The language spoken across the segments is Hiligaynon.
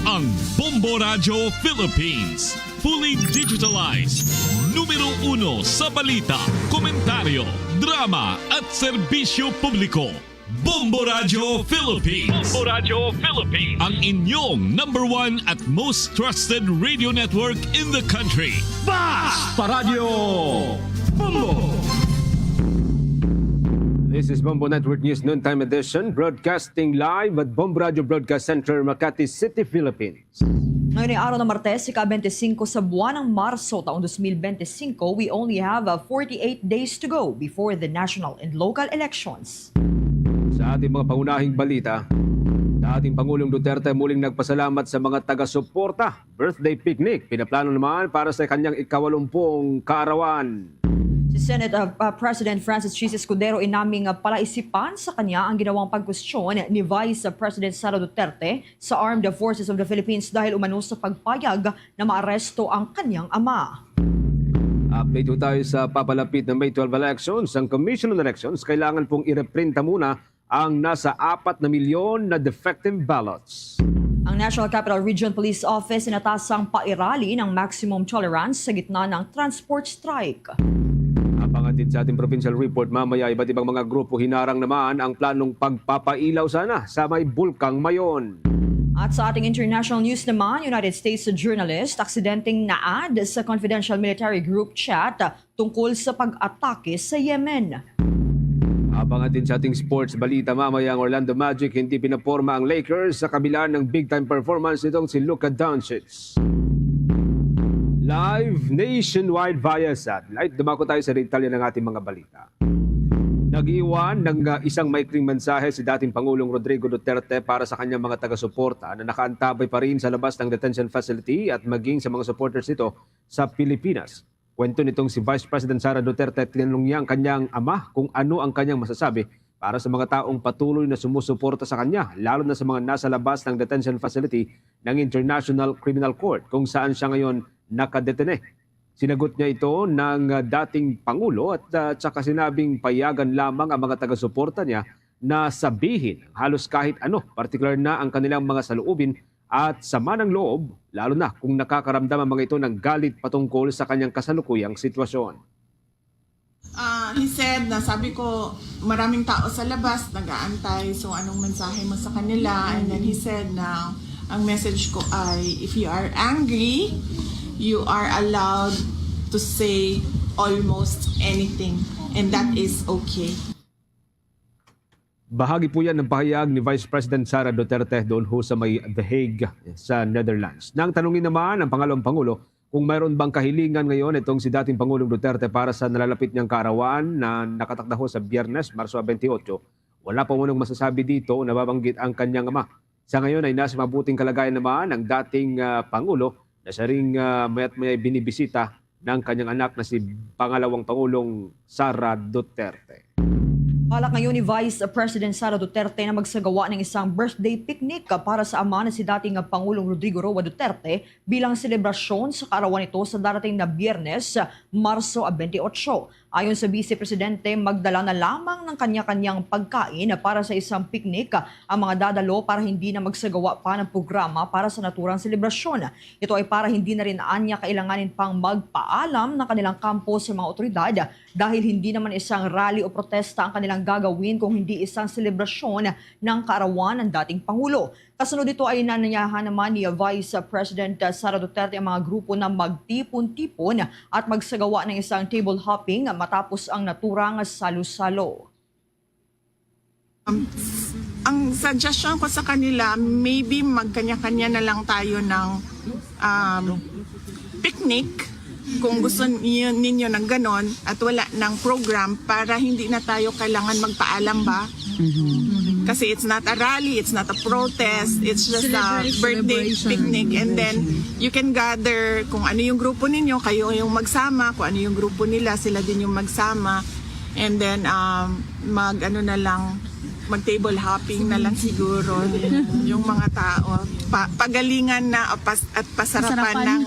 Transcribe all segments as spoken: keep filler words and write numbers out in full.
Ang Bombo Radyo Philippines, fully digitalized. Numero uno sa balita, komentaryo, drama at serbisyo publiko. Bombo Radyo Philippines. Bombo Radyo Philippines. Ang inyong number one at most trusted radio network in the country. Basta Radyo Bombo! This is Bombo Network News Noontime Edition, broadcasting live at Bombo Radyo Broadcast Center, Makati City, Philippines. Ngayon ay araw ng Martes, ika-twenty-five sa buwan ng Marso, taong twenty twenty-five. We only have, uh, forty-eight days to go before the national and local elections. Sa ating mga pangunahing balita, dating Pangulong Duterte muling nagpasalamat sa mga taga-suporta. Birthday picnic pinaplano naman para sa kanyang ikawalumpung kaarawan. Si Senate, uh, uh, President Francis Chiz Escudero inaming, uh, palaisipan sa kanya ang ginawang pagkwestiyon ni Vice President Sara Duterte sa Armed Forces of the Philippines dahil umano sa pagpayag na maaresto ang kanyang ama. Update po tayo sa papalapit na May twelve elections. Ang Commission on Elections kailangan pong ireprinta muna ang nasa apat na milyon na defective ballots. Ang National Capital Region Police Office inatasang pairali ng maximum tolerance sa gitna ng transport strike. Abangan din sa ating provincial report mamaya, iba't ibang mga grupo hinarang naman ang planong pagpapailaw sana sa may Bulkang Mayon. At sa ating international news naman, United States journalist aksidenteng na-add sa confidential military group chat tungkol sa pag-atake sa Yemen. Abangan din sa ating sports balita mamaya ang Orlando Magic, hindi pinaporma ang Lakers sa kabila ng big-time performance nitong si Luka Doncic. Live nationwide via satellite, dumako tayo sa detalye ng ating mga balita. Nag-iwan ng, uh, isang maikling mensahe si dating Pangulong Rodrigo Duterte para sa kanyang mga taga-suporta na nakaantabay pa rin sa labas ng detention facility at maging sa mga supporters nito sa Pilipinas. Kwento nitong si Vice President Sara Duterte, tinanong niya ang kanyang ama kung ano ang kanyang masasabi para sa mga taong patuloy na sumusuporta sa kanya, lalo na sa mga nasa labas ng detention facility ng International Criminal Court, kung saan siya ngayon nakadetene. Sinagot niya ito ng, ah, dating Pangulo at, ah, saka sinabing payagan lamang ang mga taga-suporta niya na sabihin ang halos kahit ano, partikular na ang kanilang mga saloobin at sama ng loob, lalo na kung nakakaramdam ang mga ito ng galit patungkol sa kanyang kasalukuyang sitwasyon. Ah, he said na sabi ko, "Maraming tao sa labas nag-aantay, so anong mensahe mo sa kanila?" And then he said na ang message ko ay, "If you are angry, you are allowed to say almost anything, and that is okay." Bahagi po yan ng pahayag ni Vice President Sara Duterte doon ho sa may The Hague sa Netherlands. Nang tanungin naman ang pangalawang pangulo kung mayroon bang kahilingan ngayon itong si dating Pangulong Duterte para sa nalalapit niyang kaarawan na nakatakda ho sa Biyernes, Marso twenty-eight, wala pa munong masasabi dito o nababanggit ang kanyang ama. Sa ngayon ay nasa mabuting kalagayan naman ang dating, ah, pangulo na siya ring, ah, maya't maya'y binibisita ng kanyang anak na si pangalawang Pangulong Sara Duterte. Balak ngayon ni Vice President Sara Duterte na magsagawa ng isang birthday picnic para sa ama na si dating Pangulong Rodrigo Roa Duterte bilang selebrasyon sa kaarawan nito sa darating na Biyernes, Marso twenty-eight. Ayon sa Vice Presidente, magdala na lamang ng kanya-kanyang pagkain para sa isang picnic ang mga dadalo para hindi na magsagawa pa ng programa para sa naturang selebrasyon. Ito ay para hindi na rin anya kailanganin pang magpaalam ng kanilang kampo sa mga otoridad dahil hindi naman isang rally o protesta ang kanilang gagawin kung hindi isang selebrasyon ng kaarawan ng dating Pangulo. Kasunod dito ay inanyayahan naman ni Vice President Sara Duterte ang mga grupo na magtipon-tipon at magsagawa ng isang table hopping matapos ang naturang salo-salo. Um, ang suggestion ko sa kanila, maybe magkanya-kanya na lang tayo ng um, picnic kung gusto niyo, ninyo ng ganon at wala ng program para hindi na tayo kailangan magpaalam ba? Kasi it's not a rally, it's not a protest, it's just a birthday picnic. And then you can gather kung ano yung grupo ninyo, kayo yung magsama, kung ano yung grupo nila, sila din yung magsama. And then um, mag ano na lang, mag table hopping na lang siguro yung mga tao. Pa, pagalingan na at pasarapan ng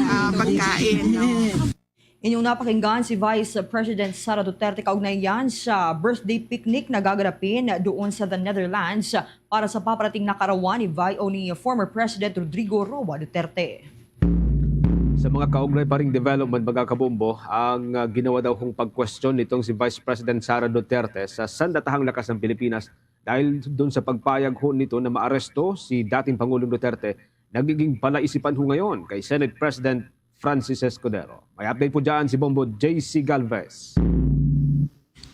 uh, pagkain. No? Inyong napakinggan si Vice President Sara Duterte kaugnay yan sa birthday picnic na gaganapin doon sa The Netherlands para sa paparating na kaarawan ni Vi-, o ni former President Rodrigo Roa Duterte. Sa mga kaugnay pa ring development, mga kabombo, ang ah, ginawa daw kong pagkwestiyon nitong si Vice President Sara Duterte sa sandatahang lakas ng Pilipinas dahil dun sa pagpayag ho nito na maaresto si dating Pangulong Duterte, nagiging palaisipan ho ngayon kay Senate President Francis Escudero. May update po dyan si Bombo J C Galvez.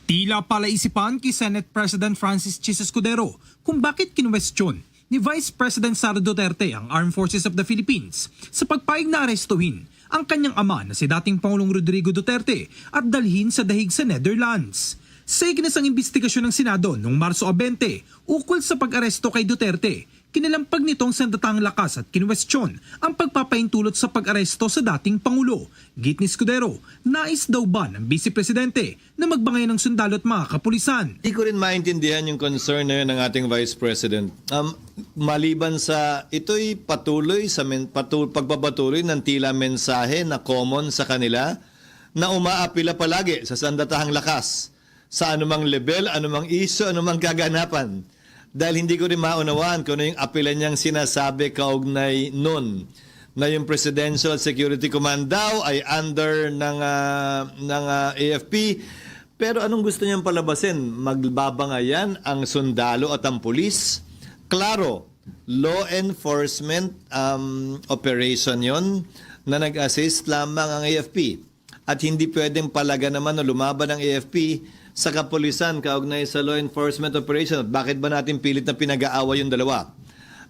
Tila palaisipan kay Senate President Francis Chis Escudero kung bakit kinwestiyon ni Vice President Sara Duterte ang Armed Forces of the Philippines sa pagpayag na arestuhin ang kanyang ama na si dating Pangulong Rodrigo Duterte at dalhin sa dahig sa Netherlands. Sa iginasang imbestigasyon ng Senado noong Marso twenty, ukol sa pag-aresto kay Duterte, kinalampag nito ang sandatahang lakas at kinwestiyon ang pagpapaintulot sa pag-aresto sa dating Pangulo. Giit ni Escudero, nais daw ba ng Vice Presidente na magbangayan ng sundalo at mga kapulisan? Hindi ko rin maintindihan yung concern na yun ng ating Vice President. Um, maliban sa ito'y patuloy sa men, patu, pagpapatuloy ng tila mensahe na common sa kanila na umaapila palagi sa sandatahang lakas sa anumang level, anumang isyu, anumang kaganapan. Dahil hindi ko rin maunawaan kung ano yung apila niyang sinasabi kaugnay nun na yung Presidential Security Command daw ay under ng, ah, ng ah, A F P. Pero anong gusto niyang palabasin? Magbabangayan ang sundalo at ang pulis? Klaro, law enforcement um, operation yon na nag-assist lamang ang A F P. At hindi pwedeng palaga naman o lumaban ang A F P sa kapulisan kaugnay sa law enforcement operation. At bakit ba natin pilit na pinag-aaway yung dalawa?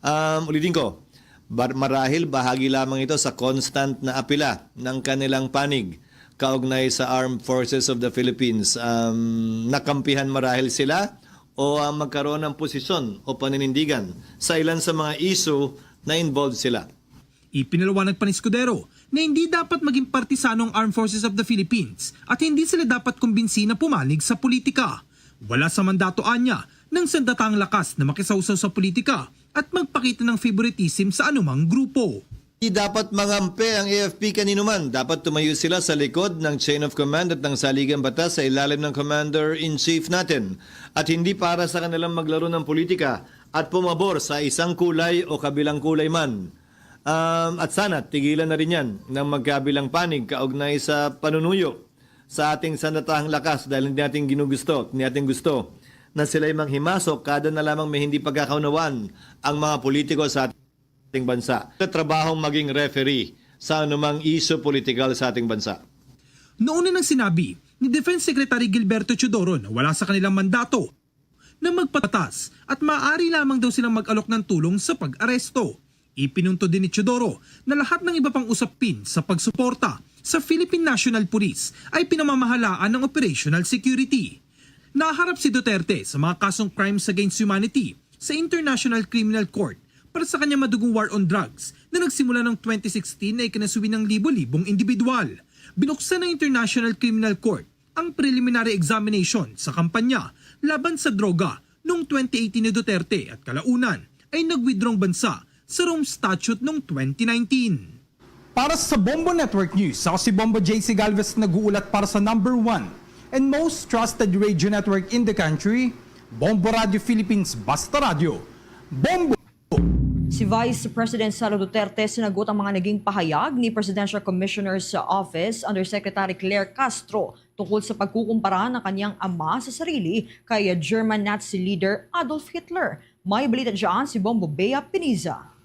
Um, ulitin ko, bar- marahil bahagi lamang ito sa constant na apila ng kanilang panig kaugnay sa Armed Forces of the Philippines. Um, nakampihan marahil sila o uh, magkaroon ng posisyon o paninindigan sa ilan sa mga issue na involved sila. Ipinaliwanag pa ni Escudero na hindi dapat maging partisano ang Armed Forces of the Philippines at hindi sila dapat kumbinsi na pumanig sa politika. Wala sa mandato anya ng sandatahang lakas na makisawsaw sa politika at magpakita ng favoritism sa anumang grupo. Di dapat mangampe ang A F P kanino man. Dapat tumayo sila sa likod ng chain of command at ng saligang batas sa ilalim ng Commander-in-Chief natin. At hindi para sa kanilang maglaro ng politika at pumabor sa isang kulay o kabilang kulay man. Um, at sana tigilan na rin yan ng magkabilang panig kaugnay sa panunuyo sa ating sandatahang lakas dahil hindi natin ginugusto, hindi natin gusto na sila'y manghimasok kada na lamang may hindi pagkakaunawaan ang mga politiko sa ating bansa. Sa trabahong maging referee sa anumang isyu politikal sa ating bansa. Noon na nang sinabi ni Defense Secretary Gilberto Teodoro na wala sa kanilang mandato na magpatas at maaari lamang daw silang mag-alok ng tulong sa pag-aresto. Ipinunto din ni Teodoro na lahat ng iba pang usapin sa pagsuporta sa Philippine National Police ay pinamamahalaan ng operational security. Naharap si Duterte sa mga kasong crimes against humanity sa International Criminal Court para sa kanyang madugong war on drugs na nagsimula noong twenty sixteen na ikinasuwi ng libo-libong individual. Binuksan ng International Criminal Court ang preliminary examination sa kampanya laban sa droga noong twenty eighteen ni Duterte at kalaunan ay nag-withdraw ang bansa sa Rome Statute noong twenty nineteen. Para sa Bombo Network News, ako si Bombo J C Galvez, nag-uulat para sa number one and most trusted radio network in the country, Bombo Radio Philippines, Basta Radio. Bombo! Si Vice President Sara Duterte sinagot ang mga naging pahayag ni Presidential Commissioner's Office Undersecretary Claire Castro tungkol sa pagkukumpara ng kanyang ama sa sarili kay German Nazi leader Adolf Hitler. May balita dyan si Bombo Bea Piniza.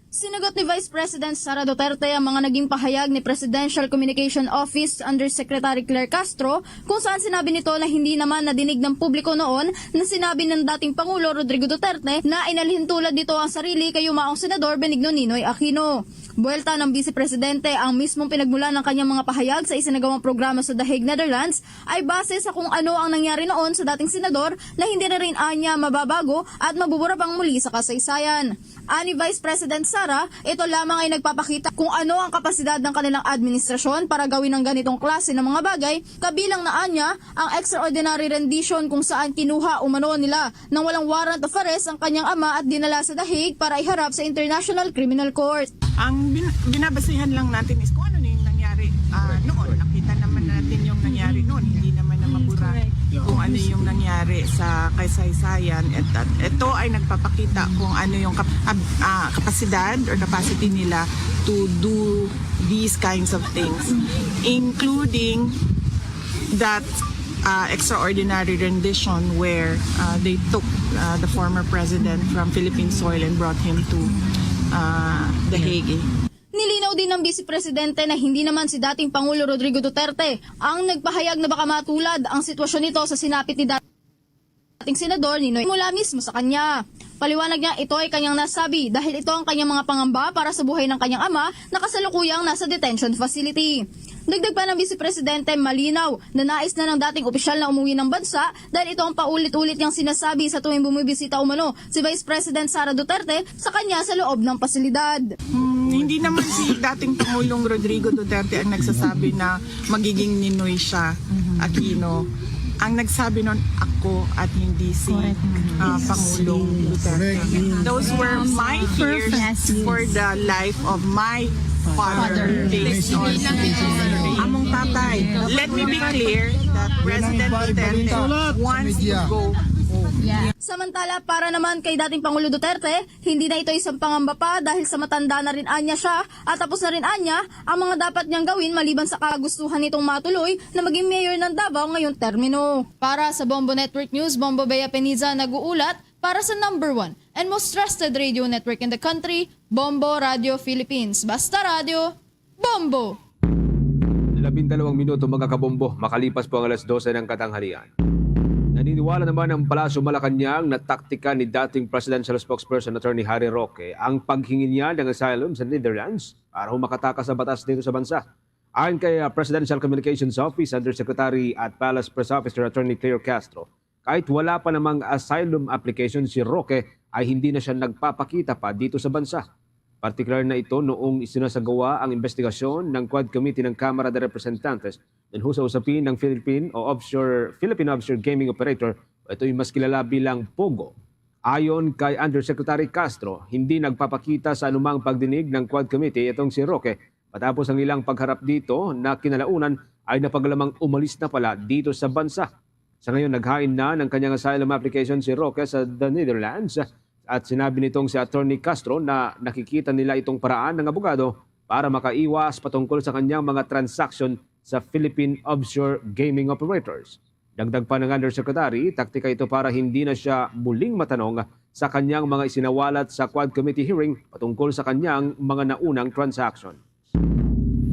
Sinagot ni Vice President Sara Duterte ang mga naging pahayag ni Presidential Communication Office Undersecretary Claire Castro, kung saan sinabi nito na hindi naman nadinig ng publiko noon na sinabi ng dating Pangulo Rodrigo Duterte na inalihintulad nito ang sarili kay yumaong Senador Benigno Ninoy Aquino. Buwelta ng Vice Presidente ang mismong pinagmulan ng kanyang mga pahayag sa isinagawang programa sa The Hague, Netherlands, ay base sa kung ano ang nangyari noon sa dating senador na hindi na rin anya mababago at mabubura pang muli sa kasaysayan. Ani Vice President Sara, ito lamang ay nagpapakita kung ano ang kapasidad ng kanilang administrasyon para gawin ang ganitong klase ng mga bagay, kabilang na anya ang extraordinary rendition kung saan kinuha umano nila nang walang warrant of arrest ang kanyang ama at dinala sa The Hague para iharap sa International Criminal Court. Ang bin- binabasihan lang natin is kung ano na yung Ah, noon, nakita naman natin yung nangyari noon. Hindi naman na mabura kung ano yung nangyari sa kasaysayan. At, at ito ay nagpapakita kung ano yung kap- ab- ah, kapasidad or capacity nila to do these kinds of things, including that uh, extraordinary rendition where uh, they took uh, the former president from Philippine soil and brought him to uh, The Hague. Nilinaw din ng Vice Presidente na hindi naman si dating Pangulo Rodrigo Duterte ang nagpahayag na baka matulad ang sitwasyon nito sa sinapit ni dating Senador Ninoy mula mismo sa kanya. Paliwanag niya, ito ay kanyang nasabi dahil ito ang kanyang mga pangamba para sa buhay ng kanyang ama na kasalukuyang nasa detention facility. Dagdag pa ng Vice Presidente, malinaw na nais na ng dating opisyal na umuwi ng bansa dahil ito ang paulit-ulit niyang sinasabi sa tuwing bumibisita umano si Vice President Sara Duterte sa kanya sa loob ng pasilidad. Hmm, hindi naman si dating Pangulong Rodrigo Duterte ang nagsasabi na magiging Ninoy siya, Aquino. Ang nagsabi nun, ako at hindi si ah, Pangulong Duterte. Those were my fears for the life of my father. Based on among tatay. Let me be clear that President Duterte wants to go home. Samantala, para naman kay dating Pangulo Duterte, hindi na ito isang pangamba pa dahil sa matanda na rin anya siya at tapos na rin anya ang mga dapat niyang gawin maliban sa kagustuhan nitong matuloy na maging mayor ng Davao ngayong termino. Para sa Bombo Network News, Bombo Bea Peniza nag-uulat para sa number one and most trusted radio network in the country, Bombo Radio Philippines. Basta radyo, Bombo! Labindalawang minuto, mga kabombo, makalipas po ang alas dose ng katanghalian. Naniniwala naman ang Palasyo Malacañang na taktika ni dating presidential spokesperson Attorney Harry Roque ang paghingi niya ng asylum sa Netherlands para humakatakas sa batas dito sa bansa. Ayon kay ah, Presidential Communications Office Undersecretary at Palace Press Officer Attorney Cleo Castro, kahit wala pa namang asylum application si Roque, ay hindi na siya nagpapakita pa dito sa bansa. Partikular na ito noong isinasagawa ang investigasyon ng Quad Committee ng Kamara de Representantes tungkol sa usapin ng Philippine o offshore, Philippine offshore gaming operator, o ito'y mas kilala bilang POGO. Ayon kay Undersecretary Castro, hindi nagpapakita sa anumang pagdinig ng Quad Committee itong si Roque matapos ang ilang pagharap dito na kinalaunan ay napaglamang umalis na pala dito sa bansa. Sa ngayon, naghain na ng kanyang asylum application si Roque sa the Netherlands at sinabi nitong si Attorney Castro na nakikita nila itong paraan ng abogado para makaiwas patungkol sa kanyang mga transaksyon sa Philippine offshore gaming operators. Dagdag pa ng Undersecretary, taktika ito para hindi na siya muling matanong sa kanyang mga isinawalat sa Quad Committee hearing patungkol sa kanyang mga naunang transaction.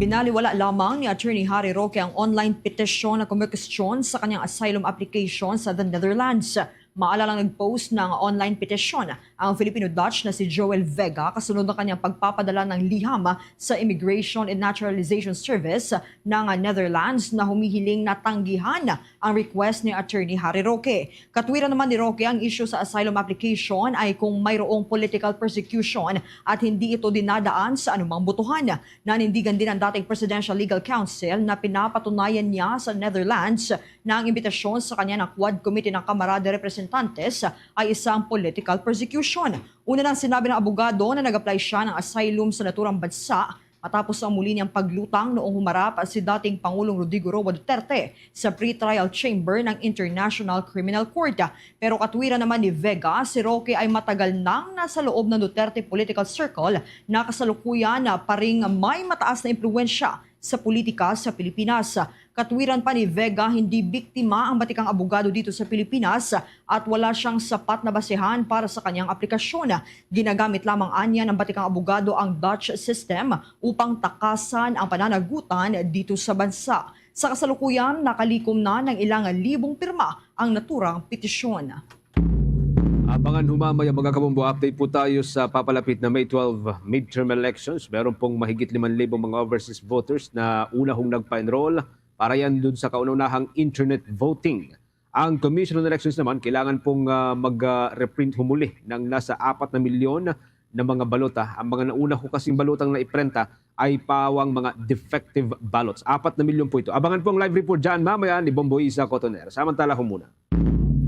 Binaliwala lamang ni Attorney Harry Roque ang online petition na kumukustyon sa kanyang asylum application sa the Netherlands. Maalalang nag-post ng online petition ang Filipino-Dutch na si Joel Vega kasunod ng kanyang pagpapadala ng liham sa Immigration and Naturalization Service ng Netherlands na humihiling na tanggihan ang request ni Attorney Harry Roque. Katwiran naman ni Roque ang issue sa asylum application ay kung mayroong political persecution at hindi ito dinadaan sa anumang botohan. Nanindigan din ang dating Presidential Legal Counsel na pinapatunayan niya sa Netherlands na ang imbitasyon sa kanya ng Quad Committee ng Kamara de Representantes ay isang political persecution. Una nang sinabi ng abogado na nag-apply siya ng asylum sa naturang bansa matapos ang muli niyang paglutang noong humarap si dating Pangulong Rodrigo Roa Duterte sa pre-trial chamber ng International Criminal Court. Pero katwiran naman ni Vega, si Roque ay matagal nang nasa loob ng Duterte political circle na kasalukuyan na paring may mataas na impluwensya sa politika sa Pilipinas. Katwiran pa ni Vega, hindi biktima ang batikang abogado dito sa Pilipinas at wala siyang sapat na basehan para sa kanyang aplikasyon. Ginagamit lamang anya ng batikang abogado ang Dutch system upang takasan ang pananagutan dito sa bansa. Sa kasalukuyan, nakalikom na ng ilang libong pirma ang naturang petisyon. Abangan humamaya, mga kabombo, update po tayo sa papalapit na May twelve midterm elections. Meron pong mahigit limang libong mga overseas voters na unahong nagpa-enroll para yan dun sa kauna-unahang internet voting. Ang Commission on Elections naman kailangan pong ah, mag-reprint humuli ng nasa apat na milyon na mga balota. Ang mga nauna ko kasing balotang naiprenta ay pawang mga defective ballots. Apat na milyon po ito. Abangan po ang live report dyan mamaya ni Bombo Isa Cotoner. Samantala ho muna.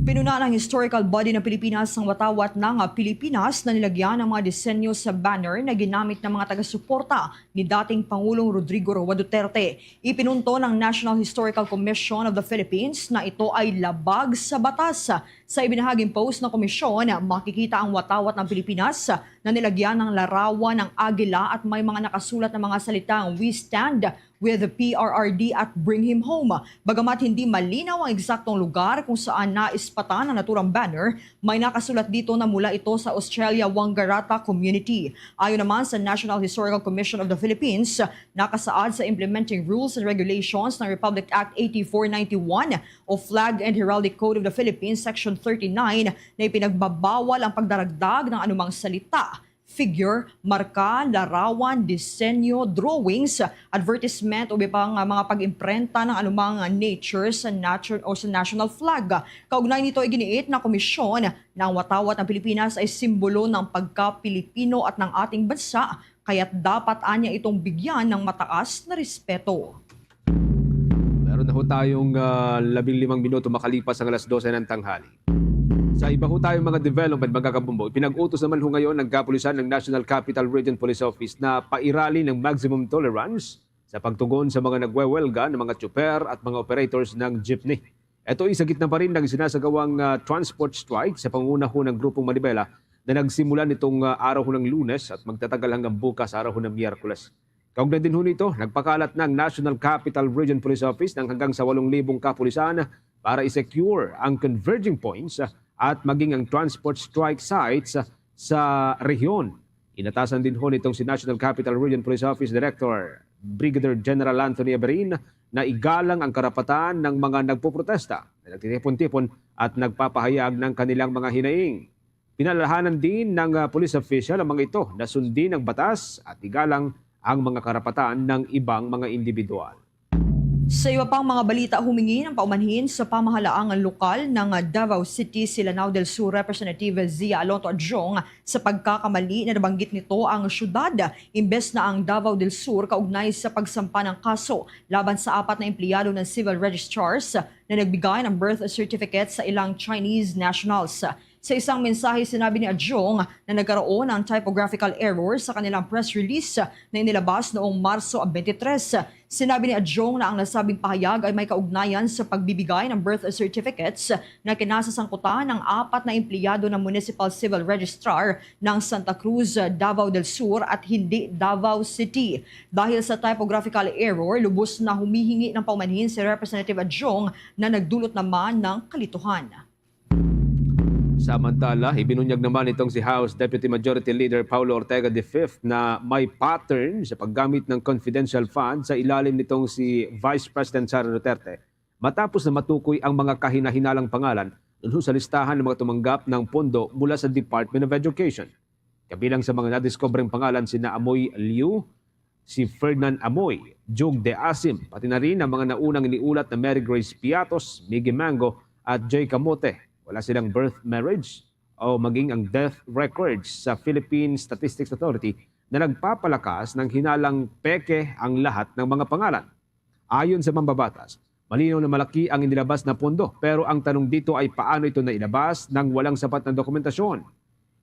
Pinuna ng historical body ng Pilipinas ang watawat ng Pilipinas na nilagyan ng mga disenyo sa banner na ginamit ng mga taga-suporta ni dating Pangulong Rodrigo Roa Duterte. Ipinunto ng National Historical Commission of the Philippines na ito ay labag sa batas. Sa ibinahaging post ng komisyon, makikita ang watawat ng Pilipinas na nilagyan ng larawan ng agila at may mga nakasulat na mga salitang "We stand with the P R R D" at "Bring him home." Bagamat hindi malinaw ang eksaktong lugar kung saan naispatan ang naturang banner, may nakasulat dito na mula ito sa Australia Wangaratta Community. Ayon naman sa National Historical Commission of the Philippines, nakasaad sa Implementing Rules and Regulations ng Republic Act eighty-four ninety-one o Flag and Heraldic Code of the Philippines, Section thirty-nine, na ipinagbabawal ang pagdaragdag ng anumang salita, figure, marka, larawan, disenyo, drawings, advertisement o iba pang, ah, mga pag-imprenta ng anumang nature sa nature o sa national flag. Kaugnay nito, iginiit na komisyon na ang watawat ng Pilipinas ay simbolo ng pagka-Pilipino at ng ating bansa, kaya't dapat anya itong bigyan ng mataas na respeto. Meron na ho tayong ah, labing limang minuto makalipas ang alas dose ng tanghali. Sa iba ho tayong mga development, mga kabumbo, ipinag-utos naman ho ngayon ng kapulisan ng National Capital Region Police Office na pairali ng maximum tolerance sa pagtugon sa mga nagwewelga ng mga tsuper at mga operators ng jeepney. Ito ay sa gitna pa rin ng sinasagawang ah, transport strike sa panguna ho ng Grupong Manibela na nagsimula nitong ah, araw ho ng Lunes at magtatagal hanggang bukas araw ho ng Miyerkules. Kaugnay din ho nito, nagpakalat na ang National Capital Region Police Office ng hanggang sa walong libong kapulisan para i-secure ang converging points at maging ang transport strike sites sa rehiyon. Inatasan din ho nitong si National Capital Region Police Office Director Brigadier General Anthony Aberin na igalang ang karapatan ng mga nagpoprotesta na nagtitipon-tipon at nagpapahayag ng kanilang mga hinaing. Pinalalahanan din ng ah, police official ang mga ito na sundin ang batas at igalang ang mga karapatan ng ibang mga individual. Sa iba pang mga balita, humingi ng paumanhin sa pamahalaang lokal ng Davao City si Lanao del Sur Representative Zia Alonto Adjong sa pagkakamali na nabanggit nito ang syudad, imbes na ang Davao del Sur, kaugnay sa pagsampa ng kaso laban sa apat na empleyado ng civil registrars na nagbigay ng birth certificate sa ilang Chinese nationals. Sa isang mensahe, sinabi ni Adjong na nagkaroon ng typographical error sa kanilang press release na inilabas noong Marso twenty-three. Sinabi ni Adjong na ang nasabing pahayag ay may kaugnayan sa pagbibigay ng birth certificates na kinasasangkutan ng apat na empleyado ng Municipal Civil Registrar ng Santa Cruz, Davao del Sur at hindi Davao City. Dahil sa typographical error, lubos na humihingi ng paumanhin si Representative Adjong na nagdulot naman ng kalituhan. Samantala, ibinunyag naman nitong si House Deputy Majority Leader Paulo Ortega the fifth na may pattern sa paggamit ng confidential fund sa ilalim nitong si Vice President Sara Duterte matapos na matukoy ang mga kahinahinalang pangalan dun sa listahan ng mga tumanggap ng pondo mula sa Department of Education. Kabilang sa mga nadiskubreng pangalan sina Amoy Liu, si Ferdinand Amoy, Jug de Asim, pati na rin ang mga naunang iniulat na Mary Grace Piatos, Miggy Mango, at Jay Camote. Wala silang birth, marriage, o maging ang death records sa Philippine Statistics Authority na nagpapalakas ng hinalang peke ang lahat ng mga pangalan. Ayon sa mambabatas, malinaw na malaki ang inilabas na pondo, pero ang tanong dito ay paano ito nailabas nang walang sapat na dokumentasyon.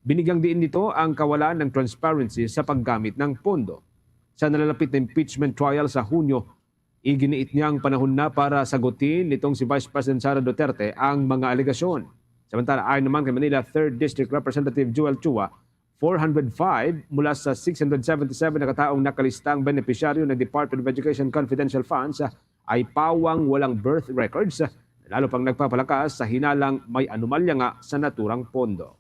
Binigyang diin nito ang kawalan ng transparency sa paggamit ng pondo. Sa nalalapit na impeachment trial sa Hunyo, iginiit niya ang panahon na para sagutin nitong si Vice President Sara Duterte ang mga alegasyon. Samantala, ayon naman kay Manila Third District Representative Joel Chua, four hundred five mula sa six hundred seventy-seven na kataong nakalistang benepisyaryo ng Department of Education confidential funds ay pawang walang birth records, lalo pang nagpapalakas sa hinalang may anomalya nga sa naturang pondo.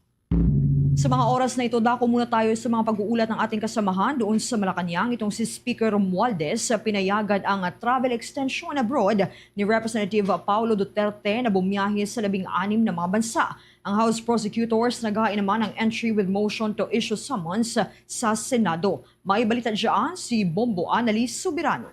Sa mga oras na ito, dako muna tayo sa mga pag-uulat ng ating kasamahan doon sa Malacañang. Itong si Speaker Romualdez, pinayagan ang travel extension abroad ni Representative Paulo Duterte na bumiyahe sa labing anim na mga bansa. Ang House Prosecutors naghain naman ng entry with motion to issue summons sa Senado. May balita dyan si Bombo Annalise Soberano.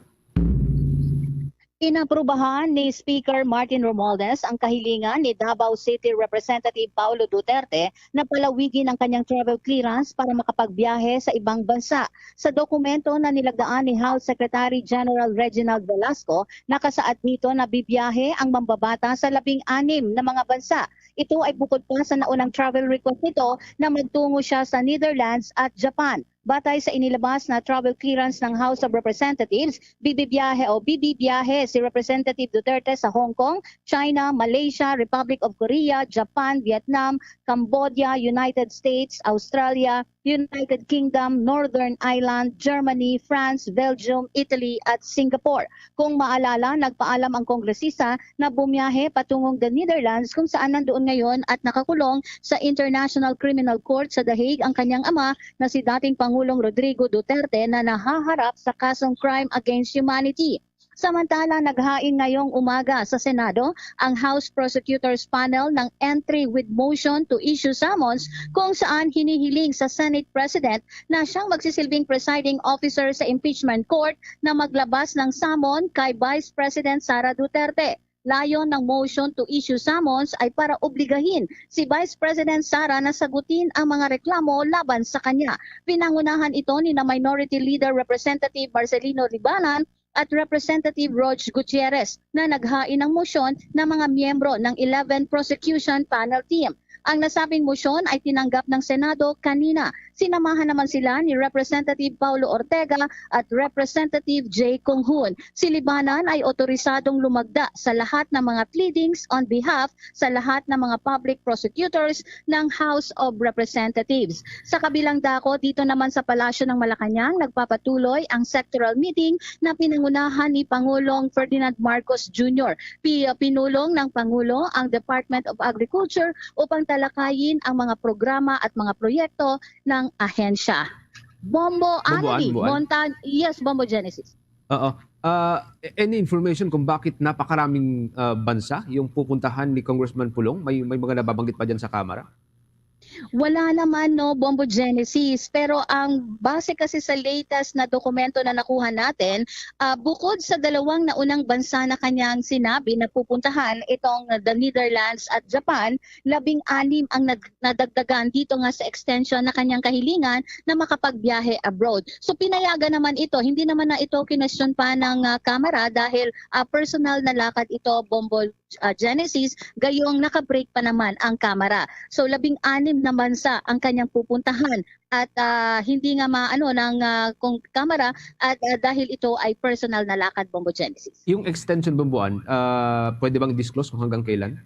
Inaprubahan ni Speaker Martin Romualdez ang kahilingan ni Davao City Representative Paulo Duterte na palawigin ang kanyang travel clearance para makapagbiyahe sa ibang bansa. Sa dokumento na nilagdaan ni House Secretary General Reginald Velasco, nakasaad dito na bibiyahe ang mambabata sa labing anim na mga bansa. Ito ay bukod pa sa naunang travel request nito na magtungo siya sa Netherlands at Japan. Batay sa inilabas na travel clearance ng House of Representatives, bibibiyahe o bibibiyahe si Representative Duterte sa Hong Kong, China, Malaysia, Republic of Korea, Japan, Vietnam, Cambodia, United States, Australia, United Kingdom, Northern Ireland, Germany, France, Belgium, Italy, at Singapore. Kung maalala, nagpaalam ang kongresista na bumiyahe patungong the Netherlands, kung saan nandoon ngayon at nakakulong sa International Criminal Court sa The Hague ang kanyang ama na si dating Pangulong Rodrigo Duterte na nahaharap sa kasong crime against humanity. Samantala, naghain ngayong umaga sa Senado ang House Prosecutors Panel ng entry with motion to issue summons, kung saan hinihiling sa Senate President na siyang magsisilbing presiding officer sa impeachment court na maglabas ng summon kay Vice President Sara Duterte. Layon ng motion to issue summons ay para obligahin si Vice President Sara na sagutin ang mga reklamo laban sa kanya. Pinangunahan ito ni na Minority Leader Representative Marcelino Libanan at Representative Rog Gutierrez na naghain ng motion ng mga miyembro ng eleven Prosecution Panel Team. Ang nasabing motion ay tinanggap ng Senado kanina. Sinamahan naman sila ni Representative Paulo Ortega at Representative Jay Conghun. Si Libanan ay otorisadong lumagda sa lahat ng mga pleadings on behalf sa lahat ng mga public prosecutors ng House of Representatives. Sa kabilang dako, dito naman sa Palasyo ng Malacañang, nagpapatuloy ang sectoral meeting na pinangunahan ni Pangulong Ferdinand Marcos Junior. Pi-, pinulong ng Pangulo ang Department of Agriculture upang talakayin ang mga programa at mga proyekto ng ahensya. Bombo, Bombo Annalie, Ann, Bombo Ann. Monta-, yes, Bombo Genesis. Oo. Ah, a-, any information kung bakit napakaraming, ah, bansa yung pupuntahan ni Congressman Pulong? May, may mga nababanggit pa dyan sa Kamara? Wala naman, no, Bombo Genesis. Pero ang base kasi sa latest na dokumento na nakuha natin, ah, bukod sa dalawang naunang bansa na kanyang sinabi na pupuntahan, itong the Netherlands at Japan, labing-anim ang nag-, nadagdagan dito nga sa extension na kanyang kahilingan na makapagbiyahe abroad. So, pinayagan naman ito. Hindi naman na ito kinwestiyon pa ng, ah, Kamara dahil, ah, personal na lakad ito, Bombo, ah, Genesis, gayong naka-break pa naman ang Kamara. So, labing-anim na bansa ang kanyang pupuntahan at, ah, hindi nga maano ng, ah, kung Kamara at, ah, dahil ito ay personal na lakad, Bombo Genesis. Yung extension, Bombo Ann, ah, pwede bang disclose kung hanggang kailan?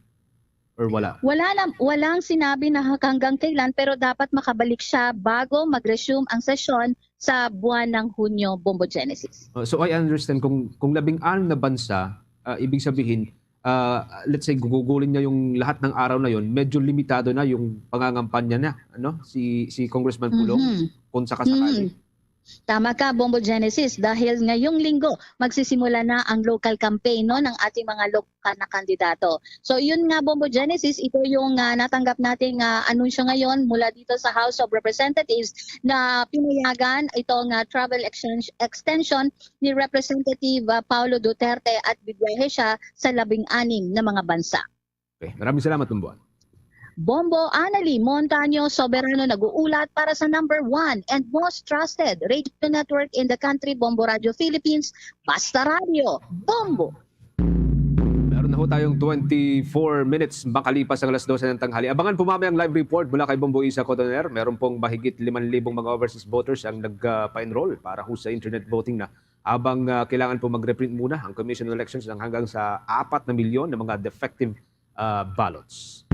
Or wala? Wala na, walang sinabi na hanggang kailan, pero dapat makabalik siya bago mag-resume ang sesyon sa buwan ng Hunyo, Bombo Genesis. Uh, so I understand kung, kung labing-anim na bansa, ah, ibig sabihin, ah, let's say, gugugulin niya yung lahat ng araw na yon, medyo limitado na yung pangangampanya niya, ano? Si, si Congressman Pulong, Mhm. kung sakasakali. Mhm. Tama ka, Bombo Genesis, dahil ngayong linggo magsisimula na ang local campaign, no, ng ating mga lokal na kandidato. So, yun nga, Bombo Genesis, ito yung, ah, natanggap nating, ah, anunsyo ngayon mula dito sa House of Representatives na pinayagan itong, ah, travel exten-, extension ni Representative, ah, Paulo Duterte at bibiyahe siya sa labing-anim na mga bansa. Okay, maraming salamat, Bombo Ann. Bombo Annalie Montaño Soberano nag-uulat para sa number one and most trusted radio network in the country, Bombo Radio Philippines, Basta Radio, Bombo! Meron na ho tayong twenty-four minutes makalipas ang alas dose ng tanghali. Abangan po mamaya ang live report mula kay Bombo Isa Cotoner. Meron pong mahigit limang libong mga overseas voters ang nagpa-enroll para ho sa internet voting na, habang, ah, kailangan po mag-reprint muna ang Commission on Elections ng hanggang sa apat na milyon na mga defective, ah, ballots.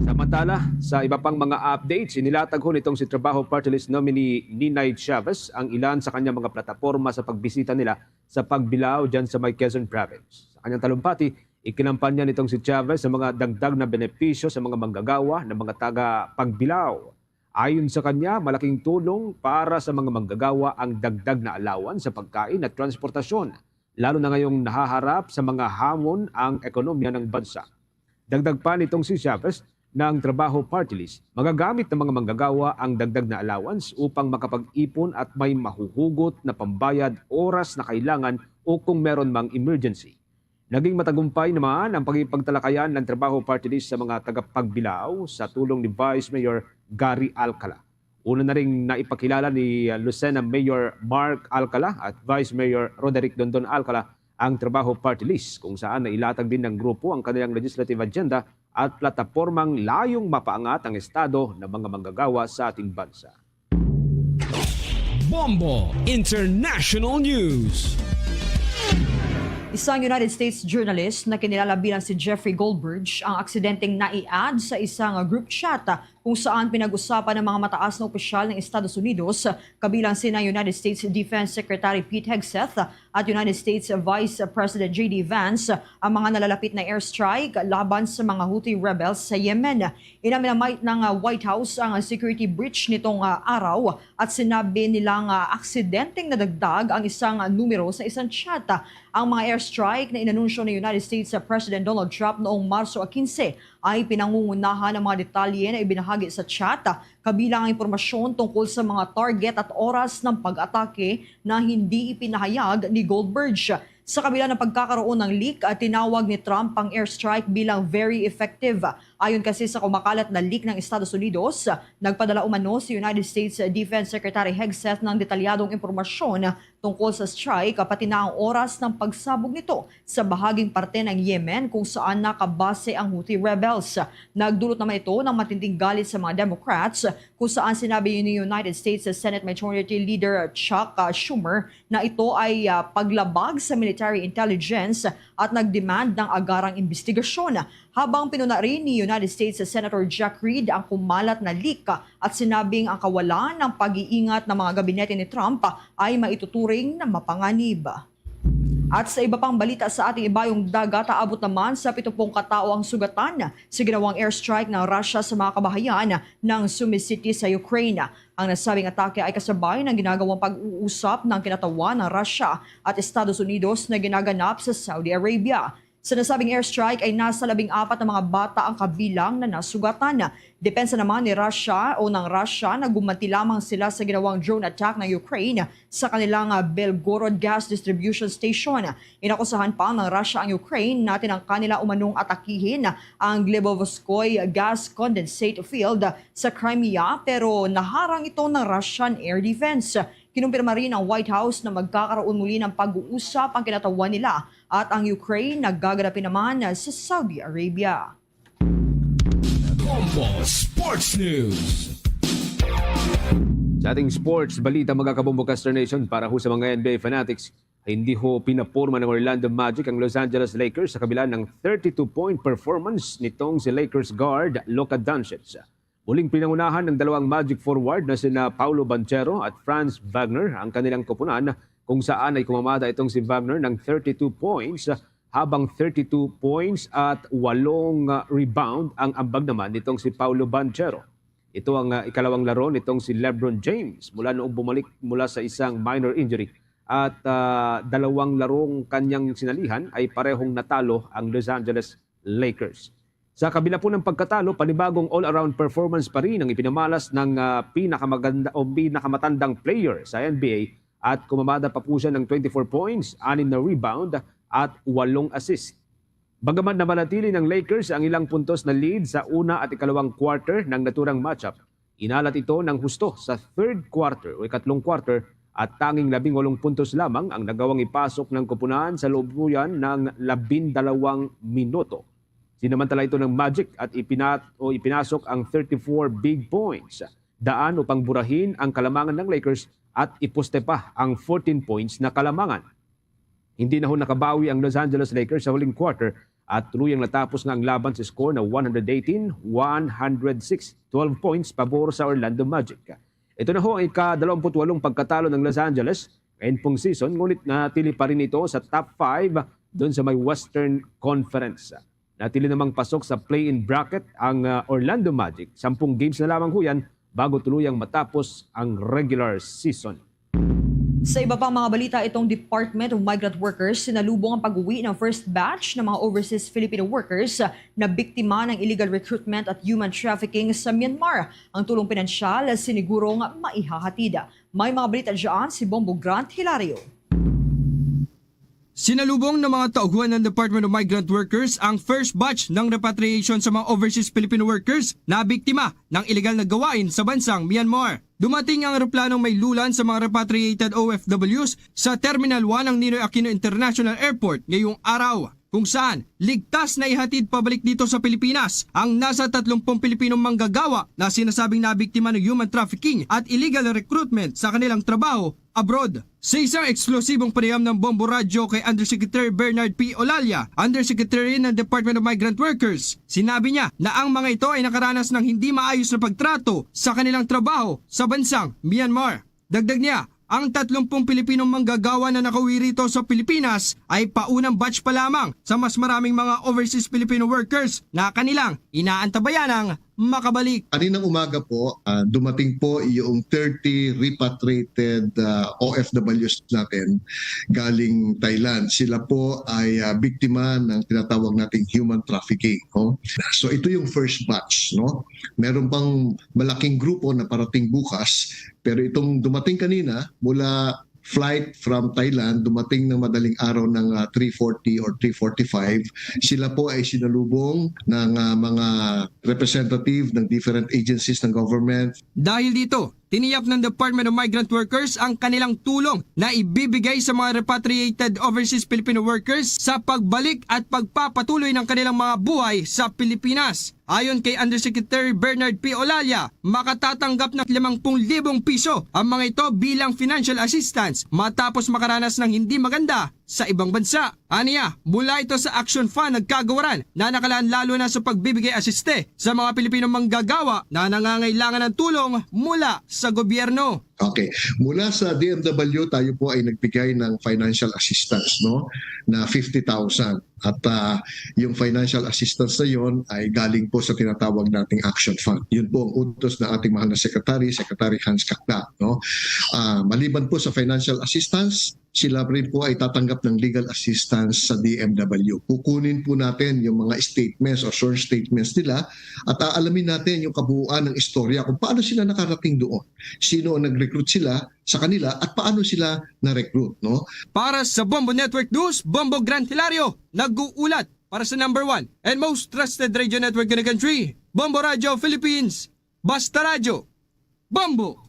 Samantala, sa iba pang mga updates, inilatag ho nitong si Trabaho Party List nominee Ninay Chavez ang ilan sa kanyang mga plataporma sa pagbisita nila sa Pagbilao dyan sa may Quezon Province. Sa kanyang talumpati, ikinampanya nitong si Chavez sa mga dagdag na benepisyo sa mga manggagawa ng mga taga Pagbilao. Ayon sa kanya, malaking tulong para sa mga manggagawa ang dagdag na allowance sa pagkain at transportasyon, lalo na ngayong nahaharap sa mga hamon ang ekonomiya ng bansa. Dagdag pa nitong si Chavez, ng Trabaho Party List, magagamit ng mga manggagawa ang dagdag na allowance upang makapag-ipon at may mahuhugot na pambayad oras na kailangan o kung meron mang emergency. Naging matagumpay naman ang pakikipagtalakayan ng Trabaho Party List sa mga taga-Pagbilao sa tulong ni Vice Mayor Gary Alcala. Una na ring naipakilala ni, uh, Lucena Mayor Mark Alcala at Vice Mayor Roderick Dondon Alcala ang Trabaho Party List, kung saan nailatag din ng grupo ang kanilang legislative agenda at platapormang layong mapaangat ang estado ng mga manggagawa sa ating bansa. Bombo International News. Isang United States journalist na kinilala bilang si Jeffrey Goldberg ang aksidenteng nai-add sa isang group chat kung saan pinag-usapan ng mga mataas na opisyal ng Estados Unidos, kabilang sina United States Defense Secretary Pete Hegseth at United States Vice President J D Vance, ang mga nalalapit na airstrike laban sa mga Houthi rebels sa Yemen. Inaminamay ng ah, White House ang security breach nitong ah, araw at sinabi nila nga aksidenteng nadagdag ang isang numero sa isang chat. Ang mga airstrike na inanunsyo ni United States President Donald Trump noong Marso quince ay pinangungunahan ang mga detalye na ibinahagi sa chat, kabilang ang impormasyon tungkol sa mga target at oras ng pag-atake na hindi ipinahayag ni Goldberg. Sa kabila ng pagkakaroon ng leak, ah, tinawag ni Trump ang airstrike bilang very effective. Ayon kasi sa kumakalat na leak ng Estados Unidos, nagpadala umano si United States Defense Secretary Hegseth ng detalyadong impormasyon tungkol sa strike, pati na ang oras ng pagsabog nito sa bahaging parte ng Yemen kung saan nakabase ang Houthi rebels. Nagdulot naman ito ng matinding galit sa mga Democrats, kung saan sinabi ni United States Senate Majority Leader Chuck, ah, Schumer na ito ay, ah, paglabag sa military intelligence at nag-demand ng agarang imbestigasyon. Habang pinuna rin ni United States Senator Jack Reed ang kumalat na leak at sinabing ang kawalan ng pag-iingat ng mga gabinete ni Trump ay maituturing na mapanganib. At sa iba pang balita sa ating ibayong dagat, aabot naman sa pitupung katao ang sugatan sa ginawang airstrike ng Russia sa mga kabahayan ng Sumy City sa Ukraine. Ang nasabing atake ay kasabay ng ginagawang pag-uusap ng kinatawan ng Russia at Estados Unidos na ginaganap sa Saudi Arabia. Sa nasabing airstrike ay nasa labing apat na mga bata ang kabilang na nasugatan. Depensa naman ni Russia o ng Russia, nagumanti lamang sila sa ginawang drone attack ng Ukraine sa kanilang, ah, Belgorod gas distribution station. Inakusahan pa ng Russia ang Ukraine na tinangka nila umanong atakihin ang Glebovskoy gas condensate field sa Crimea, pero naharang ito ng Russian air defense. Kinumpirma rin ng White House na magkakaroon muli ng pag-uusap ang kinatawan nila at ang Ukraine nagaganapi naman sa Saudi Arabia. Bombo Sports News. Sa ating sports balita, mga Kabombo Caster Nation, para ho sa mga N B A fanatics, hindi ho pinaporma ng Orlando Magic ang Los Angeles Lakers sa kabila ng thirty-two point performance nitong si Lakers guard Luka Doncic. Muling pinangunahan ng dalawang Magic forward na sina Paolo Banchero at Franz Wagner ang kanilang koponan, kung saan ay kumamada itong si Wagner ng thirty-two points, habang thirty-two points at walong, ah, rebound ang ambag naman nitong si Paolo Banchero. Ito ang, ah, ikalawang laro nitong si LeBron James mula noong bumalik mula sa isang minor injury, at, ah, dalawang larong kanyang sinalihan ay parehong natalo ang Los Angeles Lakers. Sa kabila po ng pagkatalo, panibagong all-around performance pa rin ang ipinamalas ng, ah, pinakamaganda o pinakamatandang player sa N B A, at kumamada pa po siya ng twenty-four points, anim na rebound at walong assist. Bagaman namanatili ng Lakers ang ilang puntos na lead sa una at ikalawang quarter ng naturang matchup, inalat ito ng husto sa third quarter o ikatlong quarter at tanging labing walong puntos lamang ang nagawang ipasok ng koponan sa loob po yan ng labindalawang minuto. Sinamantala ito ng Magic at ipinat-, o ipinasok ang thirty-four big points, daan upang burahin ang kalamangan ng Lakers at iposte pa ang fourteen points na kalamangan. Hindi na ho nakabawi ang Los Angeles Lakers sa huling quarter at tuluyang natapos nga ang laban sa score na one hundred eighteen, one hundred six, twelve points pabor sa Orlando Magic. Ito na ho ang ika-dalawamput-walong pagkatalo ng Los Angeles ngayon pong season, ngunit natili pa rin ito sa top five doon sa may Western Conference. Natili namang pasok sa play-in bracket ang, ah, Orlando Magic. Sampung games na lamang ho yan bago tuluyang matapos ang regular season. Sa iba pang mga balita, itong Department of Migrant Workers, sinalubong ang pag-uwi ng first batch ng mga overseas Filipino workers na biktima ng illegal recruitment at human trafficking sa Myanmar. Ang tulong pinansyal, sinigurong maihahatid. May mga balita dyan si Bombo Grant Hilario. Sinalubong ng mga tauhan ng Department of Migrant Workers ang first batch ng repatriation sa mga overseas Filipino workers na biktima ng iligal na gawain sa bansang Myanmar. Dumating ang eroplanong may lulan sa mga repatriated O F Ws sa Terminal one ng Ninoy Aquino International Airport ngayong araw. kung saan ligtas na ihatid pabalik dito sa Pilipinas ang nasa tatlumpung Pilipinong manggagawa na sinasabing nabiktima ng human trafficking at illegal recruitment sa kanilang trabaho abroad. Sa isang eksklusibong panayam ng Bombo Radyo kay Undersecretary Bernard P. Olalia, Undersecretary ng Department of Migrant Workers, sinabi niya na ang mga ito ay nakaranas ng hindi maayos na pagtrato sa kanilang trabaho sa bansang Myanmar. Dagdag niya, ang tatlumpung Pilipinong manggagawa na nakauwi rito sa Pilipinas ay paunang batch pa lamang sa mas maraming mga overseas Filipino workers na kanilang inaantabayanang makabalik. Kaninang umaga po, ah, dumating po yung thirty repatriated, ah, O F Ws natin galing Thailand. Sila po ay, ah, biktima ng tinatawag nating human trafficking, no? So ito yung first batch, no? Meron pang malaking grupo na parating bukas, pero itong dumating kanina mula flight from Thailand, dumating ng madaling araw ng, ah, three forty or three forty-five. Sila po ay sinalubong ng, ah, mga representative ng different agencies ng government. Dahil dito, tiniyap ng Department of Migrant Workers ang kanilang tulong na ibibigay sa mga repatriated overseas Filipino workers sa pagbalik at pagpapatuloy ng kanilang mga buhay sa Pilipinas. Ayon kay Undersecretary Bernard P. Olalia, makatatanggap ng limangpung libong piso ang mga ito bilang financial assistance matapos makaranas ng hindi maganda sa ibang bansa. Aniya, mula ito sa Action Fund nagkagawaran na nakalaan lalo na sa pagbibigay asiste sa mga Pilipinong manggagawa na nangangailangan ng tulong mula sa gobyerno. Okay. Mula sa D M W, tayo po ay nagbigay ng financial assistance, no, na fifty thousand. At, ah, yung financial assistance na yon ay galing po sa tinatawag nating Action Fund. Yun po ang utos ng ating mahal na secretary, Secretary Hans Cacda, no? Ah, maliban po sa financial assistance, sila rin po ay tatanggap ng legal assistance sa D M W. Kukunin po natin yung mga statements o sworn statements nila at aalamin natin yung kabuuan ng istorya kung paano sila nakarating doon, sino ang nag-recruit sila sa kanila at paano sila na-recruit, no? Para sa Bombo Network News, Bombo Grant Hilario, nag-uulat para sa number one and most trusted radio network in the country, Bombo Radio Philippines. Basta Radyo, Bombo!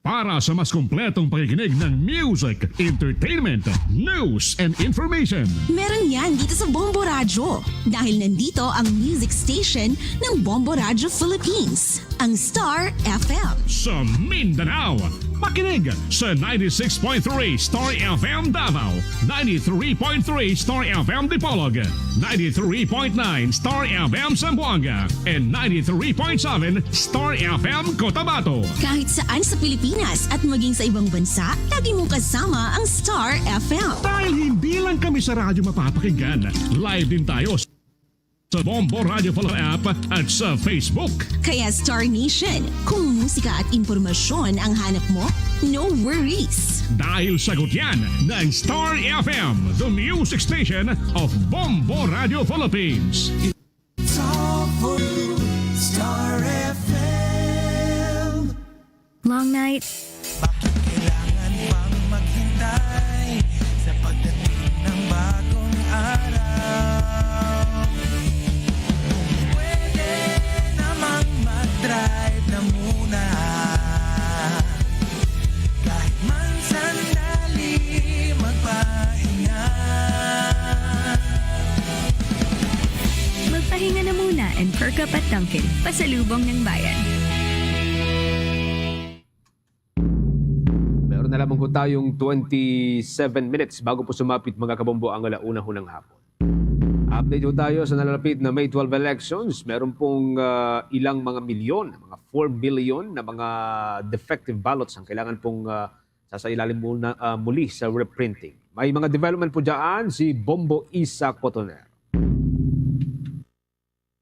Para sa mas kompletong pakikinig ng music, entertainment, news, and information. Meron yan dito sa Bombo Radyo. Dahil nandito ang music station ng Bombo Radyo Philippines, ang Star F M. Sa Mindanao, makinig sa ninety-six point three Star F M Davao, ninety-three point three Star F M Dipolog, ninety-three point nine Star F M Zamboanga, and ninety-three point seven Star F M Cotabato. Kahit saan sa Pilipinas at maging sa ibang bansa, lagi mong kasama ang Star F M. Dahil hindi lang kami sa radyo mapapakinggan, live din tayo sa Bombo Radio Follow app at sa Facebook. Kaya Star Nation, kung musika at impormasyon ang hanap mo, no worries. Dahil sagot yan ng Star F M, the music station of Bombo Radio Philippines. It's all for you, Star F M. Long night. Bakit kailangan pang maghintay sa pagdating ng bagong araw? Pwede namang mag-drive na muna. Kahit man sandali magpahinga. Magpahinga na muna and perk up at Dunkin', pasalubong ng bayan. Meron na lamang po tayong twenty-seven minutes bago po sumapit, mga kabombo, ang alauna ho ng hapon. Update po tayo sa nalalapit na May twelve elections. Meron pong, ah, ilang mga milyon, mga four billion na mga defective ballots ang kailangan pong, ah, sasailalim muna, ah, muli sa reprinting. May mga development po dyan si Bombo Isa Cotoner.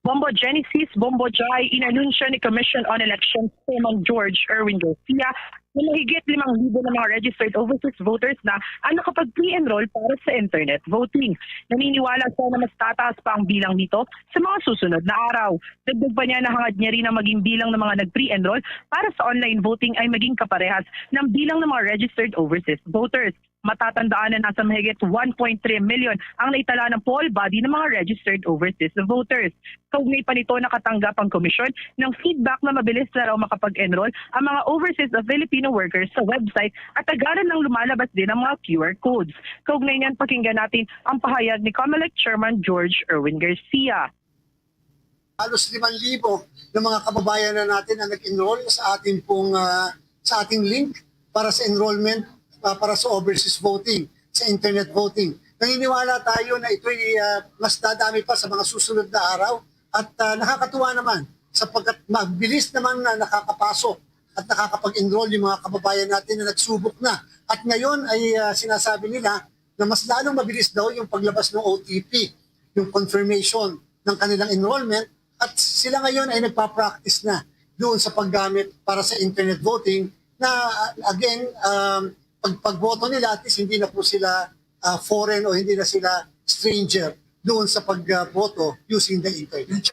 Bombo Genesis, Bombo Jai, inanunsyo ni Commission on Elections Chairman George Erwin Garcia na mahigit limang libo na mga registered overseas voters na ang nakapag-pre-enroll para sa internet voting. Naniniwala siya na mas tataas pa ang bilang nito sa mga susunod na araw. Dagdag pa niya na hangad niya rin ang maging bilang ng mga nag-pre-enroll para sa online voting ay maging kaparehas ng bilang ng mga registered overseas voters. Matatandaan na nasa mahigit one point three million ang naitala ng poll body ng mga registered overseas voters. Kaugnay pa nito, nakatanggap ang komisyon ng feedback na mabilis na raw makapag-enroll ang mga overseas Filipino workers sa website at agaran lang lumalabas din ang mga Q R codes. Kaugnay niyan, pakinggan natin ang pahayag ni Comelec Chairman George Erwin Garcia. Halos limang libo ng mga kababayan na natin ang nag-enroll sa ating pong, ah, sa ating link para sa enrollment, ah, para sa overseas voting, sa internet voting. Naniniwala tayo na ito'y, ah, mas dadami pa sa mga susunod na araw at, ah, nakakatuwa naman sapagkat mabilis naman na nakakapasok at nakakapag-enroll yung mga kababayan natin na nagsubok na. At ngayon ay, ah, sinasabi nila na mas lalong mabilis daw yung paglabas ng O T P, yung confirmation ng kanilang enrollment, at sila ngayon ay nagpa-practice na doon sa paggamit para sa internet voting na, ah, again, um, pag pagboto nila, at least hindi na po sila, ah, foreign o hindi na sila stranger doon sa pagboto using the internet.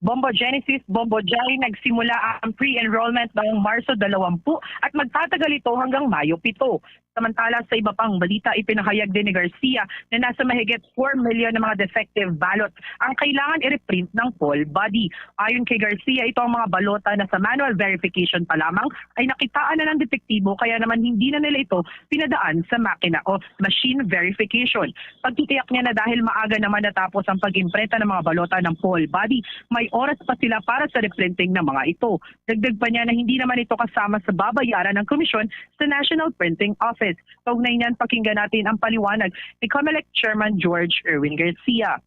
Bombo Genesis, Bombo Jai, nagsimula ang pre-enrollment noong Marso dalawampu at magtatagal ito hanggang Mayo pito. Samantala, sa iba pang balita, ipinahayag din ni Garcia na nasa mahigit four million na mga defective ballots ang kailangan i-reprint ng poll body. Ayon kay Garcia, ito ang mga balota na sa manual verification pa lamang ay nakitaan na ng depektibo, kaya naman hindi na nila ito pinadaan sa makina o machine verification. Pagtitiyak niya na dahil maaga naman natapos ang pag-imprenta ng mga balota ng poll body, may oras pa sila para sa reprinting ng mga ito. Dagdag pa niya na hindi naman ito kasama sa babayaran ng komisyon sa National Printing Office. Kaugnay niyan, pakinggan natin ang paliwanag ni Comelec Chairman George Erwin Garcia.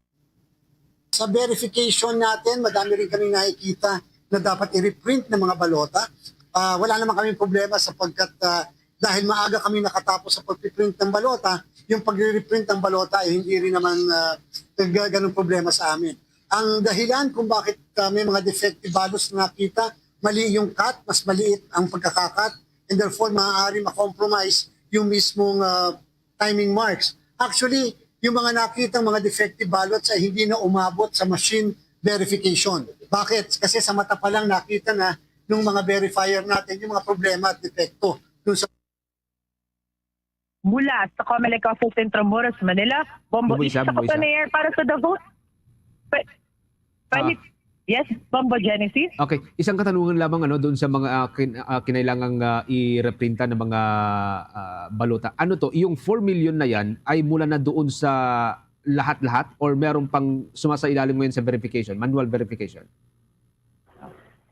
Sa verification natin, madami rin kami nakikita na dapat i-reprint ng mga balota. Ah, wala naman kaming problema sapagkat, ah, dahil maaga kami nakatapos sa pagpiprint ng balota, yung pagre-reprint ng balota ay hindi rin naman, ah, ga-, ganun problema sa amin. Ang dahilan kung bakit, ah, may mga defective ballots na nakita, mali yung cut, mas maliit ang pagkakakat, and therefore maaari ma-compromise yung mismong, ah, timing marks. Actually, yung mga nakitang mga defective ballots ay hindi na umabot sa machine verification. Bakit? Kasi sa mata pa lang nakita na nung mga verifier natin yung mga problema at depekto dun sa Mula sa Comelec Office, Intramuros, Manila, Bombo Bombo Isa Isa, Bombo Isa. Cotoner para sa The Vote. Pe- Ah. Pwede- Yes, Bombo Genesis. Okay, isang katanungan lamang ano doon sa mga ah, kin- ah, kinailangang ah, ireprinta ng mga ah, balota. Ano to? Yung four million na yan ay mula na doon sa lahat-lahat or meron pang sumasailalim ngayon sa verification, manual verification?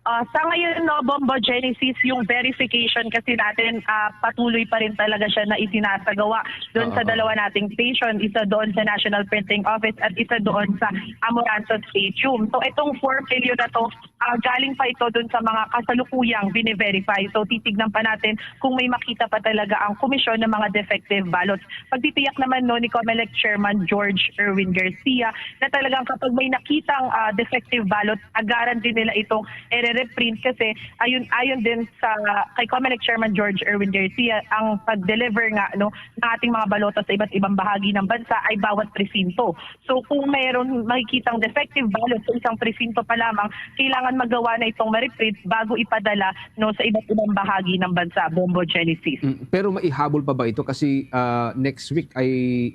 Ah, sa ngayon, no, Bombo Genesis, yung verification kasi natin, ah, patuloy pa rin talaga siya na isinasagawa doon sa Oo. Dalawa nating station, isa doon sa National Printing Office at isa doon sa Amoranto Stadium. So itong four million na to, ah, galing pa ito doon sa mga kasalukuyang bine-verify. So titignan pa natin kung may makita pa talaga ang komisyon ng mga defective ballots. Pagtitiyak naman, no, ni Comelec Chairman George Erwin Garcia na talagang kapag may nakitang ah, defective ballots, agaran din nila itong i-reprint kasi ayun, ayon din sa kay Comelec Chairman George Erwin Garcia, ang pag-deliver nga, no, ng ating mga balota sa iba't ibang bahagi ng bansa ay bawat presinto. So kung mayroon makikitang defective ballot sa isang presinto pa lamang, kailangan magawa na itong ma-reprint bago ipadala, no, sa iba't ibang bahagi ng bansa, Bombo Genesis. Mm, pero maihabol pa ba ito? Kasi ah, next week ay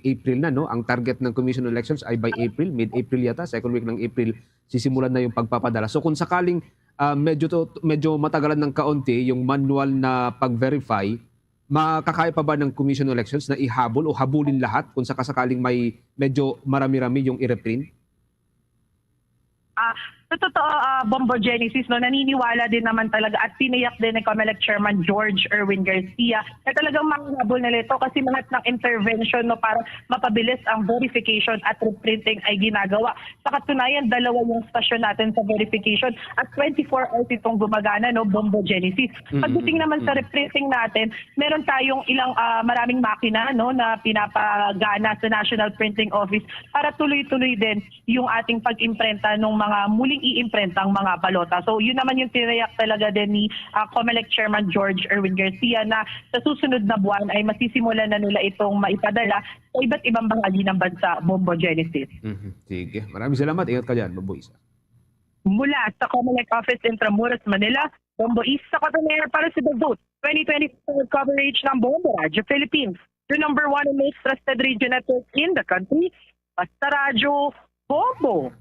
April na, no? Ang target ng Commission on Elections ay by April, mid-April yata, second week ng April, sisimulan na yung pagpapadala. So kung sakaling ah, medyo to, medyo matagalan ng kaunti yung manual na pag-verify, makakaya pa ba ng Commission on Elections na ihabol o habulin lahat kung sakasakaling may medyo marami-rami yung i-reprint? Ah, sa totoo, ah, Bombo Genesis, no, naniniwala din naman talaga at tiniyak din ni Comelec Chairman George Erwin Garcia na talagang mahahabol nila ito kasi lahat ng intervention, no, para mapabilis ang verification at reprinting ay ginagawa. Sa katunayan, dalawa yung stasyon natin sa verification at twenty-four hours itong gumagana, no, Bombo Genesis. Mm, Pagdating mm, naman sa mm. reprinting natin, meron tayong ilang ah, maraming makina, no, na pinapagana sa National Printing Office para tuloy-tuloy din yung ating pag-imprenta ng mga muling iimprentang mga balota. So yun naman yung tinayak talaga din ni ah, Comelec Chairman George Erwin Garcia na sa susunod na buwan ay masisimulan na nila itong maipadala sa iba't ibang bahagi ng bansa, Bombo Genesis. Mhm. Sige. Maraming salamat. Ingat ka dyan, Bombo Isa. Mula sa Comelec Office, Intramuros, Manila, Bombo Isa Cotoner para sa The Vote. twenty twenty-four coverage ng Bombo Radyo Philippines, the number one and most trusted radio network in the country. Basta Radyo, Bombo!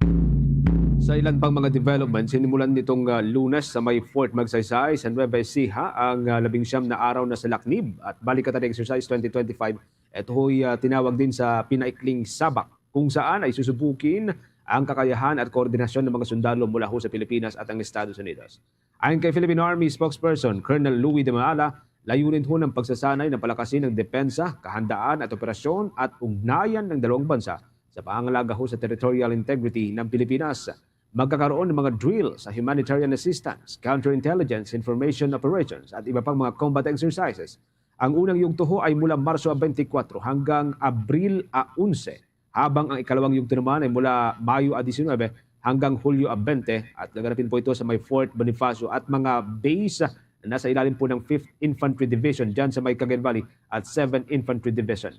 Sa ilan pang mga developments, sinimulan nitong, ah, Lunes sa may Fort Magsaysay sa Nueva Ecija ang, ah, labing siyam na araw na sa Laknib at Balikatan Exercise twenty twenty-five. Ito'y, ah, tinawag din sa pinaikling sabak, kung saan ay susubukin ang kakayahan at koordinasyon ng mga sundalo mula ho sa Pilipinas at ang Estados Unidos. Ayon kay Philippine Army spokesperson Colonel Louis de Maala, layunin ho ng pagsasanay na palakasin ang depensa, kahandaan at operasyon at ugnayan ng dalawang bansa sa pangangalaga ho sa territorial integrity ng Pilipinas. Magkakaroon ng mga drill sa humanitarian assistance, counterintelligence, information operations at iba pang mga combat exercises. Ang unang yugto ho ay mula Marso twenty-four hanggang Abril a onse, habang ang ikalawang yugto naman ay mula Mayo a diecinuebe hanggang Hulyo a twenty, at gaganapin po ito sa may Fort Bonifacio at mga base na nasa ilalim po ng Fifth Infantry Division dyan sa may Cagayan Valley at Seventh Infantry Division.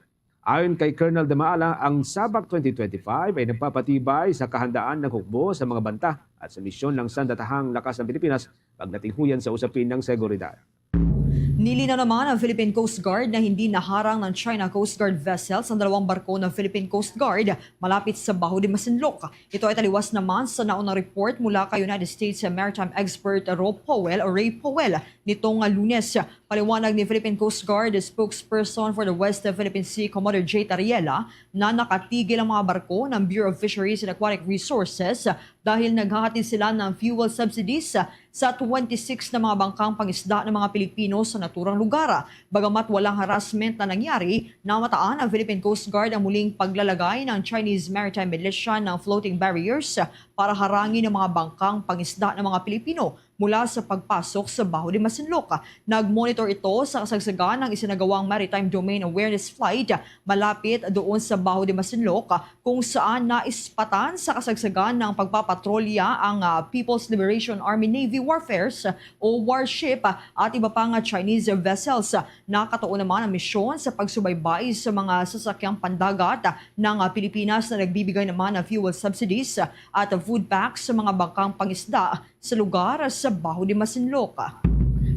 Ayon kay Colonel Damaala, ang Sabak twenty twenty-five ay nagpapatibay sa kahandaan ng hukbo sa mga banta at sa misyon ng Sandatahang Lakas ng Pilipinas pagdating ho yan sa usapin ng seguridad. Nilinaw naman ang Philippine Coast Guard na hindi naharang ng China Coast Guard vessels ang dalawang barko ng Philippine Coast Guard malapit sa Baho de Masinloc. Ito ay taliwas naman sa naunang report mula kay United States maritime expert Ro Powell o Ray Powell nitong Lunes. Paliwanag ni Philippine Coast Guard spokesperson for the West Philippine Sea, Commander Jay Tariela, na nakatigil ang mga barko ng Bureau of Fisheries and Aquatic Resources dahil naghahatid sila ng fuel subsidies sa twenty-six na mga bangkang pangisda ng mga Pilipino sa naturang lugar. Bagamat walang harassment na nangyari, namataan ang Philippine Coast Guard ang muling paglalagay ng Chinese maritime militia ng floating barriers para harangin ang mga bangkang pangisda ng mga Pilipino mula sa pagpasok sa Baho de Masinloc. Nag-monitor ito sa kasagsagan ng isinagawang Maritime Domain Awareness Flight malapit doon sa Baho de Masinloc, kung saan naispatan sa kasagsagan ng pagpapatrolya ang, ah, People's Liberation Army Navy warfares o warship at iba pang Chinese vessels. Nakatuon naman ang misyon sa pagsubaybay sa mga sasakyang pandagat ng, ah, Pilipinas na nagbibigay naman ng fuel subsidies at food packs sa mga bangkang pangisda sa lugar sa Baho de Masinloc.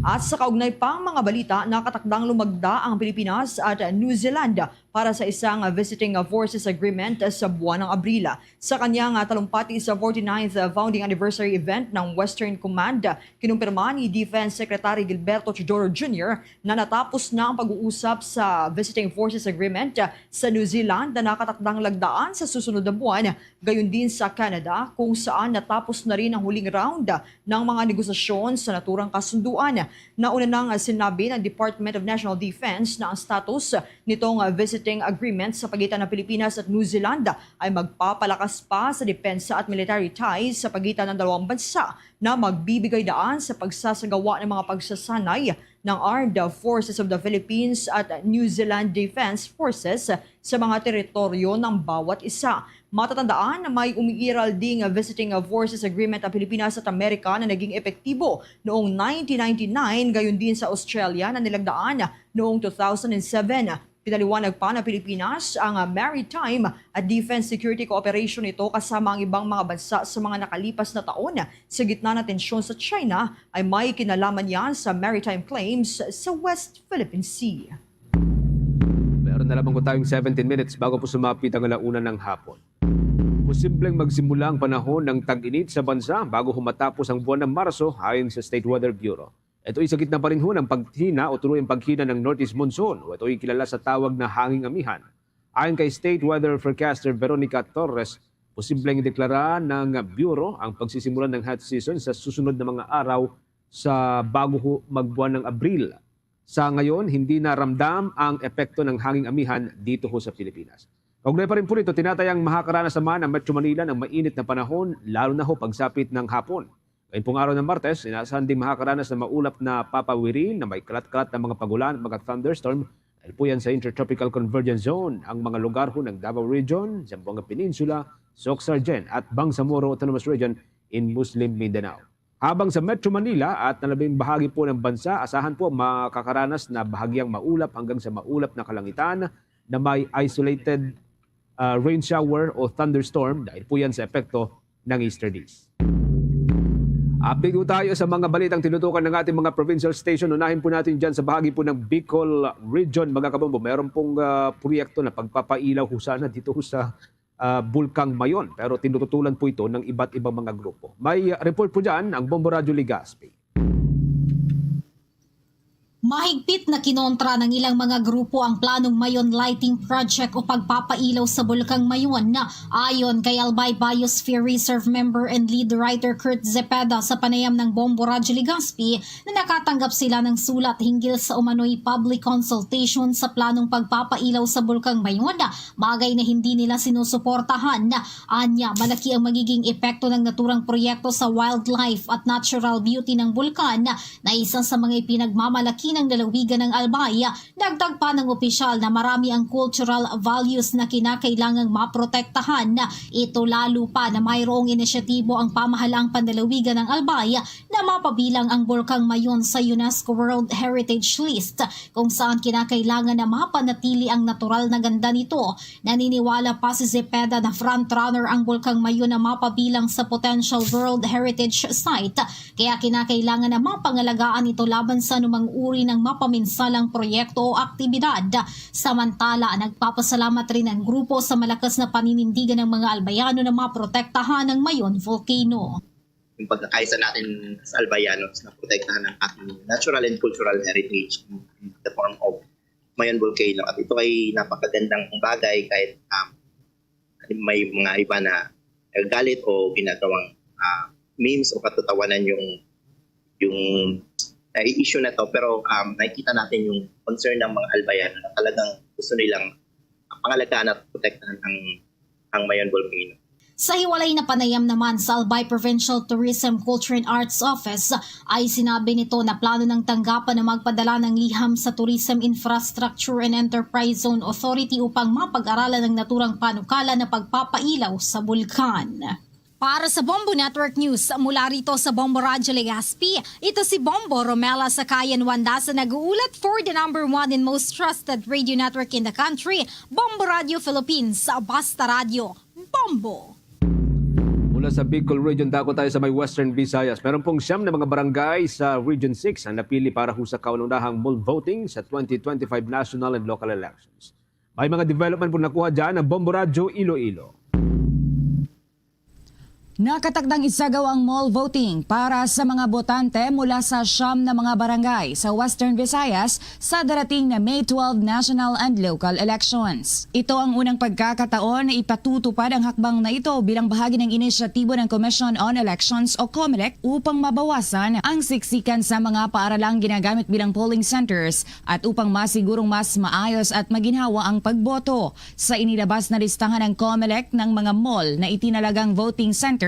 At sa kaugnay pang mga balita, nakatakdang lumagda ang Pilipinas at New Zealand para sa isang visiting forces agreement sa buwan ng Abril. Sa kanyang, ah, talumpati sa forty-ninth founding anniversary event ng Western Command, kinumpirma ni Defense Secretary Gilberto Teodoro Junior na natapos na ang pag-uusap sa visiting forces agreement sa New Zealand na nakatakdang lagdaan sa susunod na buwan, gayon din sa Canada, kung saan natapos na rin ang huling round ng mga negosasyon sa naturang kasunduan. Nauna nang sinabi ng Department of National Defense na ang status nitong visiting agreement sa pagitan ng Pilipinas at New Zealand ay magpapalakas pa sa depensa at military ties sa pagitan ng dalawang bansa na magbibigay daan sa pagsasagawa ng mga pagsasanay ng Armed Forces of the Philippines at New Zealand Defense Forces sa mga teritoryo ng bawat isa. Matatandaan na may umiiral ding visiting forces agreement ang Pilipinas at Amerika na naging epektibo noong nineteen ninety-nine, gayon din sa Australia na nilagdaan noong two thousand and seven. Pinaliwanag pa ng Pilipinas ang, ah, maritime at defense security cooperation nito kasama ang ibang mga bansa sa mga nakalipas na taon. Sa gitna ng tensyon sa China, ay may kinalaman yan sa maritime claims sa West Philippine Sea. Meron na lamang po tayong seventeen minutes bago po sumapit ang alauna ng hapon. Posibleng magsimula ang panahon ng tag-init sa bansa bago humatapos ang buwan ng Marso, ayon sa State Weather Bureau. Ito ay sa gitna pa rin ho ng paghina o tuluyang paghina ng Northeast Monsoon, o ito ay kilala sa tawag na hanging amihan. Ayon kay State Weather Forecaster Veronica Torres, posibleng deklara ng Bureau ang pagsisimulan ng hot season sa susunod na mga araw sa bago ho magbuwan ng Abril. Sa ngayon, hindi na ramdam ang epekto ng hanging amihan dito ho sa Pilipinas. Kaugnay pa rin po nito, tinatayang makakaranas naman ang Metro Manila ng mainit na panahon, lalo na ho pagsapit ng hapon. Ngayong pong araw ng Martes, inaasahan ding makakaranas ng maulap na papawirin na may kalat-kalat na mga pagulan at mga thunderstorm dahil po yan sa Intertropical Convergence Zone, ang mga lugar ho ng Davao Region, Zamboanga Peninsula, Soc-Sargen at Bangsamoro Autonomous Region in Muslim Mindanao. Habang sa Metro Manila at nalabing bahagi po ng bansa, asahan po makakaranas na bahagyang maulap hanggang sa maulap na kalangitan na may isolated, ah, rain shower o thunderstorm dahil po yan sa epekto ng easterlies. Update po tayo sa mga balitang tinutukan ng ating mga provincial station. Unahin po natin dyan sa bahagi po ng Bicol Region, mga kabombo. Meron pong ah, proyekto na pagpapailaw ho sana dito ho sa ah, Bulkang Mayon. Pero tinututulan po ito ng iba't ibang mga grupo. May ah, report po dyan ang Bombo Radyo Legazpi. Mahigpit na kinontra ng ilang mga grupo ang planong Mayon Lighting Project o pagpapailaw sa Bulkang Mayon. Ayon kay Albay Biosphere Reserve member and lead writer Kurt Zepeda sa panayam ng Bombo Radyo Legazpi na nakatanggap sila ng sulat hinggil sa umano'y public consultation sa planong pagpapailaw sa Bulkang Mayon, bagay na hindi nila sinusuportahan. Anya, malaki ang magiging epekto ng naturang proyekto sa wildlife at natural beauty ng bulkan na isa sa mga ipinagmamalaki ng lalawigan ng Albay. Dagdag pa ng opisyal na marami ang cultural values na kinakailangang maprotektahan. Ito lalo pa na mayroong inisyatibo ang pamahalaang panlalawigan ng Albay na mapabilang ang Bulkang Mayon sa UNESCO World Heritage List, kung saan kinakailangan na mapanatili ang natural na ganda nito. Naniniwala pa si Zepeda na frontrunner ang Bulkang Mayon na mapabilang sa potential World Heritage Site, kaya kinakailangan na mapangalagaan ito laban sa anumang uri ng mapaminsalang proyekto o aktibidad. Samantala, nagpapasalamat rin ang grupo sa malakas na paninindigan ng mga Albayano na maprotektahan ang Mayon Volcano. Yung pagkakaisa natin sa Albayanos na protektahan ang ating natural and cultural heritage in the form of Mayon Volcano. At ito ay napakagandang bagay kahit um, may mga iba na nagagalit o ginagawang uh, memes o katatawanan yung yung uh, issue na to. Pero um, nakikita natin yung concern ng mga Albayano na talagang gusto nilang pangalagaan at protektahan ang, ang Mayon Volcano. Sa hiwalay na panayam naman sa Albay Provincial Tourism, Culture and Arts Office ay sinabi nito na plano ng tanggapan na magpadala ng liham sa Tourism Infrastructure and Enterprise Zone Authority upang mapag-aralan ang naturang panukala na pagpapailaw sa bulkan. Para sa Bombo Network News, mula rito sa Bombo Radyo Legazpi, ito si Bombo Romela Sakayan Wanda sa nag-uulat for the number one and most trusted radio network in the country, Bombo Radio Philippines, Basta Radio. Bombo! Mula sa Bicol Region, dako tayo sa may Western Visayas. Meron pong siyam na mga barangay sa Region six ang napili para ho sa kauna-unahang mall voting sa twenty twenty-five national and local elections. May mga development po nakuha dyan ang Bombo Radyo Iloilo. Nakatakdang isagaw ang mall voting para sa mga botante mula sa siyam na mga barangay sa Western Visayas sa darating na May twelve national and local elections. Ito ang unang pagkakataon na ipatutupad ang hakbang na ito bilang bahagi ng inisyatibo ng Commission on Elections o COMELEC upang mabawasan ang siksikan sa mga paaralang ginagamit bilang polling centers at upang masigurong mas maayos at maginhawa ang pagboto. Sa inilabas na listahan ng COMELEC ng mga mall na itinalagang voting centers,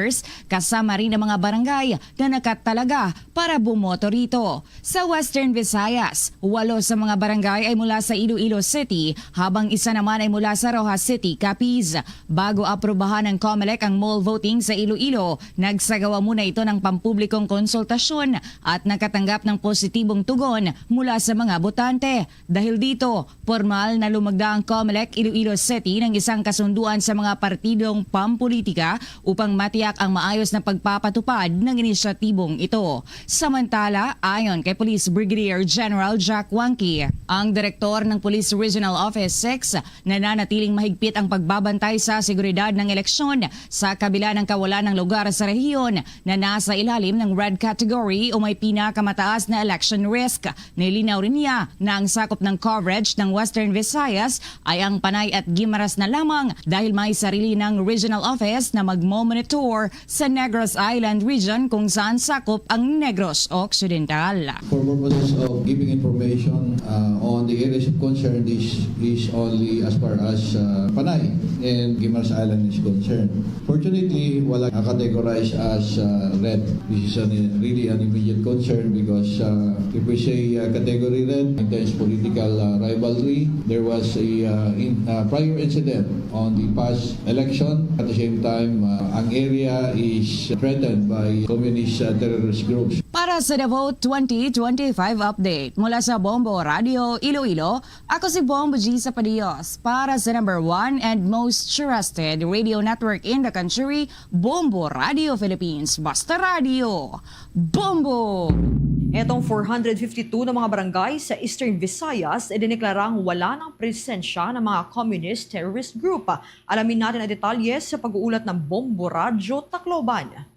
kasama rin ang mga barangay na nakatalaga para bumoto rito. Sa Western Visayas, walo sa mga barangay ay mula sa Iloilo City, habang isa naman ay mula sa Roxas City, Capiz. Bago aprubahan ng COMELEC ang mall voting sa Iloilo, nagsagawa muna ito ng pampublikong konsultasyon at nakatanggap ng positibong tugon mula sa mga botante. Dahil dito, pormal na lumagda ang COMELEC Iloilo City ng isang kasunduan sa mga partidong pampolitika upang matiyak ang maayos na pagpapatupad ng inisyatibong ito. Samantala, ayon kay Police Brigadier General Jack Wangki, ang direktor ng Police Regional Office six, nananatiling mahigpit ang pagbabantay sa seguridad ng eleksyon sa kabila ng kawalan ng lugar sa rehiyon na nasa ilalim ng red category o may pinakamataas na election risk. Nilinaw rin niya na ang sakop ng coverage ng Western Visayas ay ang Panay at Guimaras na lamang dahil may sarili ng regional office na magmo-monitor sa Negros Island region kung saan sakop ang Negros Occidental. For purposes of giving information uh, on the areas of concern, this is only as far as uh, Panay and Guimaras Island is concerned. Fortunately, wala nakategorize as uh, red. This is an, really an immediate concern because uh, if we say uh, category red, intense political uh, rivalry, there was a uh, in, uh, prior incident on the past election. At the same time, uh, ang area is threatened by communist, uh, terrorist groups. Para sa Davao twenty twenty-five update mula sa Bombo Radio Iloilo, ako si Bombo G Sapadios para sa number one and most trusted radio network in the country, Bombo Radio Philippines. Basta Radio, Bombo! Itong four hundred fifty-two na mga barangay sa Eastern Visayas ay dineklarang wala ng presensya ng mga communist terrorist group. Alamin natin ang detalye sa pag-uulat ng Bombo Radyo Tacloban.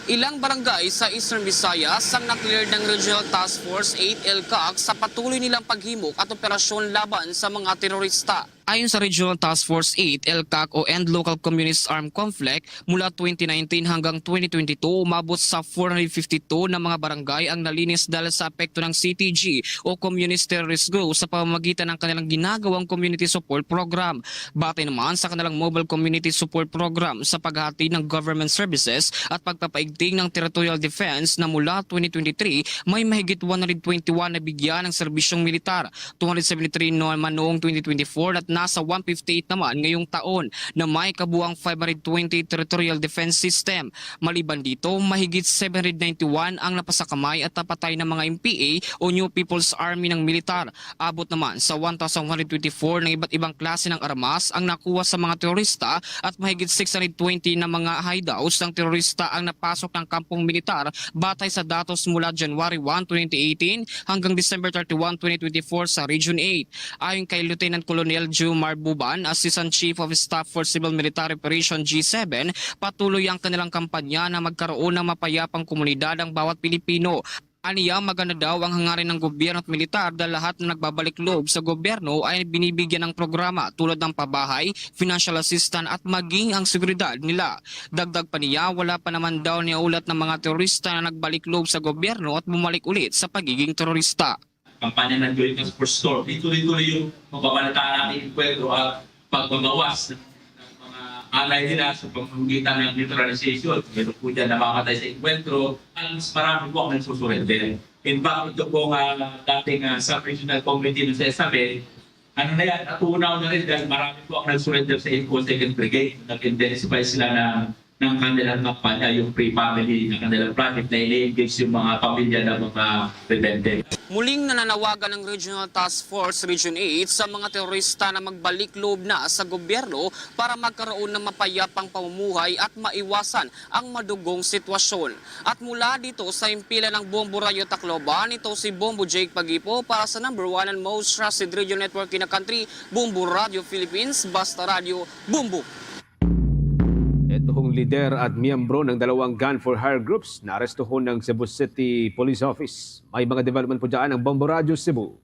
Ilang barangay sa Eastern Visayas ang na-clear ng Regional Task Force eight ELCAC sa patuloy nilang paghimok at operasyon laban sa mga terorista. Ayon sa Regional Task Force eight ELCAC o End Local Communist Armed Conflict, mula twenty nineteen hanggang twenty twenty-two, umabot sa four hundred fifty-two na mga barangay ang nalinis dahil sa epekto ng C T G o Communist Terrorist Group sa pamamagitan ng kanilang ginagawang Community Support Program. Batay naman sa kanilang Mobile Community Support Program sa paghatid ng government services at pagpapaigting ng territorial defense na mula twenty twenty-three, may mahigit one hundred twenty-one na bigyan ng serbisyong militar, two hundred seventy-three naman noong twenty twenty-four at nasa one fifty-eight naman ngayong taon na may kabuang five hundred twenty territorial defense system. Maliban dito, mahigit seven hundred ninety-one ang napasakamay at napatay ng mga M P A o New People's Army ng militar. Abot naman sa one thousand one hundred twenty-four na iba't ibang klase ng armas ang nakuha sa mga terorista at mahigit six hundred twenty na mga hideouts ng terorista ang napasok ng kampong militar batay sa datos mula January one, twenty eighteen hanggang December thirty-one, twenty twenty-four sa Region eight. Ayon kay Lieutenant Colonel Jumar Buban, Assistant Chief of Staff for Civil Military Operation G seven, patuloy ang kanilang kampanya na magkaroon ng mapayapang komunidad ang bawat Pilipino. Aniya, maganda daw ang hangarin ng gobyerno at militar dahil lahat na nagbabalik loob sa gobyerno ay binibigyan ng programa tulad ng pabahay, financial assistance at maging ang seguridad nila. Dagdag pa niya, wala pa naman daw niulat ng mga terorista na nagbalik loob sa gobyerno at bumalik ulit sa pagiging terorista. Kampanya ng Joint Task Force Storm, ituloy-tuloy yung pagbabalita natin yung kwento at pagbabawas ng mga alay nila sa pamamagitan ng neutralization. Meron po dyan namamatay sa enkwentro at mas marami po ang nagsusurrender. In fact, ito pong uh, dating uh, sub-regional committee ng S M N, ano na yan, natunaw na rin dahil marami po ang nagsurrender sa Info Second Brigade. Nag-intensify sila na ng kanilang kampanya, yung Free Family, ng kanilang project na ini-engage yung mga pamilya ng mga rebelde. Muling nananawagan ng Regional Task Force Region eight sa mga terorista na magbalik loob na sa gobyerno para magkaroon ng mapayapang pamumuhay at maiwasan ang madugong sitwasyon. At mula dito sa himpilan ng Bombo Radyo Tacloban, ito si Bombo Jake Pagipo para sa number one and most trusted radio network in the country, Bombo Radyo Philippines, Basta Radyo, Bombo! Ito hong lider at miyembro ng dalawang gun for hire groups na arestuhon ng Cebu City Police Office. May mga development po dyan ang Bombo Radyo Cebu.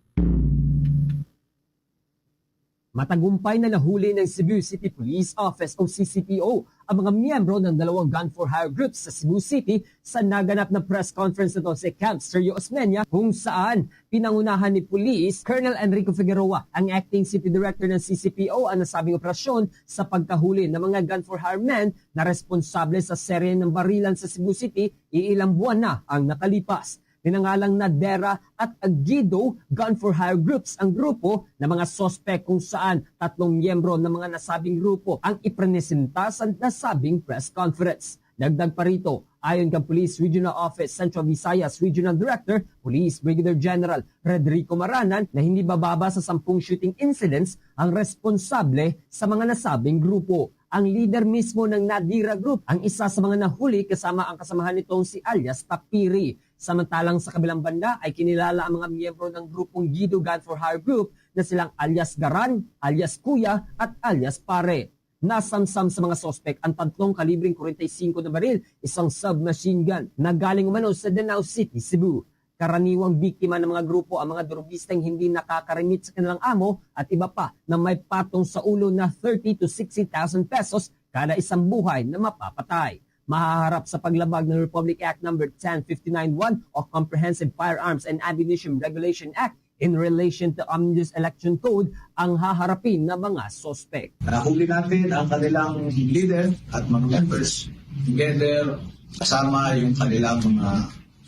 Matagumpay na nahuli ng Cebu City Police Office o C C P O ang mga miyembro ng dalawang gun for hire groups sa Cebu City sa naganap na press conference nito si Camp Sergio Osmeña, kung saan pinangunahan ni Police Colonel Enrico Figueroa, ang acting city director ng C C P O, ang nasabing operasyon sa pagkahuli ng mga gun for hire men na responsable sa serye ng barilan sa Cebu City iilang buwan na ang nakalipas. Pinangalang Nadera at Agido Gun for Hire Groups ang grupo na mga suspek, kung saan tatlong miyembro ng mga nasabing grupo ang iprenesenta sa nasabing press conference. Dagdag pa rito, ayon kang Police Regional Office Central Visayas Regional Director, Police Brigadier General Frederico Maranan, na hindi bababa sa sampung shooting incidents ang responsable sa mga nasabing grupo. Ang leader mismo ng Nadira Group ang isa sa mga nahuli, kasama ang kasamahan nitong si alias Tapiri. Samantalang sa kabilang banda ay kinilala ang mga miyembro ng grupong Gido Gun for Hire Group na silang alias Garan, alias Kuya, at alias Pare. Nasamsam sa mga suspek ang tatlong kalibreng forty-five na baril, isang submachine gun na galing umano sa Danao City, Cebu. Karaniwang biktima ng mga grupo ang mga durugistang hindi nakakarimit sa kanilang amo at iba pa na may patong sa ulo na thirty to sixty thousand pesos kada isang buhay na mapapatay. Mahaharap sa paglabag ng Republic Act Number ten fifty-nine one o Comprehensive Firearms and Ammunition Regulation Act in relation to Omnibus Election Code ang haharapin na mga suspek. Nahuli natin ang kanilang leader at mga members. Together, kasama yung kanilang mga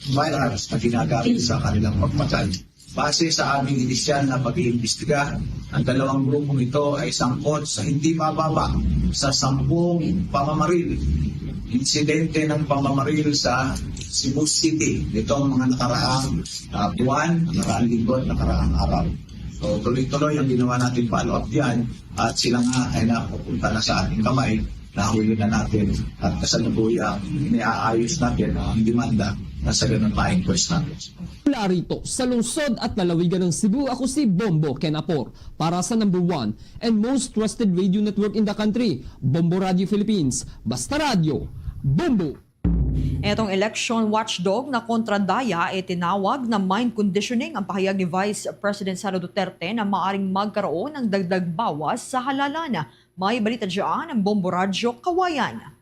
firearms na ginagamit sa kanilang pagpatay. Base sa aming inisyal na pag-iimbestiga, ang dalawang grupong ito ay sangkot sa hindi mababa sa sampung pamamaril, insidente ng pamamaril sa Cebu City nitong mga nakaraang, ah, buwan, nakaraang linggo at nakaraang araw. So, tuloy-tuloy ang ginawa nating follow-up diyan at sila nga ay napupunta na sa ating kamay, nahuli na natin at kasalukuyang iniaayos natin ang demanda na sa ganun pa-inquest natin. Mula rito sa lungsod at lalawigan ng Cebu, ako si Bombo Kenapor para sa number one and most trusted radio network in the country, Bombo Radio Philippines. Basta Radyo, Bombo! Etong election watchdog na kontra Daya, itinawag na mind conditioning ang pahayag ni Vice President Sara Duterte na maaring magkaroon ng dagdag bawas sa halalan. May balita dyan ang Bombo Radyo Kawayan.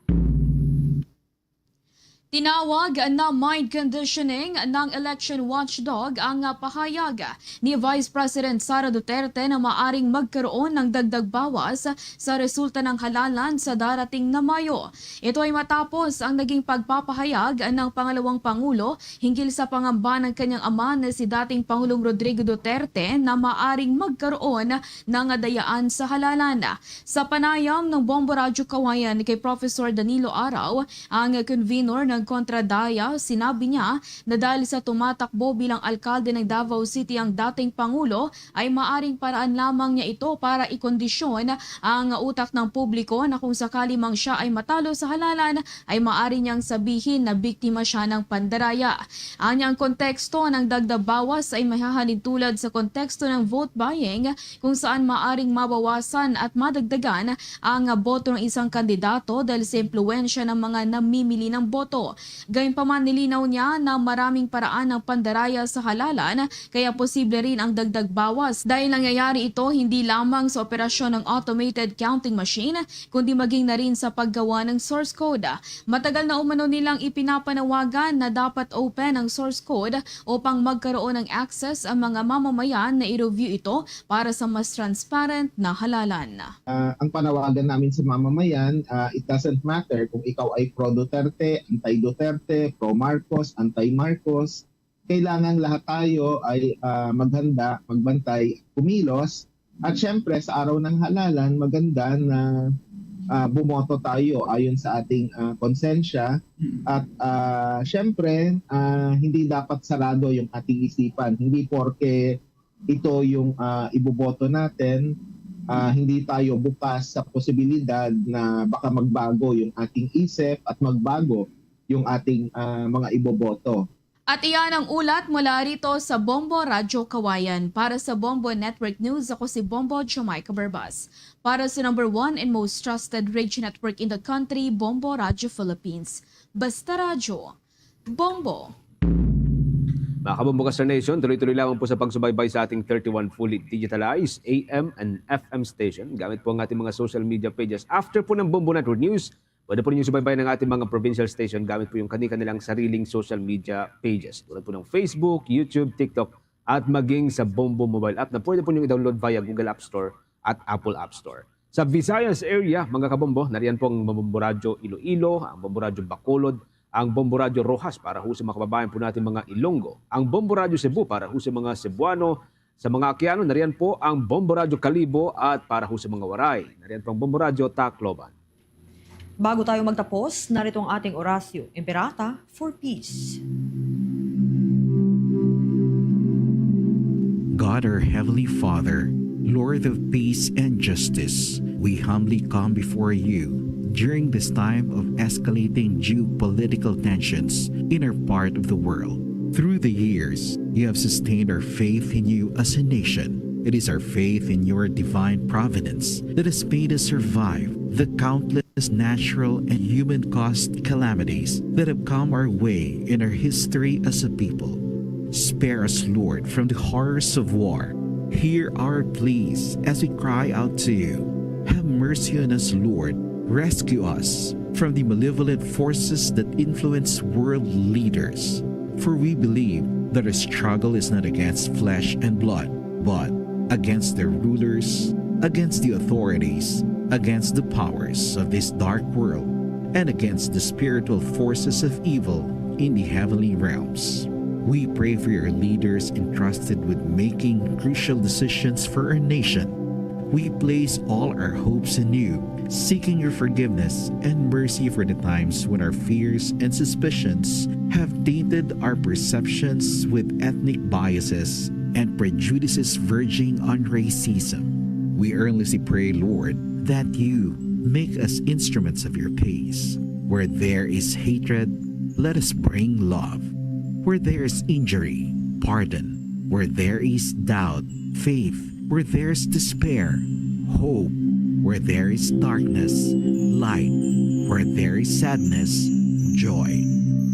Tinawag na mind conditioning ng election watchdog ang pahayag ni Vice President Sara Duterte na maaring magkaroon ng dagdag bawas sa resulta ng halalan sa darating na Mayo. Ito ay matapos ang naging pagpapahayag ng pangalawang pangulo hinggil sa pangamba ng kanyang ama na si dating Pangulong Rodrigo Duterte na maaring magkaroon ng dayaan sa halalan. Sa panayam ng Bombo Radyo Kawayan kay Professor Danilo Araw, ang convenor ng Kontra Daya, sinabi niya na dahil sa tumatakbo bilang alkalde ng Davao City ang dating Pangulo, ay maaring paraan lamang niya ito para ikondisyon ang utak ng publiko na kung sakali mang siya ay matalo sa halalan, ay maari niyang sabihin na biktima siya ng pandaraya. Anya ang konteksto ng dagdag bawas ay mahahalin tulad sa konteksto ng vote buying, kung saan maaring mabawasan at madagdagan ang boto ng isang kandidato dahil sa impluwensya ng mga namimili ng boto. Gayunpaman, nilinaw niya na maraming paraan ng pandaraya sa halalan, kaya posible rin ang dagdag bawas dahil nangyayari ito hindi lamang sa operasyon ng automated counting machine, kundi maging na rin sa paggawa ng source code. Matagal na umano nilang ipinapanawagan na dapat open ang source code upang magkaroon ng access ang mga mamamayan na i-review ito para sa mas transparent na halalan. Ah, ang panawagan namin sa mamamayan, ah, it doesn't matter kung ikaw ay pro-Duterte, anti-Duterte, pro-Marcos, anti-Marcos. Kailangan lahat tayo ay, ah, maghanda, magbantay, kumilos. At syempre, sa araw ng halalan, maganda na, ah, bumoto tayo ayon sa ating, ah, konsensya at, ah, syempre, ah, hindi dapat sarado yung ating isipan. Hindi porke ito yung, ah, iboboto natin, ah, hindi tayo bukas sa posibilidad na baka magbago yung ating isip at magbago yung ating, ah, mga iboboto. At iyan ang ulat mula rito sa Bombo Radyo Kawayan. Para sa Bombo Network News, ako si Bombo Jamaica Barbas. Para sa number one and most trusted radio network in the country, Bombo Radyo Philippines. Basta Radyo, Bombo! Mga kabombo ka Star Nation, tuloy-tuloy lamang po sa pagsubaybay sa ating thirty-one fully digitalized A M and F M station. Gamit po ang ating mga social media pages. After po ng Bombo Network News, pwede po ninyo subaybayan ang ating mga provincial station gamit po yung kani-kanilang sariling social media pages. Tulad po ng Facebook, YouTube, TikTok, at maging sa Bombo mobile app na pwede po ninyo i-download via Google App Store at Apple App Store. Sa Visayas area, mga kabombo, nariyan po ang Bombo Radyo Iloilo, ang Bombo Radyo Bacolod, ang Bombo Radyo Roxas para ho sa mga kababayan po natin mga Ilonggo, ang Bombo Radyo Cebu para ho sa mga Cebuano, sa mga Aquiano, nariyan po ang Bombo Radyo Kalibo at para ho sa mga Waray, nariyan po ang Bombo Radyo Tacloban. Bago tayo magtapos, narito ang ating Orasyo Imperata for Peace. God, our Heavenly Father, Lord of peace and justice, we humbly come before you during this time of escalating geopolitical tensions in our part of the world. Through the years, you have sustained our faith in you as a nation. It is our faith in your divine providence that has made us survive the countless natural and human caused calamities that have come our way in our history as a people. Spare us, Lord, from the horrors of war. Hear our pleas as we cry out to you. Have mercy on us, Lord. Rescue us from the malevolent forces that influence world leaders. For we believe that our struggle is not against flesh and blood, but against their rulers, against the authorities, against the powers of this dark world, and against the spiritual forces of evil in the heavenly realms. We pray for your leaders entrusted with making crucial decisions for our nation. We place all our hopes in you, seeking your forgiveness and mercy for the times when our fears and suspicions have tainted our perceptions with ethnic biases and prejudices verging on racism. We earnestly pray, Lord, that you make us instruments of your peace. Where there is hatred, let us bring love. Where there is injury, pardon. Where there is doubt, faith. Where there is despair, hope. Where there is darkness, light. Where there is sadness, joy.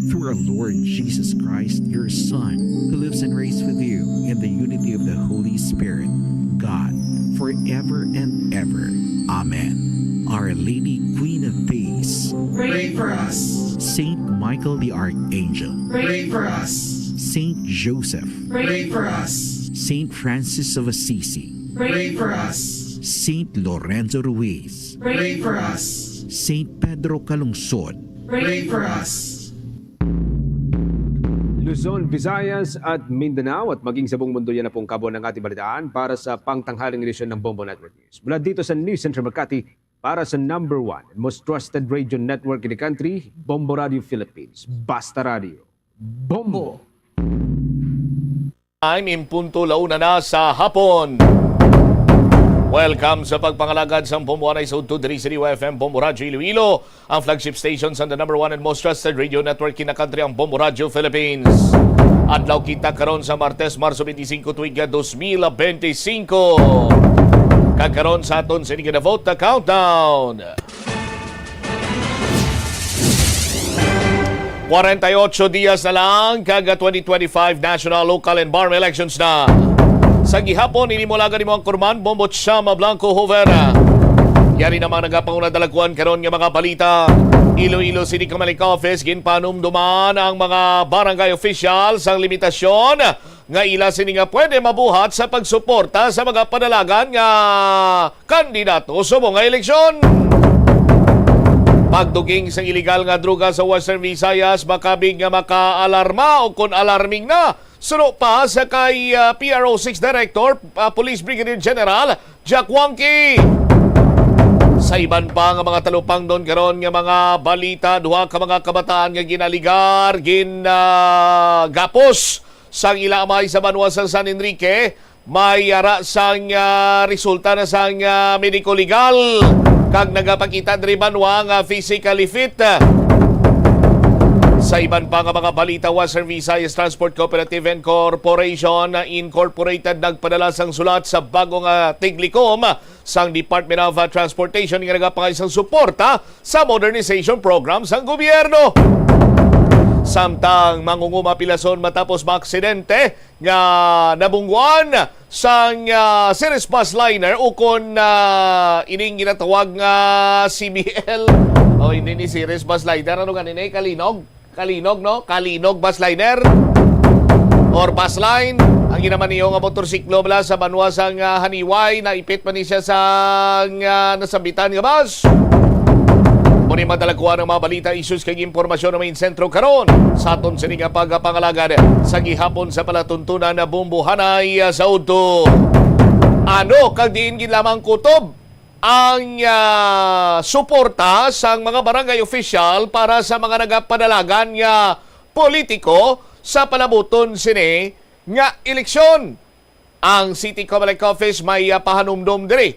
Through our Lord Jesus Christ, your Son, who lives and reigns with you in the unity of the Holy Spirit, God, forever and ever. Amen. Our Lady, Queen of Peace, pray for us. Saint Michael the Archangel, pray for us. Saint Joseph, pray for us. Saint Francis of Assisi, pray for us. Saint Lorenzo Ruiz, pray for us. Saint Pedro Calungsod, pray for us. Luzon, Visayas, at Mindanao, at maging sa buong mundo, yan na pong kabuuan ng ating balitaan para sa pangtanghaling edisyon ng Bombo Network News. Mula dito sa News Center Makati, para sa number one and most trusted radio network in the country, Bombo Radio Philippines. Basta Radio. Bombo! Time in punto la una na sa hapon. Welcome sa pagpangalagad sang Bombo Anay sa Udto diri sa D Y F M Bombo Radyo Iloilo, ang flagship station sang the number one and most trusted radio network in the country, ang Bombo Radyo Philippines. Adlaw kita karon sa Martes, Marso twenty-five, tuig nga dos mil benti singko. Kag karon sa aton sini nga vote countdown. Kwarenta y ocho dias na lang kag twenty twenty-five national, local, and barangay elections na. Sa gihapon, ini mo laga nimo ang kurman, Bombo Chama Blanco Hover. Yari na mga nagapanguna dalaguan karon nga mga balita. Iloilo City Comelec Office, ginpanumduman ang mga barangay official sang limitasyon nga ila sini nga pwede mabuhat sa pagsuporta sa mga panalagan nga kandidato subong nga eleksyon. Pagduging sa iligal nga droga sa Western Visayas, makabig nga makaalarma o kon alarming na, suno pa sa kay, ah, P R O six Director, ah, Police Brigadier General Jack Wangki. Sa iban pa nga mga talupangdon karon nga mga balita, duha ka mga kabataan nga ginaligar, gin, ah, gapos sang ila amay sa banwa sa San Enrique, may ara sang, ah, resulta na sang, ah, medico legal kag nagapakita diri banwa nga physically fit. Sa iban pa nga mga balita, Western Visayas Transport Cooperative and Corporation Incorporated nagpadala sang sulat sa bago nga tiglikom sang Department of, ah, Transportation nga nagapangay sang suporta sa modernization program sang gobyerno. Samtang mangunguma pilason matapos maaksidente nga nabungguan sang, ah, Ceres Bus Liner ukon, ah, ining ginatawag nga C B L. O, hindi ni Ceres Bus Liner. Ano gani ni? Kalinog? Kalinog, no? Kalinog Bus Liner or bus line. Ang ginaman niyo nga motorsiklo bala sa banwa sang, ah, Haniway, naipit pa ni siya sa, ah, nasambitan nga bus. Muni madalakuan ang mga balita, issues kag impormasyon nga main sentro karon sa aton sini nga pagpangalagad sa gihapon sa palatuntunan na bumbuhanay, ah, sa udto. Ano kag diin gid lamang kutob ang, ah, suporta sang mga barangay official para sa mga nagapadalagan nga politiko sa palabuton sini nga eleksyon. Ang City Comelec Office may, ah, pahanumdom diri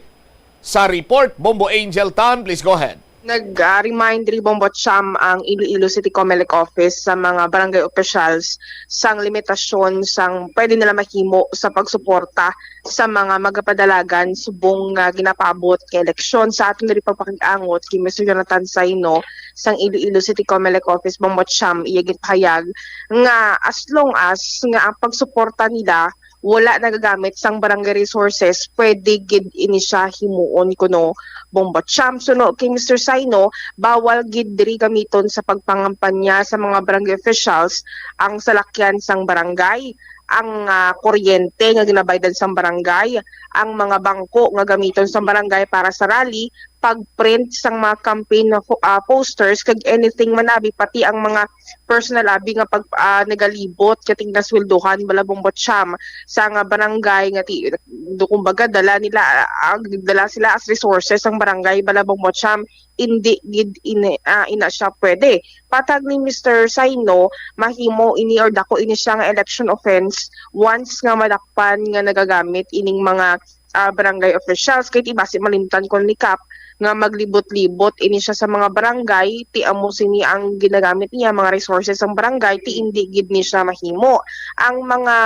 sa report. Bombo Angel Tan, please go ahead. Nag-remind diri, Bombo Cham, ang Iloilo City Comelec Office sa mga barangay officials sang limitasyon sang pwede nila mahimo sa pagsuporta sa mga magapadalagan subong nga ginapaabot nga eleksyon. Sa aton diri pagpakig-angot kay Mister Jonathan Saino sang Iloilo City Comelec Office, Bombo Cham, iya ginpahayag nga as long as nga ang pagsuporta nila wala nagagamit sang barangay resources, pwede gid ini siya himuon kuno, Bombo Cham. Suno kay Mister Saino, bawal gid diri gamiton sa pagpangampanya sa mga barangay officials ang salakyan sang barangay, ang, ah, kuryente nga ginabaydan sang barangay, ang mga bangko nga gamiton sang barangay para sa rally, pag-print sang mga campaign na po- ah, posters kag anything man abi, pati ang mga personal abi nga pag ah, nagalibot kating nasweldohan bala, Bongbong Cham, sa nga barangay nga ti do kumbaga dala nila ah, ang dala sila as resources ang barangay bala, Bongbong Cham, indi gid ini ah, ina siya pwede. Patag ni Mister Saino, mahimo ini or dako ini siya nga election offense once nga madakpan nga nagagamit ining mga ah, barangay officials. Kay ti basi malimtan ko ni Kap nga maglibot-libot ini siya sa mga barangay, ti amo sini ang ginagamit niya, mga resources sang barangay, ti indi gid ni siya mahimo. Ang mga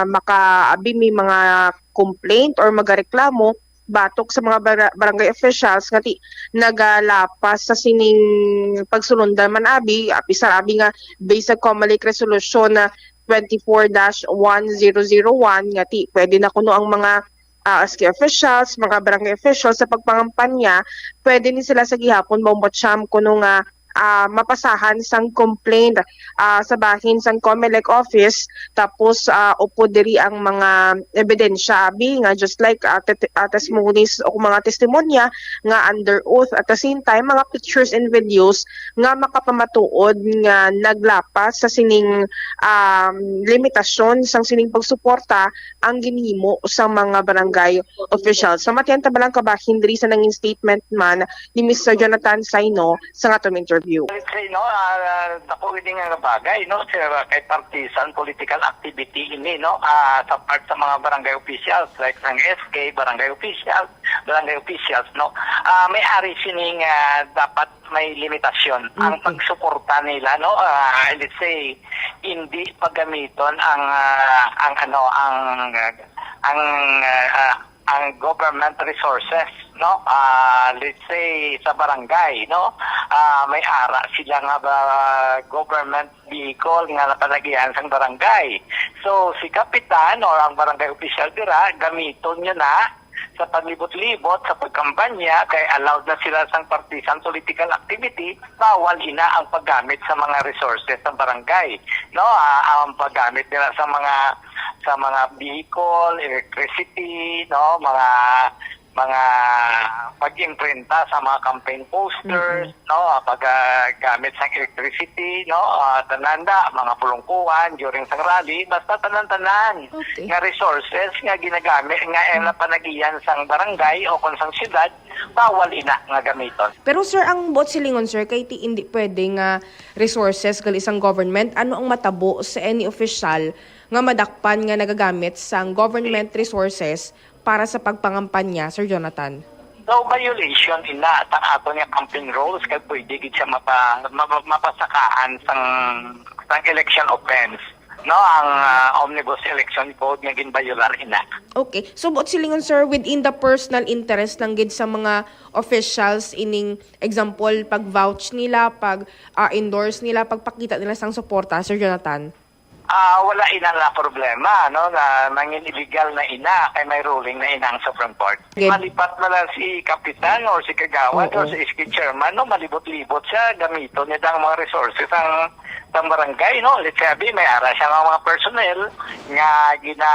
makaabi may mga complaint or magareklamo batok sa mga bara- barangay officials nga ti nagalapas sa sining pagsulundan man abi, ah, bisan abi nga based sa Comelec resolution na twenty-four dash one zero zero one nga ti pwede na kuno ang mga ah, S K officials, mga barangay officials sa pagpangampanya, pwede ni sila sa gihapon, Bongbong Cham, kuno nga ah, mapasahan sang complaint ah, sa bahin sang Comelec office, tapos ah, upod diri ang mga ebidensya abi nga just like ah, tet- ah, testimonies o mga testimonya nga under oath, at the same time mga pictures and videos nga makapamatuod nga naglapas sa sining um, limitasyon sang sining pagsuporta ang ginhimo sa mga barangay officials. Sa matian ta balang kabahin diri sa nangin statement man ni Mister Jonathan Saino sa atong interview. Let's say, no, ah, dako gid nga bagay, no, sir, kay partisan political activity ini, no, ah, sa part sa mga barangay officials, like sang S K, barangay officials, barangay officials, no. Ah, may ari sini nga dapat may limitasyon ang Okay. pagsuporta nila, no. Ah, let's say, hindi paggamiton ang ah, ang ano ang ang ah, ah, ang government resources, no? Ah, let's say sa barangay, no? Ah, may ara sila nga ba government vehicle nga napalagihan sang barangay. So si kapitan or ang barangay official dira gamiton niya na sa paglibot-libot sa pagkampanya kay allowed na sila sang partisan political activity, bawal ina ang paggamit sa mga resources sa barangay, no? Ah, ang paggamit nila sa mga sa mga vehicle, electricity, no, mga mga pag-imprinta sa mga campaign posters, Mm-mm. no, paggamit sa electricity, no, ah, tanan da, mga pulungkuan during sang rally, basta tanan-tanan Okay. nga resources nga ginagamit nga ang napanagian sang barangay o kon sang syudad, bawal ina nga gamiton. Pero sir, ang buot silingon sir kay ti indi pwede nga resources gali sang government. Ano ang matabo sa any official nga madakpan nga nagagamit sang government resources para sa pagpangampanya, Sir Jonathan? So, violation ina sang aton nga campaign rules kay pwede gid siya mapa, mapa, mapasakaan sang sang election offense, no, ang ah, omnibus election code nga ginbayolar ina. Okay. So, buot silingon, sir, within the personal interest lang gid sa mga officials ining example, pag-vouch nila, pag ah, endorse nila, pagpakita nila sang suporta, Sir Jonathan? Ah, wala ina nga problema, no, na nangin illegal na ina kay may ruling na ina ang Supreme Court. Good. Malipat na lang si kapitan or si kagawad Oo. or si S K chairman, no, malibot-libot siya, gamiton niya ang mga resources ang sang barangay, no. Let's say, abi, may ara siya nga mga personnel nga gina,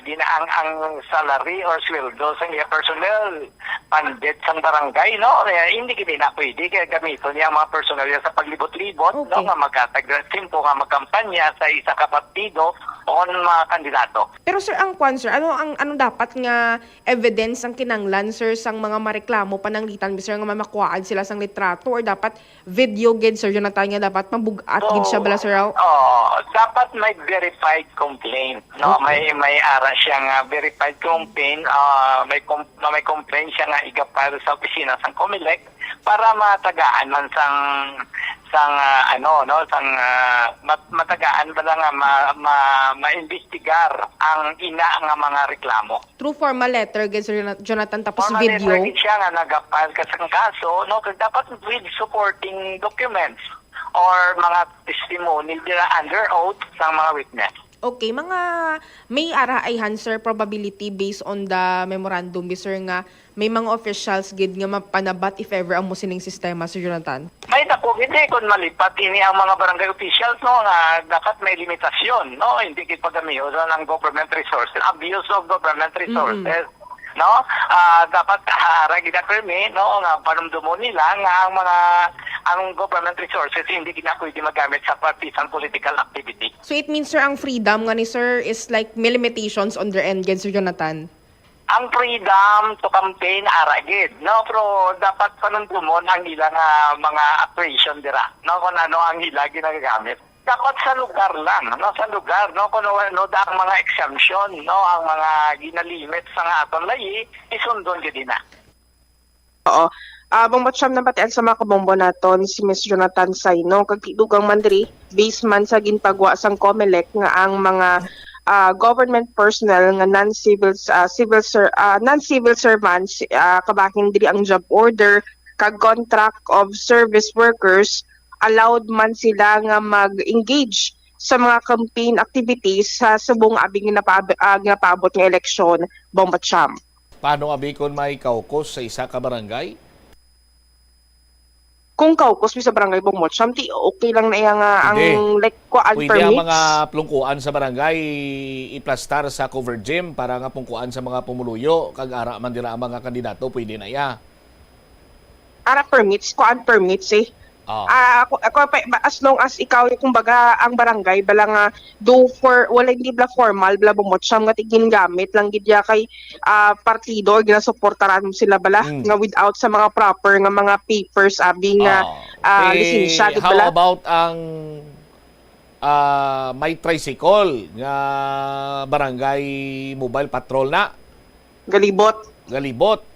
gina ang, ang salary or sweldo sa iya personnel pandit sang barangay, no? Kaya hindi gid na pwede kaya gamiton niya ang mga personalya sa paglibot-libot, no? Okay. Nga maghatag ra simpo nga magkampanya sa isa ka partido o mga kandidato. Pero sir, ang kwan, sir, ano ang, anong dapat nga evidence ang kinanglan, sir, sang mga mareklamo pananglitan, sir, nga mamakuhaan sila sang litrato or dapat video gid, Sir Jonathan, nga dapat mabug-at gid siya bala, sir, aw? Oh, dapat may verified complaint, no? Okay. May, may ara siya nga verified complaint, ah, may com-, may complaint siya nga iga-file sa opisina sang Comelec para matagaan man sang, sang, ah, ano, no, sang, ah, mat-, matagaan bala nga ma-, ma-, maimbestigar ang ina nga mga reklamo. Through formal letter gid, Sir Jona-, Jonathan, tapos Formal video? letter gid siya nga nagapal ka sang kaso, no? Kag dapat with supporting documents or mga testimony dira under oath sang mga witness. Okay, mga may ara ayhan, sir, probability based on the memorandum, sir, nga may mga officials gid nga mapanabat if ever amo sining sistema, Sir Jonathan? Ay, naku, hindi. Kung malipat ini ang mga barangay officials, no, nga dapat may limitasyon, no? Hindi gid pagamiyo sa ng government resources, abuse of government Mm-mm. resources, no? Ah, dapat ara gid ang permi, no, nga panumdumon nila nga ang mga, ang government resources hindi gid na pwede magamit sa partisan political activity. So it means, sir, ang freedom nga ni sir is like may limitations on their end, gid, Sir Jonathan? Ang freedom to campaign ara gid, no, pero dapat panumdumon ang ila nga mga actuation dira, no, kung ano ang ila ginagamit. Dapat sa lugar lang, no, sa lugar, no, kung ano da ang mga exemption, no, ang mga ginalimit sa nga aton layi, isundon gid ina. Oo. Ah, Bong Botcham, nabatian sa mga kabombo naton si Miss Jonathan Saino, kag tidugang man diri, based man sa ginpagwa sang COMELEC nga ang mga ah, government personnel nga non-civil ah, civil ser, ah, non-civil servants, ah, kabahin diri ang job order kag contract of service workers, allowed man sila nga mag-engage sa mga campaign activities sa subong abi nga napa, ah, ginapaabot nga eleksyon, Bong Botcham. Paano abi kung may caucus sa isa ka barangay? Kung caucus mi sa barangay, Bong Botcham, ti okay lang na iya nga ang Pwede. Like kuan Pwede ang permits. Mga plungkuan sa barangay iplastar sa covered gym para nga plungkuan sa mga pumuluyo, kag ara man dira ang mga kandidato, pwede na iya. Ara permits, kuan permits eh. Oh. Ah, ako, ako pa, as long as ikaw, kumbaga, ang barangay bala nga do for, wala, hindi bala formal, bala, Bong Botcham, nga tigingamit lang gid ya kay ah, partido or ginasuportaran mo sila bala Mm. nga without sa mga proper nga mga papers abi nga Oh. ah, Eh, lisensya, di how bala? About ang ah, may tricycle nga barangay mobile patrol na Galibot. Galibot?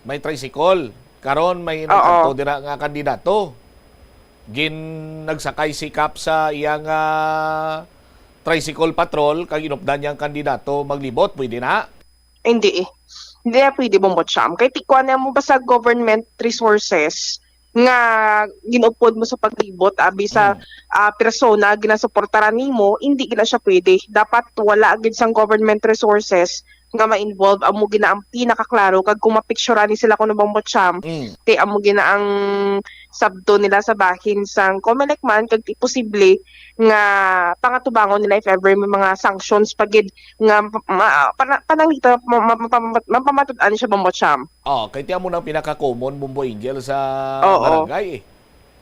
May tricycle. Karon may Oo. Nagkadto dira nga kandidato. Gin nagsakay si Kap sa iyang ah, tricycle patrol kag inupdan niyang kandidato maglibot, pwede na? Hindi eh. Hindi na pwede, Bong Botcham. Kay tikwa na mo ba sa government resources nga ginupod mo sa paglibot abi sa Mm. ah, persona ginasuportaran nimo, hindi gina siya pwede. Dapat wala gid sang government resources nga ma-involve. Amo gina ang pinakaklaro, kag kung mapicturean ni sila kuno, Bong Botcham, Mm. kay amo gina ang sabdo nila sa bahin sang COMELEC man, kag ti posible nga pangatubangon nila if ever may mga sanctions pa gid nga ma, pana, pananglitan ma, ma, ma, mapamatud-an siya, Bong Botcham. Oh, kay ti amo nang pinaka-common, Bombo Angel, sa Oo. Barangay eh.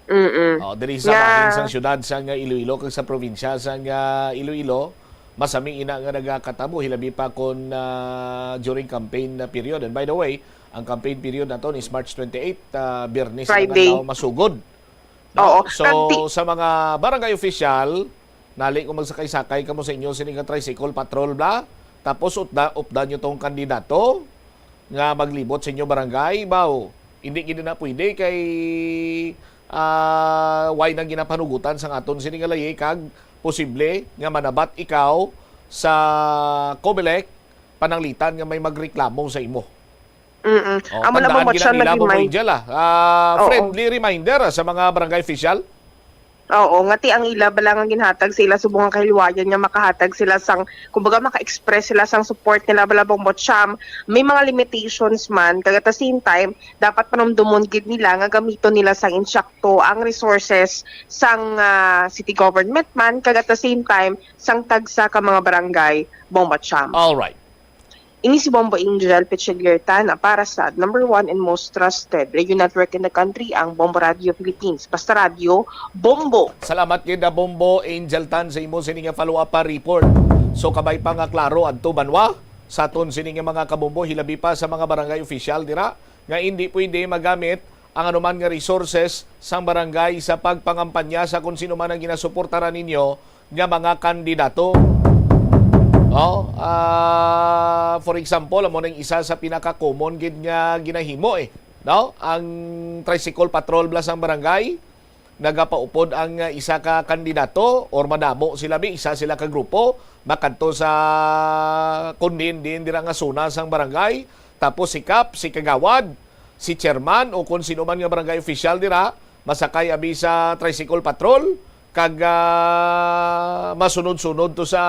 Mm-mm. Oh, diri sa Nga- bahin sang syudad sang Iloilo kag sa probinsya sang ah, Iloilo, masami ina nga nagakatabo, hilabi pa kon ah, during campaign na period. And by the way, ang campaign period naton is March twenty-eight, ah, Biyernes ang Friday. adlaw masugod. No? Oo. So, Kag ti- sa mga barangay official, nali kung magsakay-sakay kamo sa inyo sini nga tricycle patrol bla, tapos utda, updan nyo tong kandidato nga maglibot sa inyo barangay, baw, hindi gid na pwede kay ah, way nang ginapanugutan sang aton sini nga layi, kag posible nga manabat ikaw sa COMELEC pananglitan nga may magreklamo sa imo. Mm-mm. Oh, Amo na, tandaan Bong gid Botcham, nila, Bombo nag-remind. Angel, ah. Ah, Oo. Friendly reminder ah, sa mga barangay official. Oo, nga ti ang ila bala nga ginhatag sa ila subong nga kahilwayan nga makahatag sila sang, kumbaga, maka-express sila sang support nila bala, Bong Botcham. May mga limitations man, kag at the same time, dapat panumdumon gid nila nga gamiton nila sang insakto ang resources sang ah, city government man, kag at the same time sang tagsa ka mga barangay, Bong Botcham. All right. Ini si Bombo Angel Pichiliertan para sa number one and most trusted radio network in the country, ang Bombo Radio Philippines. Basta radyo, Bombo! Salamat gid na, Bombo Angel Tan, sa imo sini nga follow-up pa report. So, kabay pa nga klaro adto, banwa, sa aton sini nga mga kabombo, hilabi pa sa mga barangay official dira nga hindi pwede magamit ang anuman nga resources sang barangay sa pagpangampanya sa kung sino man ang ginasuportaran ninyo nga mga kandidato. Oh, ah, for example, amo nang isa sa pinaka-common gid nga ginahimo eh, no? Ang tricycle patrol bla sang barangay, nagapaupod ang ah, isa ka kandidato or madamo sila, bi, isa sila ka grupo, makadto sa kung diin-diin dira nga zona sang barangay, tapos si kap, si kagawad, si chairman o kung sino man nga barangay official dira, masakay abi sa tricycle patrol, kag ah, masunod-sunod to sa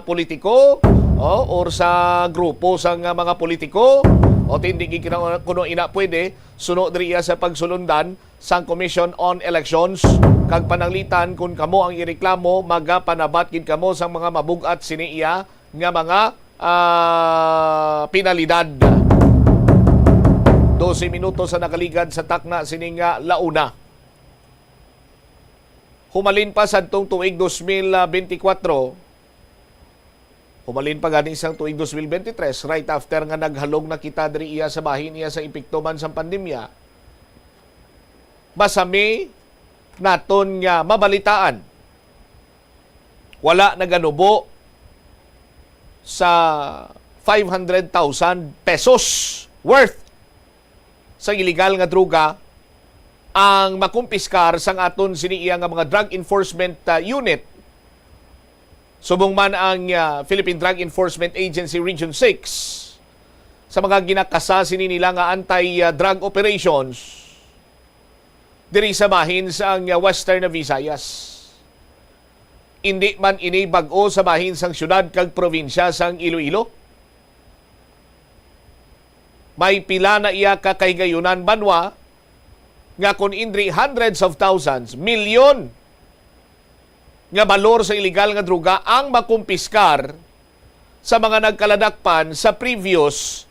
politiko, o, or sa grupo sang ah, mga politiko, o ti hindi gid kina-, kuno ina pwede, suno diri iya sa pagsulundan sang Commission on Elections, kag pananglitan kun kamo ang ireklamo, magapanabat gid kamo sang mga mabug-at sini iya nga mga ah, penalidad. Dose minutos ang nakaligad sa takna sini nga launa. Humalin pa sadtong tuig dos mil benti kwatro, humalin pa gani sang tuig dos mil benti tres, right after nga naghalog na kita diri iya sa bahin, iya sa epekto man sang pandemya, masami naton nga mabalitaan, wala naganubo sa five hundred thousand pesos worth sa iligal nga droga ang makumpiskar sang aton sini iya nga mga drug enforcement, ah, unit. Subong man ang, ah, Philippine Drug Enforcement Agency Region six sa mga ginakasa sini nila nga anti-drug operations diri sa bahin sang Western Visayas. Indi man ini bag-o sa bahin sang siyudad kag probinsya sang Iloilo. May pila na iya ka kahigayunan banwa nga kon indri hundreds of thousands, milyon nga balor sa iligal nga droga ang makumpiskar sa mga nagkaladakpan sa previous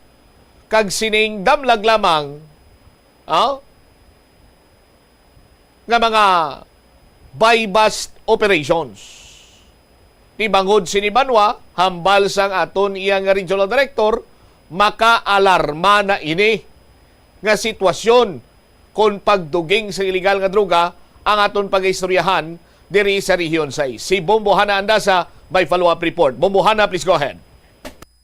kag sining damlag lamang, ah, nga mga buy-bust operations. Di bangod sini banwa, hambal sang aton iya nga regional director, makaalarma na ini nga sitwasyon kon pagduging sa iligal nga droga ang aton pagaistoryahan diri sa Rehiyon sais. Si Bombo Hana Andasa may follow-up report. Bombo Hana, please go ahead.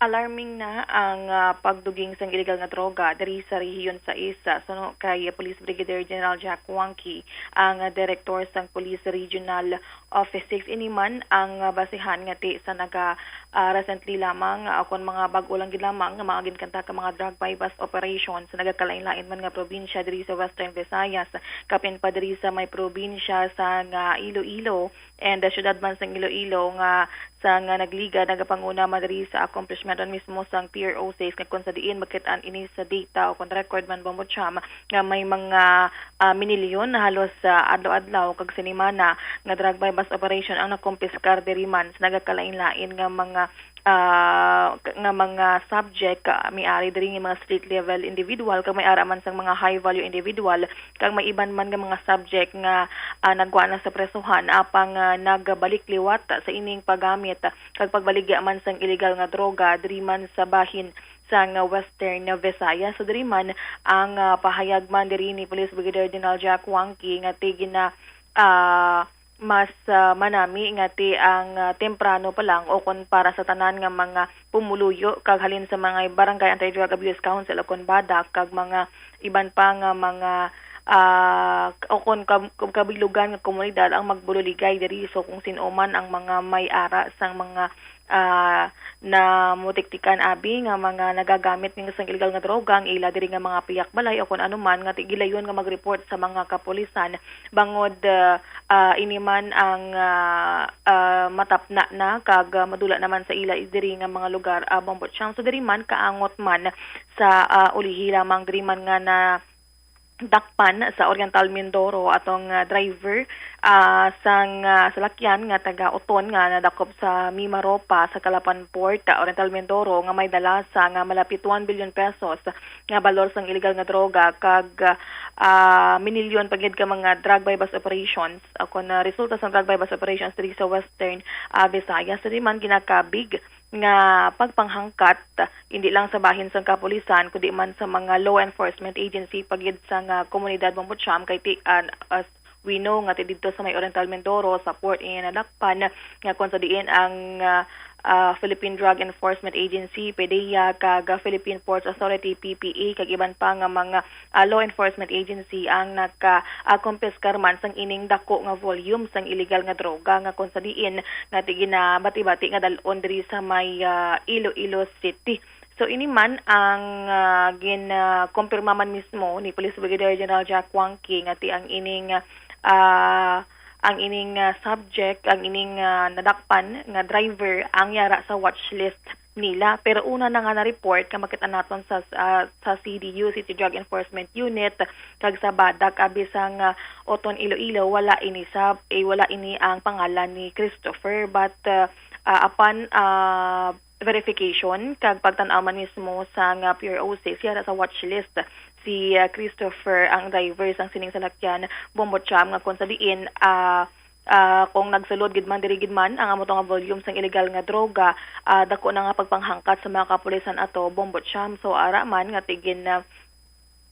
Alarming na ang, ah, pagduging sang iligal nga droga diri sa Rehiyon sais, suno kay Police Brigadier General Jack Wangki, ang, ah, direktor sang Police Regional Office six. Ini man ang, ah, basihan nga ti sa naga, ah, recently lamang, ah, kon mga bag-o lang gid lamang nga mga ginkanta ka mga drug buy-bust operations sa nagakalain-lain man nga probinsya diri sa Western Visayas, kapin pa diri sa may probinsya sang Iloilo and, ah, siyudad man sang Iloilo nga sa nga nagliga nagapanguna man diri sa accomplishment mismo sang P R O sais, nga kon sa diin makit-an ini sa data o kon record man, Bombo Cham, nga may mga, ah, minilyon na halos sa adlaw-adlaw kag sinimana nga drug buy-bust operation ang nakumpiskar diri man sa nagakalain-lain nga mga, ah, nga mga subject, ah, may ari diri nga mga street level individual kag may ara man sang mga high value individual kag may iban man nga mga subject nga, ah, nagwa na sa presohan apang, ah, nagbalik liwat sa ining paggamit kag pagbaligya man sang iligal nga droga diri man sa bahin sang Western Visayas. So diri man ang, ah, pahayag man diri ni Police Brigadier General Jack Wangki nga ti gina-, ah, mas, ah, manami nga ti ang, ah, temprano pa lang o kon para sa tanan nga mga pumuluyo kag halin sa mga Barangay Anti-Drug Abuse Council o kon BADAC kag mga iban pa nga mga, ah, o kon kab-, kabilugan nga komunidad ang magbuloligay diri. So kung sin-o man ang mga may ara sang mga, ah, namutiktikan abi nga mga nagagamit ning sang iligal nga droga, ang ila diri nga mga piyak balay o kon ano man, nga ti-, gilayon nga mag-report sa mga kapulisan bangod, ah, ah, ini man ang, ah, ah, matapna na kag, ah, madula naman sa ila is diri nga mga lugar, ah, Bombo Cham. So diri man kaangot man sa, ah, ulihi lamang diri man nga nadakpan sa Oriental Mindoro atong, ah, driver, ah, sang, ah, salakyan nga taga Oton nga nadakop sa Mimaropa sa Calapan Port, ah, Oriental Mindoro, nga may dala sa nga malapit one billion pesos nga balor sang iligal nga droga kag, ah, minilyon pa gid ka mga drug buy-bust operations, ah, kon, ah, resulta sang drug buy-bust operations diri sa Western, ah, Visayas. Diri man ginakabig nga pagpanghangkat, hindi lang sa bahin sang kapulisan, kundi man sa mga law enforcement agency pa gid sang, ah, komunidad, Bombo Cham, kay ti-, ah, as we know nga ti didto sa may Oriental Mindoro, sa port ini nadakpan, nga kung sa diin ang, ah, ah, Philippine Drug Enforcement Agency, PDEA, kag, ah, Philippine Ports Authority, P P A, kag iban pa nga mga, ah, law enforcement agency ang naka, ah, kumpiskar man sang ining dako nga volume sang illegal nga droga nga kung sa diin nga ti ginabati-bati nga dal-on diri sa may, ah, Iloilo City. So ini man ang, ah, gin, ah, kumpirma man mismo ni Police Brigadier General Jack Wangki nga ti ang ining, ah, ang ining, ah, subject, ang ining, ah, nadakpan nga driver ang yara sa watch list nila. Pero una na nga na-report nga makita naton sa, ah, sa C D U, City Drug Enforcement Unit, kag sa BADAC, abi sang, ah, Oton Iloilo, wala ini sa, eh, wala ini ang pangalan ni Christopher. But, ah, ah, apan, ah, verification kag pagtan-aw man mismo sang, ah, P R O C, siya ra sa watch list si, ah, Christopher, ang driver sang sining salakyan, Bombo Cham, nga kung sa diin, ah, ah, kung nagsulod gid man, diri gid man ang amo to nga volume sang illegal nga droga, ah, dako na nga pagpanghangkat sa mga kapulisan ato, Bombo Cham. So, ara man nga tigin, ah,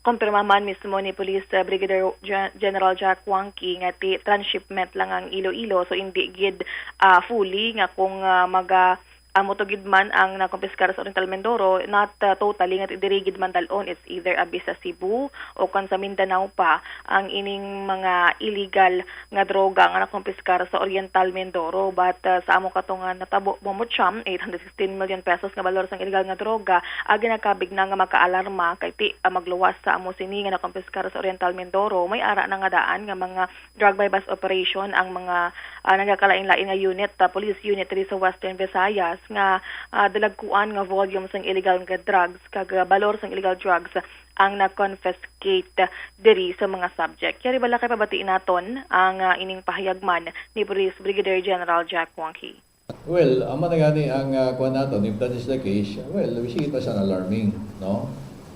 kumpirma man mismo ni Police, ah, Brigadier Gen-, General Jack Wangki nga ti-, transshipment lang ang Iloilo, so indi gid, ah, fully nga kung, ah, maga-, amo to gid man ang nakumpiskar sa Oriental Mindoro, not, ah, totally nga ti-, diri gid man dal-on. It's either abi sa Cebu o kon sa Mindanao pa ang ining mga illegal nga droga nga nakumpiskar sa Oriental Mindoro. But, ah, sa amo kato nga natabo, Bombo Cham, eight hundred sixteen million pesos nga balor sang illegal nga droga, ah, ginakabig na nga makaalarma kay ti, ah, magluwas sa amo sini nga nakumpiskar sa Oriental Mindoro. May ara na nga daan nga mga drug buy-bust operation ang mga, ah, nagakalain-lain nga unit, ah, police unit diri sa Western Visayas nga, ah, dalagkuan nga volume sang illegal nga drugs kag, ah, balor sang illegal drugs ang na-confiscate diri sa mga subject. Yari bala kay pabatiin naton ang, ah, ining pahayag man ni Police Brigadier General Jack Wangki. Well, amo na gani ang, ah, kuwan naton, if that is the case, well, we see it as an alarming, no?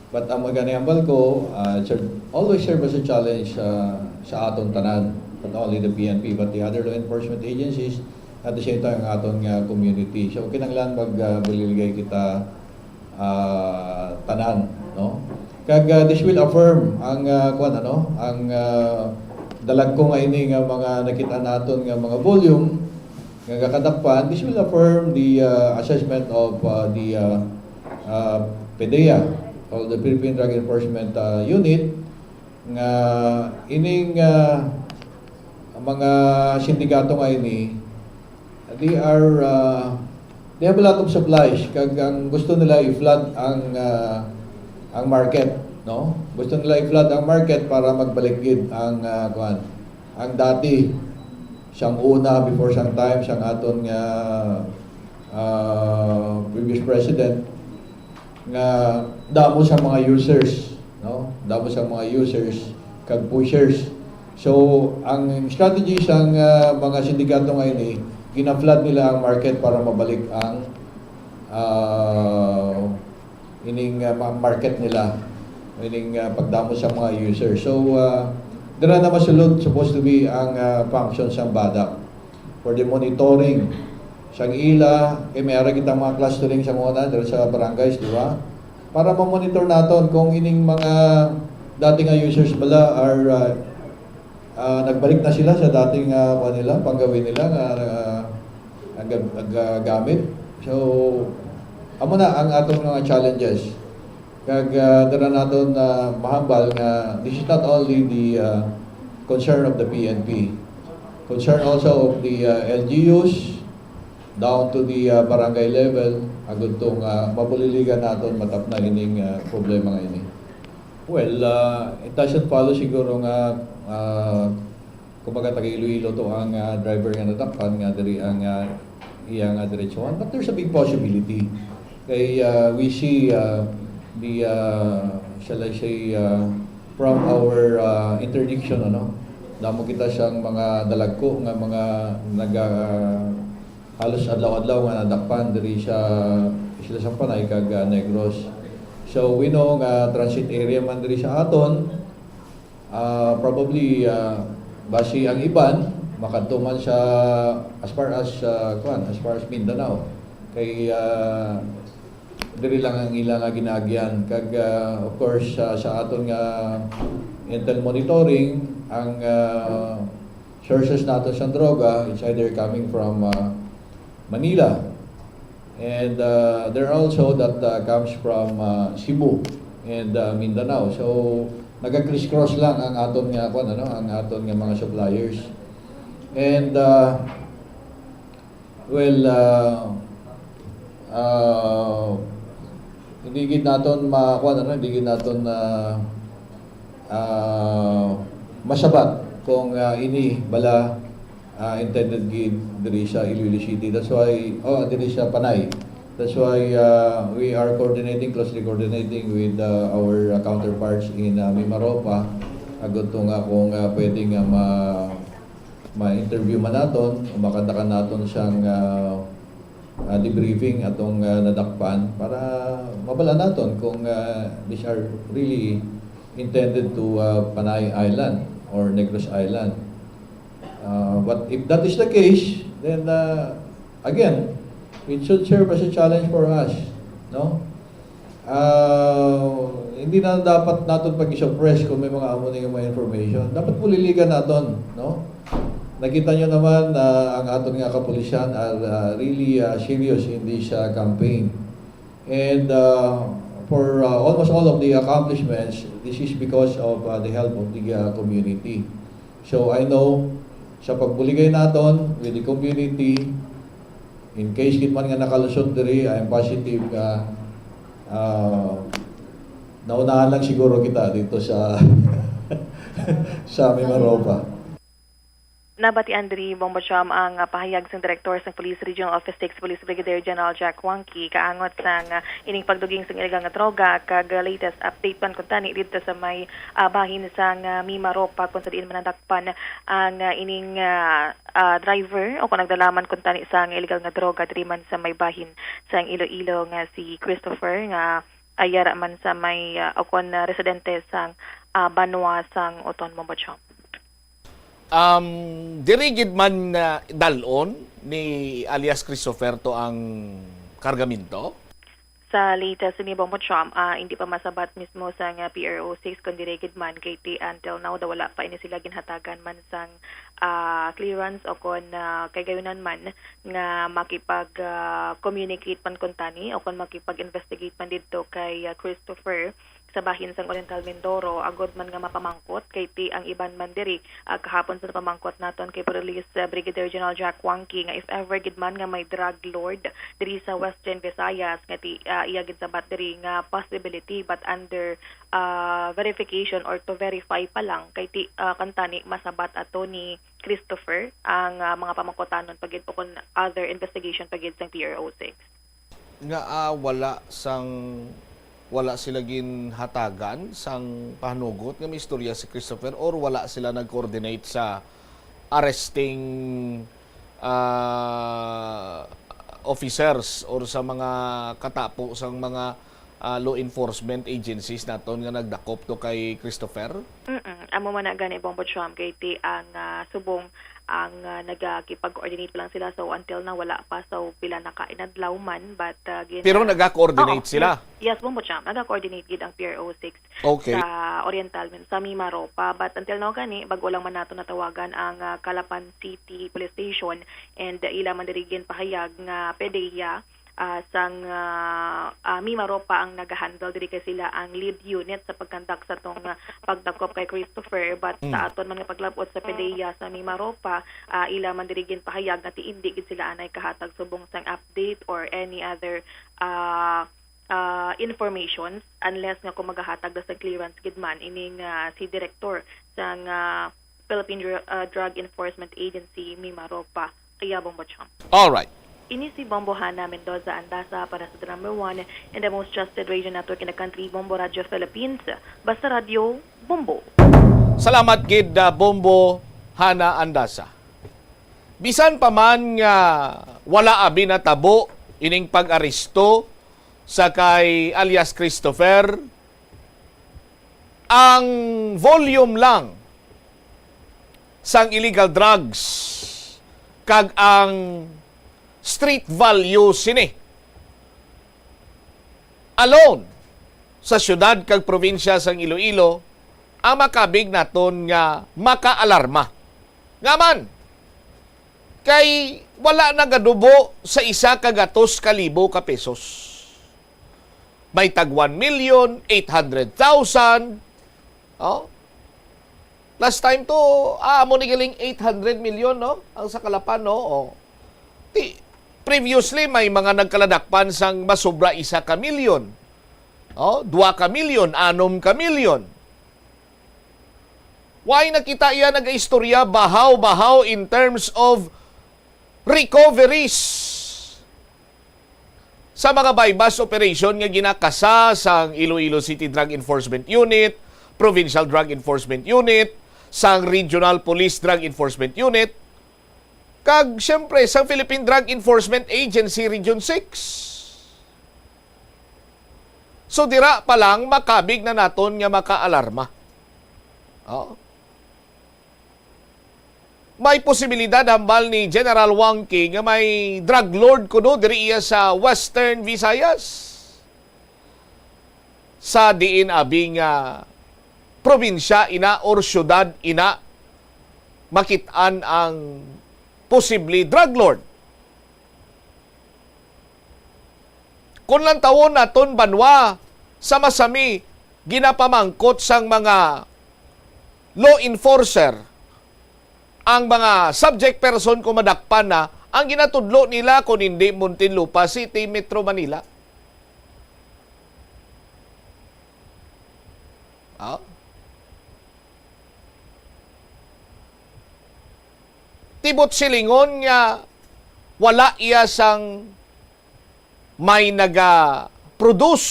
But amo gani hambal ko, ah, it serve, always serve as a challenge, ah, sa aton tanan, not only the P N P, but the other law enforcement agencies, at the same time, ang aton nga community. So, kinahanglan mag, ah, buliligay kita, ah, tanan, no? Kag, ah, this will affirm ang, ah, kuwan, ano, ang, ah, dalagko nga ini nga mga nakita naton nga mga volume nga gakadakpan. This will affirm the, ah, assessment of, ah, the, ah, ah, PDEA, or the Philippine Drug Enforcement, ah, Unit, nga ining, ah, mga sindikato nga ini, they are, ah, they have a lot of supplies, kag ang gusto nila i-flood ang, ah, ang market, no? Gusto nila i-flood ang market para magbalik gid ang, ah, kuwan, ang dati sang una, before sang time, sang aton nga, ah, previous president, nga damo sa mga users, no? Damo sa mga users kag pushers. So, ang strategy sang, ah, mga sindikato nga ini, gina-flood nila ang market para mabalik ang, ah, ining, ah, ma-, market nila, ining, ah, pagdamo sa mga users. So, ah, dira na masulod supposed to be ang, ah, function sang BADAC for the monitoring sang ila, kay may ara kita mga clustering sa una, dira sa barangays, di ba? Para ma-monitor naton kung ining mga dati nga users bala are, ah, ah, nagbalik na sila sa dating, ah, kuwan nila, panggawin nila nga, ah, nag-, nagagamit. So, amo na ang atong mga challenges. Kag, ah, dira naton, ah, mahambal nga this is not only the, ah, concern of the P N P. Concern also of the, ah, L G Us, down to the, ah, barangay level, agud to nga mabuliligan naton matapna ining, ah, problema nga ini. Well, ah, it doesn't follow siguro nga, ah, kumbaga, taga Iloilo to ang, ah, driver nga nadakpan, nga diri ang, ah, iya nga diretsuhan. But there's a big possibility. Kay, ah, we see, ah, the, ah, shall I say, ah, from our, ah, interdiction, ano, damo kita sang mga dalagko nga mga naga-, ah, halos adlaw-adlaw nga nadakpan diri sa isla sang Panay kag, ah, Negros. So, we know nga transit area man diri sa aton, ah, probably, ah, basi ang iban makadto man sa as far as, ah, kuwan, as far as Mindanao. Kay, ah, diri lang ang ila nga ginaagyan. Kag, ah, of course, sa, sa aton nga intel monitoring, ang, ah, sources nato sa droga, it's either coming from, ah, Manila, and, ah, there are also that, ah, comes from, ah, Cebu and, ah, Mindanao. So, naga-crisscross lang ang aton nga, kuwan, ano, ang aton nga mga suppliers. And, ah, well, ah, ah, hindi gid naton ma-, kuwan, ano, hindi gid naton, ah, ah, masabat kung, ah, ini bala, ah, intended gid diri sa Iloilo City. That's why, oh, diri sa Panay. That's why, ah, we are coordinating, closely coordinating with, ah, our, ah, counterparts in, ah, Mimaropa. Agud to nga kung, ah, pwede nga ma-, ma-interview man naton o makandakan naton siyang, ah, ah, debriefing atong, ah, nadakpan para mabal-an naton kung, ah, these are really intended to, ah, Panay Island or Negros Island. Ah, but if that is the case, then, ah, again, it should serve as a challenge for us, no? Ah, hindi na dapat naton pag-suppress kung may mga amo ning mga information. Dapat puliligan naton, no? Nakita nyo naman na ang aton nga kapulisan are, ah, really, ah, serious in this, ah, campaign. And, ah, for, ah, almost all of the accomplishments, this is because of, ah, the help of the, ah, community. So I know, sa pagbuligay naton with the community, in case gid man nga nakalusot diri, I am positive nga, ah, naunahan lang siguro kita dito sa, sa Mimaropa. Nabatian diri, Bombo Cham, ang, ah, pahayag sang Direktor sang Police Regional Office Six, Police Brigadier General Jack Wangki, kaangot sang, ah, ining pagduging sang illegal nga droga, kag, ah, latest update man kuntani didto sa may, ah, bahin sang, ah, Mimaropa, kung sa diin man nadakpan ang, ah, ining, ah, ah, driver o kung nagdala man kuntani sang illegal nga droga diri man sa may bahin sang Iloilo nga si Christopher, nga ayara man sa may, ah, o kon, ah, residente sang, ah, banwa sang Oton, Bombo Cham. Um, diri gid man, ah, dal-on ni alias Christopher to ang kargamento? Sa latest ni Bombo Cham, ah, hindi pa masabat mismo sang, ah, P R O six kung diri gid man, kay ti until now daw wala pa ini sila ginhatagan man sang, ah, clearance o kon, ah, kay gayunan man nga makipag, ah, communicate man kuntani o kon makipag-investigate man didto kay, ah, Christopher sa bahin sang Oriental Mindoro, agod man nga mapamangkot kay ti ang iban man diri, ah, kahapon sa napamangkot naton kay Police, ah, Brigadier General Jack Wangki, nga if ever gid man nga may drug lord diri sa Western Visayas nga ti, ah, iya gid sabat diri nga possibility, but under, ah, verification or to verify pa lang kay ti, ah, kuntani masabat ato ni Christopher ang, ah, mga pamangkutanon pa gid o kon other investigation pa gid sang P R O six. Nga, ah, wala sang, wala sila ginhatagan sang pahanugot nga may istorya si Christopher, or wala sila nag-coordinate sa arresting, ah, officers or sa mga katapo sang mga, ah, law enforcement agencies naton nga nagdakop to kay Christopher? Mm-mm. Amo man na gani, Bombo Cham, kay ti ang, ah, subong ang, ah, nagakipag-coordinate pa lang sila. So, until na wala pa. So, pila na ka inadlaw man, but, ah, gin- Pero naga-coordinate Oo, sila? Yes, yes, Bombo Cham. Naga-coordinate gid ang P R O six Okay. sa Oriental, sa Mimaropa. But until now gani, bag-o lang man nato natawagan ang, ah, Calapan City Police Station, and, ah, ila man diri ginpahayag nga PDEA, ah, sang, ah, ah, Mimaropa ang nagahandle diri, kay sila ang lead unit sa pagkandak sa tong, ah, pagdakop kay Christopher. But sa Mm. aton man nga paglab-ot sa PDEA sa Mimaropa, ah, ila man diri ginpahayag nga ti indi gid sila anay kahatag subong sang update or any other, ah, ah, informations unless nga kung magahatag na sa clearance gid man ining, ah, si direktor sang, ah, Philippine Dru- ah, Drug Enforcement Agency, Mimaropa, iya, Bombo Cham. Alright. Ini si Bombo Hana Mendoza Andasa para sa The Number One and the Most Trusted Radio Network in the Country, Bombo Radio Philippines. Basta Radio, Bombo. Salamat gid, ah, Bombo Hana Andasa. Bisan pa man nga wala abi natabo ining pag-aresto sa kay alias Christopher, ang volume lang sang illegal drugs kag ang street value sini alone sa siyudad kag probinsya sang Iloilo ang makabig naton nga makaalarma. Nga man, kay wala nagadubo sa isa ka gatos ka libo ka pesos. May tag one million, eight hundred thousand. Oh. Last time to, ah, amo ni galing eight hundred million, no? Ang sa Calapan, no? Oh. Ti, previously, may mga nagkaladakpan sang masobra isa ka milyon. Oh, dua ka milyon, anom ka milyon. Why nakita iya nagaistorya bahaw-bahaw in terms of recoveries sa mga buy-bust operation nga ginakasa sang Iloilo City Drug Enforcement Unit, Provincial Drug Enforcement Unit, sang Regional Police Drug Enforcement Unit? Kag, siyempre, sa Philippine Drug Enforcement Agency Region six. So, dira pa lang, makabig na naton nga makaalarma. Oh. May posibilidad, hambal ni General Wang King, nga may drug lord kuno diri iya sa Western Visayas. Sa diin abi nga probinsya ina or syudad ina makit-an ang posible drug lord. Kung lantawon naton banwa, sa masami ginapamangkot sang mga law enforcer ang mga subject person kung madakpan na, ang ginatudlo nila kung hindi Muntinlupa City, Metro Manila. Ah? Tibot silingon nga wala iya sang may naga-produce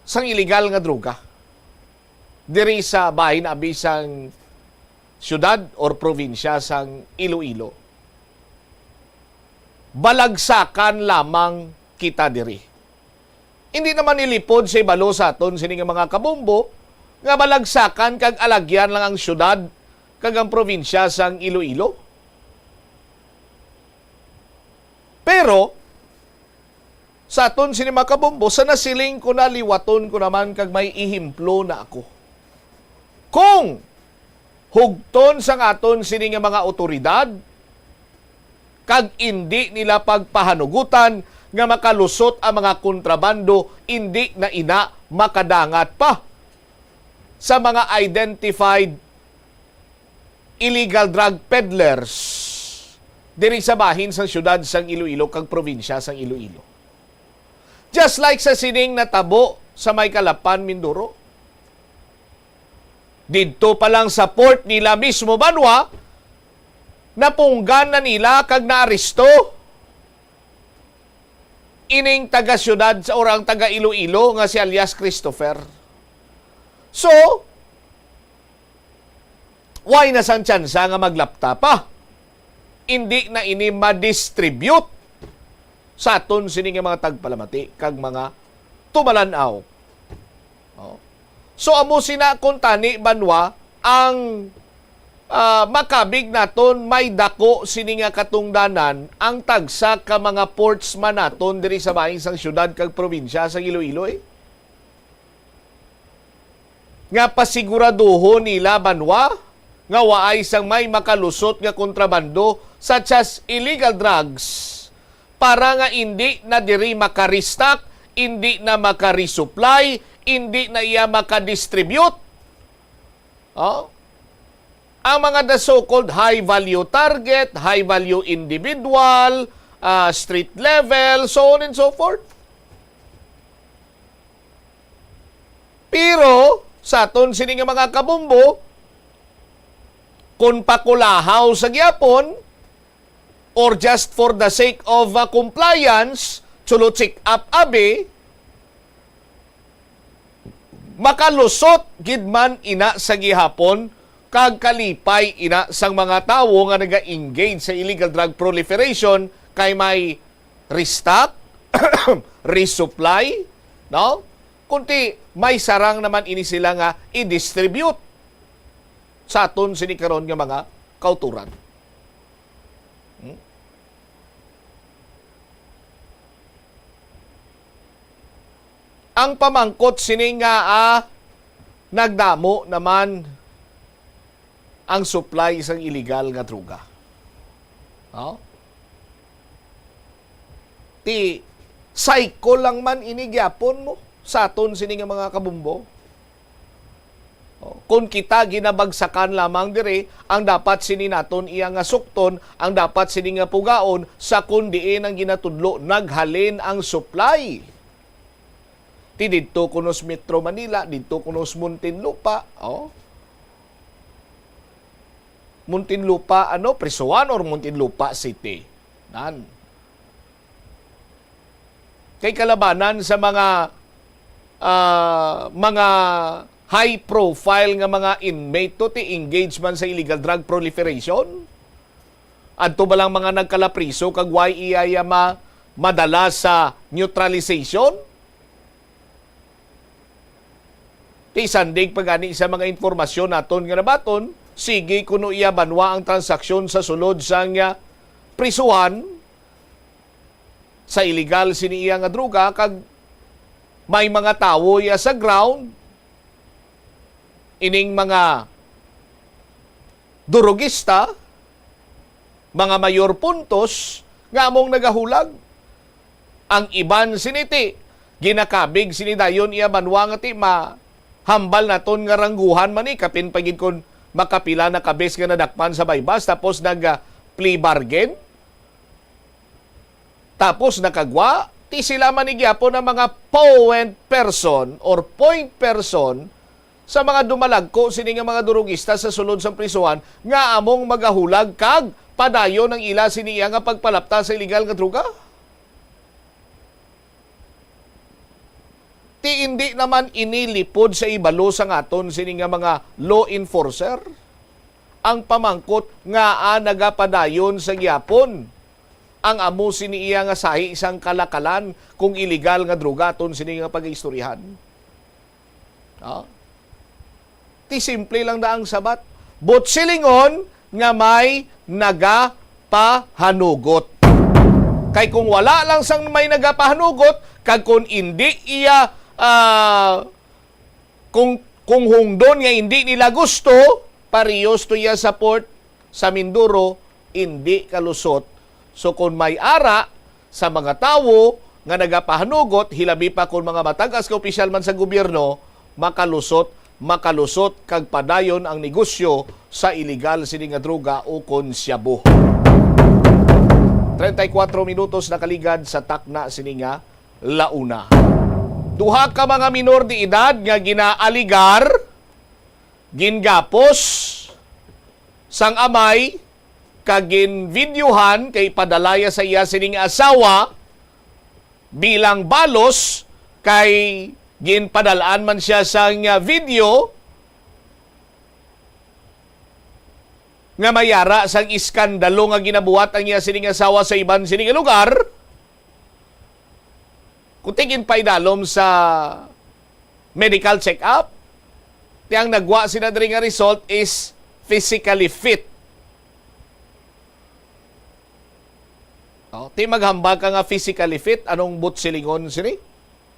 sang iligal nga droga diri sa bahin abi sang siyudad or probinsya sang Iloilo. Balagsakan lamang kita diri. Hindi naman ilipod sa ibalo sa aton sini nga mga kabombo nga balagsakan kag alagyan lang ang siyudad kag ang probinsya sang Iloilo. Pero, sa aton sini mga kabombo, sa nasiling ko na, liwaton ko naman kag may ehemplo na ako. Kung hugton sang aton sini nga mga awtoridad, kag indi nila pagpahanugutan nga makalusot ang mga kontrabando, indi na ina makadangat pa sa mga identified illegal drug peddlers diri sa bahin sang siyudad sang Iloilo kag probinsya sang Iloilo. Just like sa sining natabo sa may Calapan, Mindoro. Didto pa lang sa port nila mismo banwa, napunggan na nila kag naaresto ining taga-siyudad sa, or ang taga-Iloilo nga si alias Christopher. So, way na sang tsansa nga maglapta pa. Indi na ini ma-distribute sa aton sini nga mga tagpalamati kag mga tumalan-aw. Oh. So, amo sina kung tani banwa ang, ah, makabig naton may dako sini nga katungdanan ang tagsa ka mga portsman naton diri sa bahin sang siyudad kag probinsya sa Iloilo, eh. Nga pasiguraduhon nila banwa nga waay sang may makalusot nga kontrabando such as illegal drugs para nga indi na diri maka-restock, indi na maka-resupply, indi na iya maka-distribute. Oh? Ang mga the so-called high value target, high value individual, ah, street level, so on and so forth. Pero sa aton sini nga mga kabombo, kung pakulahaw sa gyapon, or just for the sake of, uh, compliance, chulo check up abi, makalusot gid man ina sa gihapon kag kalipay ina sang mga tawo nga naga-engage sa illegal drug proliferation kay may restock, resupply, no? Kunti may sarang naman ini sila nga i-distribute sa aton sini karon nga mga kauturan. Hmm? Ang pamangkot sini nga, ah, nagdamo naman ang supply sang illegal nga droga. No? Ti, cycle lang man ini gyapon mo sa aton sini nga mga kabombo. Oh, kung kita ginabagsakan lamang diri, ang dapat sini naton iya nga sukton, ang dapat sini nga pugaon, sa kun diin ang ginatudlo naghalin ang supply. Ti didto kuno sa Metro Manila, didto kuno sa Muntinlupa, oh. Muntinlupa, ano, Prisuan or Muntinlupa City? Nan. Kay kalabanan sa mga, ah, mga High profile nga mga inmate to ti engage man sa illegal drug proliferation? Adto ba lang mga nagkalapriso kag why iya iya ma-, madala sa neutralization? Ti sandig pa gani sa mga impormasyon naton nga nabaton, sige kuno iya banwa ang transaksyon sa sulod sang, ah, prisuhan sa illegal sini iya nga droga, kag may mga tawo iya sa ground, ining mga durugista, mga mayor puntos nga among nagahulag. Ang iban sini ti ginakabig sini dayon iya banwa nga ti mahambal naton nga rangguhan man ni, kapin pa gid kon makapila na ka bes nga nadakpan sa baybas tapos nag, ah, plea bargain. Tapos nakagwa, ti sila man ni gyapon ang mga point person or point person sa mga dumalagko sini nga mga durugista sa sulod sang prisuhan nga among magahulag kag padayon ang ila sini iya nga pagpalapta sa illegal nga droga. Ti indi naman ini lipod sa ibalo sang aton sini nga mga law enforcer? Ang pamangkot, ngaa nagapadayon sa gihapon ang amo sini iya nga sahi sang kalakalan kung iligal nga droga aton sini nga pagaistoryahan? Ha? Ti simple lang na ang sabat. Buot silingon nga may nagapahanugot. Kay kung wala lang sang may nagapahanugot, kag kung indi iya, ah, kung, kung hungdon nga indi nila gusto, parehas to iya sa port sa Mindoro, indi kalusot. So, kung may ara sa mga tawo nga nagapahanugot, hilabi pa kung mga matag-as nga opisyal man sa gobyerno, makalusot, makalusot kag padayon ang negosyo sa iligal sini nga droga ukon shabu. Treinta y cuatro minutos nakaligad sa takna sini nga launa. Duha ka mga minor de edad nga ginaaligar, gingapos sang amay, kag ginvideohan kay padalaya sa iya sining asawa bilang balos, kay ginpadalaan man siya sang, ah, video nga may ara sang iskandalo nga ginabuhat ang iya sining asawa sa iban sini nga lugar. Kung ti ginpaidalom sa medical check-up, ti ang nagwa sila diri nga result is physically fit. Oh, ti maghambal ka nga physically fit, anong buot silingon sini?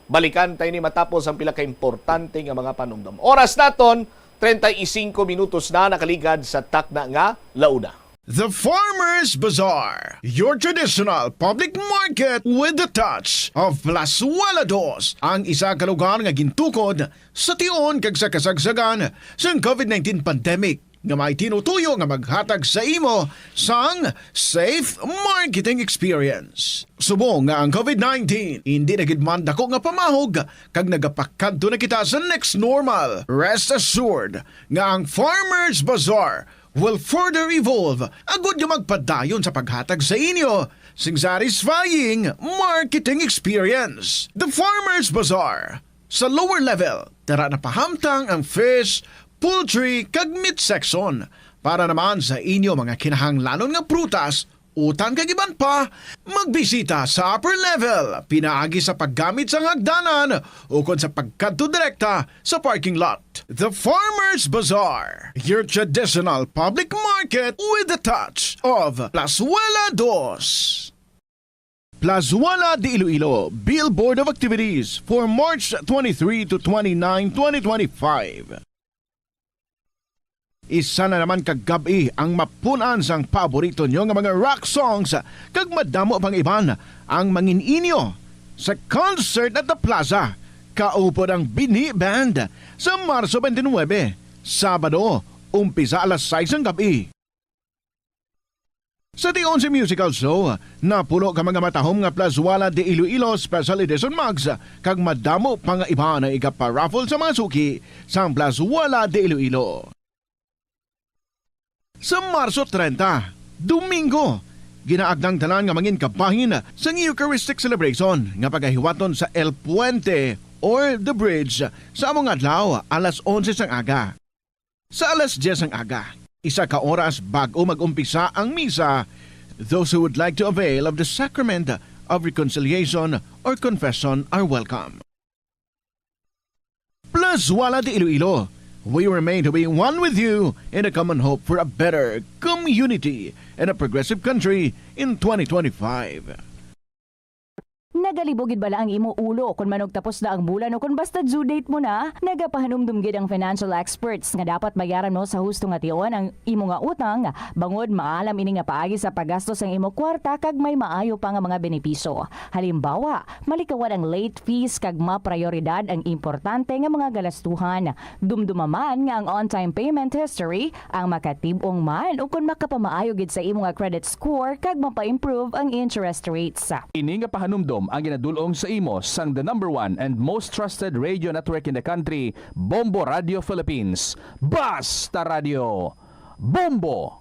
Balikan tayo ni matapos ang pila ka importante nga mga panumdom. Oras naton, treinta y cinco minutos na nakaligad sa takna nga launa. The Farmers Bazaar, your traditional public market with the touch of Plazuela Dos, ang isa ka lugar nga gintukod sa tion kag sa kasagsagan sang covid nineteen pandemic, nga may tinutuyo nga maghatag sa imo sang safe marketing experience. Subong nga ang covid nineteen indi na gid man dako nga pamahog, kag nagapakadto na kita sa next normal, rest assured nga ang Farmers Bazaar will further evolve agud nga magpadayon sa paghatag sa inyo sing satisfying marketing experience. The Farmers Bazaar, sa lower level, tara na pahamtang ang fish, poultry, kag meat section. Para naman sa inyo mga kinahanglanon nga prutas, utan kag iban pa, magbisita sa upper level pinaagi sa paggamit sang hagdanan ukon sa pagkadto direkta sa parking lot. The Farmers Bazaar, your traditional public market with the touch of Plazuela Dos. Plazuela de Iloilo, Billboard of Activities for March twenty-three to twenty-nine, twenty twenty-five. Isa na naman ka gab-i ang mapun-an sang paborito nyo nga mga rock songs, kag madamo pang iban ang mangin-inyo sa concert at the plaza, kaupod ang Binhi Band sa Marso twenty-nine, Sabado, umpisa alas sais sang gab-i. Sa tion sang musical show, napuno ka mga matahom nga Plazuela de Iloilo Special Edition mugs, kag madamo pa nga iba na igaparaffle sa mga suki sang Plazuela de Iloilo. Sa Marso treinta, Domingo, ginaagda ang tanan nga mangin kabahin sang Eucharistic Celebration nga pagahiwaton sa El Puente or The Bridge sa among adlaw, alas onse sang aga. Sa alas diyes sang aga, isa ka oras bag-o mag-umpisa ang misa, those who would like to avail of the Sacrament of Reconciliation or Confession are welcome. Plus Wala de Iloilo, we remain to be one with you in a common hope for a better community and a progressive country in twenty twenty-five. Nagalibog gid bala ang imo ulo kon manugtapos na ang bulan o kon basta due date mo na? Nagapahanumdom gid ang financial experts nga dapat bayaran mo sa husto nga tion ang imo nga utang, bangod maalam ini nga paagi sa paggastos ang imo kwarta kag may maayo pa nga mga benepisyo. Halimbawa, malikawan ang late fees kag maprayoridad ang importante nga mga galastuhan. Dumduma man nga ang on-time payment history ang makatib-ong man ukon makapamaayo gid sa imo nga credit score kag mapa-improve ang interest rates. Ini nga pahanumdom ang ginadul-ong sa imo sang the number one and most trusted radio network in the country, Bombo Radio Philippines. Basta Radio, Bombo!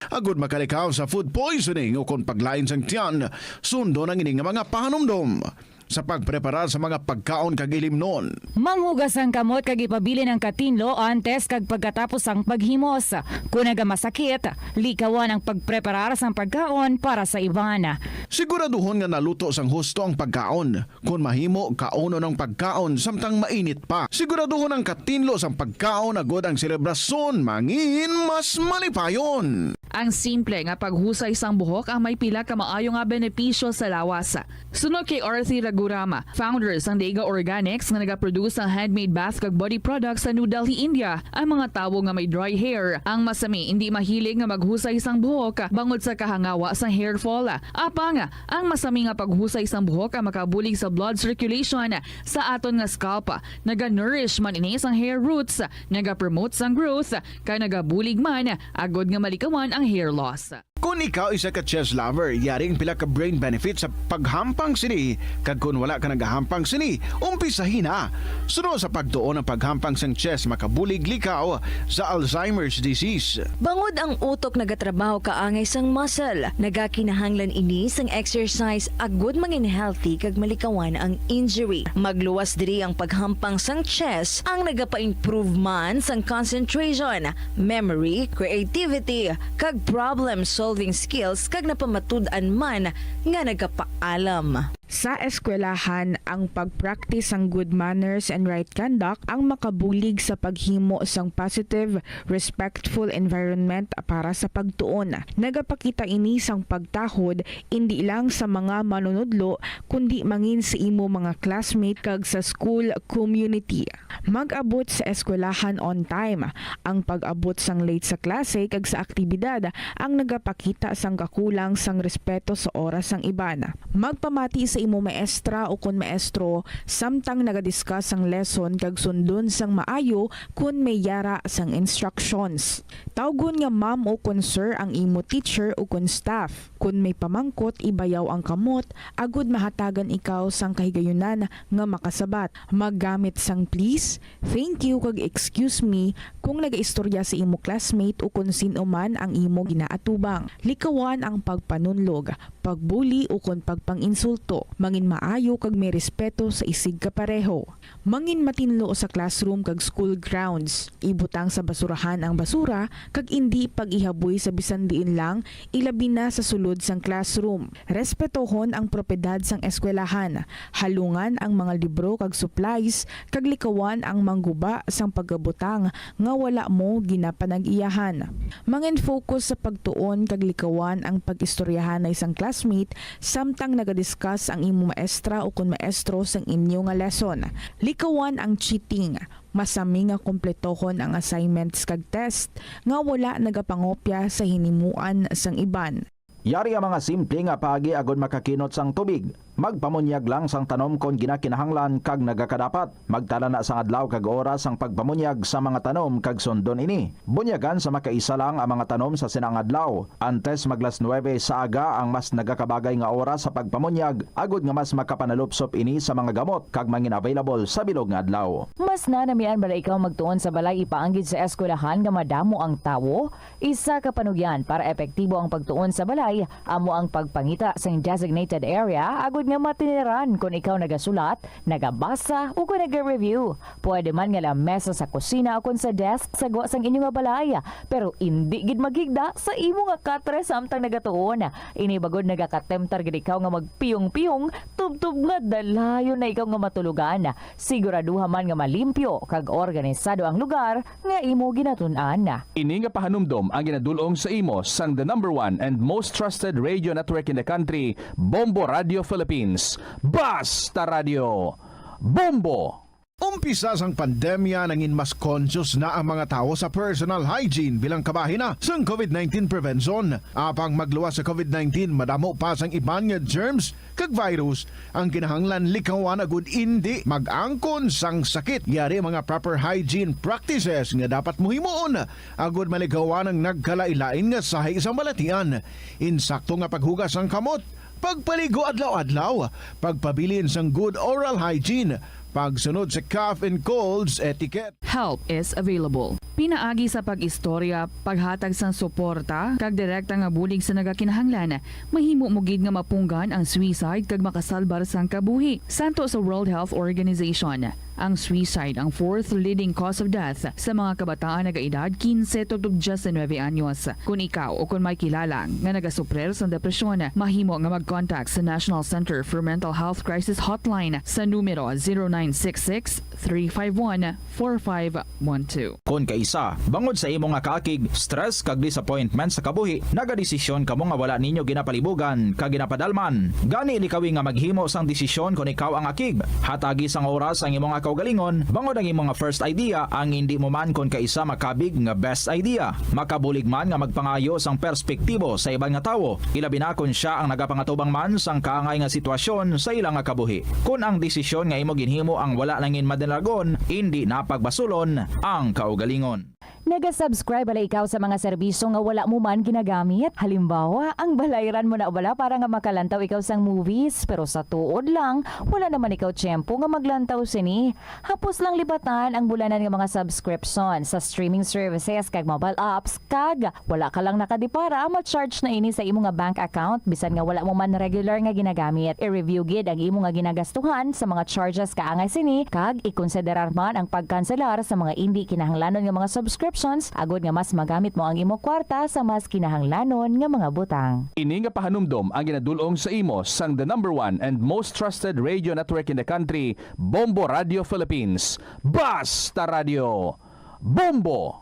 Agod makalikaw sa food poisoning o kon paglain sang tiyan, sundon ang ini nga mga pahanumdom sa pagpreparar sa mga pagkaon kag ilimnon. Manghugas ang kamot kag ipabilin ang katinlo antes kag pagkatapos sang paghimos. Kon nagamasakit, likawan ang pagpreparar sang pagkaon para sa iban. Siguraduhon nga naluto sang husto ang pagkaon. Kon mahimo, kaunon ang pagkaon samtang mainit pa. Siguraduhon ang katinlo sang pagkaon agod ang selebrasyon mangin mas malipayon. Ang simple nga paghusay sang buhok ang may pila ka maayo nga benepisyo sa lawas. Suno kay Arthi Raghuram, founder sang Dega Organics nga nagaproduce sang handmade bath kag body products sa New Delhi, India, ang mga tawo nga may dry hair ang masami indi mahilig nga maghusay sang buhok bangod sa kahangawa sang hair fall. Apang ang masami nga paghusay sang buhok ang makabulig sa blood circulation sa aton nga scalp. Naga-nourish man ini sang hair roots, nagapromote sang growth, kag nagabulig man agod nga malikawan ang hair loss. Kon ikaw isa ka chess lover, yari ang pila ka brain benefits sa paghampang sini, kag kon wala ka nagahampang sini, umpisahi na. Suno sa pagtuon, ang paghampang sang chess makabulig likaw sa Alzheimer's disease. Bangod ang utok nagatrabaho kaangay sang muscle, nagakinahanglan ini sang exercise agud mangin healthy kag malikawan ang injury. Magluwas diri ang paghampang sang chess, ang nagapa-improve man sang concentration, memory, creativity, kag problem-solving skills, kag napamatud-an man nga nagapaalam. Sa eskwelahan, ang pag-practice sang good manners and right conduct ang makabulig sa paghimo sang positive, respectful environment para sa pagtuon. Nagapakita ini sang pagtahod indi lang sa mga manunudlo, kundi mangin sa imo mga classmate kag sa school community. Mag-abot sa eskwelahan on time. Ang pag-abot sang late sa klase kag sa aktibidad ang nagapakita sang kakulang sang respeto sa oras sang iban. Magpamati sa imo maestra ukon maestro samtang nagadiscuss sang lesson kag sundon sang maayo kon may yara sang instructions. Tawgon nga ma'am ukon sir ang imo teacher ukon staff. Kon may pamangkot, ibayaw ang kamot agud mahatagan ikaw sang kahigayunan nga makasabat. Maggamit sang please, thank you, kag excuse me kung nagaistorya sa imo classmate ukon sin-o man ang imo ginaatubang. Likawan ang pagpanunlog, pagbuli, ukon pagpang-insulto. Mangin maayo kag may respeto sa isigkapareho. Mangin matinlo sa classroom kag school grounds. Ibutang sa basurahan ang basura kag indi pag-ihaboy sa bisan diin lang, ilabi na sa sulod sang classroom. Respetohon ang propiedad sang eskwelahan. Halungan ang mga libro kag supplies kag likawan ang mangguba sang pagabutang nga wala mo ginapanag-iyahan. Mangin-focus sa pagtuon kag likawan ang pag-istoryahanay sang classmate samtang nagadiscuss ang imo maestra ukon maestro sang inyo nga lesson. Likawan ang cheating. Masami nga kumpletohon ang assignments kag test nga wala nagapangopya sa hinimuan sang iban. Yari ang mga simple nga paagi agod makakinot sang tubig. Magpamunyag lang sang tanom kon ginakinahanglan kag nagakadapat. Magtala na sang adlaw kag oras sang pagpamunyag sa mga tanom kag sundon ini. Bunyagan sa makaisa lang ang mga tanom sa sina nga adlaw. Antes mag las nuebe sa aga ang mas nagakabagay nga oras sa pagpamunyag, agod nga mas makapanalupsop ini sa mga gamot kag mangin-available sa bilog nga adlaw. Mas nanamian bala ikaw magtuon sa balay ipaanggid sa eskwelahan nga madamo ang tawo? Isa ka panugyan para epektibo ang pagtuon sa balay amo ang pagpangita sing designated area agud nga matiniran kon ikaw nagasulat, nagabasa, o kon naga-review. Pwede man nga lamesa sa kusina o kon sa desk sa gwa sang inyo nga balay, pero indi gid maghigda sa imo nga katre samtang nagatuon. Ini bangod nagakatemptar gid ikaw nga magpiyong-piyong tubtob nga dalayon na ikaw nga matulogan. Siguraduha man nga malimpyo kag organisado ang lugar nga imo ginatun-an. Ini nga pahanumdom ang ginadul-ong sa imo sang the number one and most trusted radio network in the country, Bombo Radio Philippines. Basta Radio, Bombo! Umpisa sang pandemya, nangin mas conscious na ang mga tawo sa personal hygiene bilang kabahin na sang covid nineteen prevention. Apang magluwas sa covid nineteen, madamo pa sang iban nga germs kag virus ang kinahanglan likawan agud indi mag-angkon sang sakit. Yari mga proper hygiene practices nga dapat mo himuon agud malikawan ang nagkalain-lain nga sahi sang balatian. Insakto nga paghugas sang kamot, pagpaligo adlaw-adlaw, pagpabilin sang good oral hygiene, pagsunod sa cough and colds etiquette. Help is available. Pinaagi sa pag-istorya, paghatag sang suporta, kag direkta nga bulig sa nagakinahanglan, mahimo mo gid nga mapunggan ang suicide kag makasalbar sang kabuhi. Santo sa World Health Organization, ang suicide ang fourth leading cause of death sa mga kabataan nagaedad quince tubtob diecinuebe anyos. Kon ikaw o kon may kilala nga nagasuprer sang depresyon, mahimo nga mag-contact sa National Center for Mental Health Crisis Hotline sa numero zero nine six six, three five one, four five one two. Kon kaisa, bangod sa imo nga kaakig, stress kag disappointment sa kabuhi, nagadesisyon kamo nga wala ninyo ginapalibugan kag ginapadalman. Gani, likawi nga maghimo sang desisyon kon ikaw ang akig. Hatagi sang oras ang imo nga kaugalingon, bangod ang imo nga first idea ang indi mo man kon kaisa makabig nga best idea. Makabulig man nga magpangayo sang perspektibo sa iban nga tawo, ilabi na kon sia ang nagapangatubang man sang kaangay nga sitwasyon sa ila nga kabuhi. Kon ang desisyon nga imo ginhimo ang wala nangin madalagon, indi na pagbasulon ang kaugalingon. Naga-subscribe bala ikaw sa mga serbisyo nga wala mo man ginagamit? Halimbawa, ang balayran mo na bala para nga makalantaw ikaw sang movies, pero sa tuod lang, wala naman ikaw tiyempo nga maglantaw sini. Hapos lang libatan ang bulanan nga mga subscription sa streaming services kag mobile apps, kag wala ka lang nakadipara, ma-charge na ini sa imo nga bank account bisan nga wala mo man regular nga ginagamit. I-review gid ang imo nga ginagastuhan sa mga charges kaangay sini, kag ikonsiderar man ang pagkanselar sa mga indi kinahanglanon nga mga subscriptions agod nga mas magamit mo ang imo kwarta sa mas kinahanglanon nga mga butang. Ini nga pahanumdom ang ginadul-ong sa imo sang the number one and most trusted radio network in the country, Bombo Radio Philippines. Basta Radio, Bombo!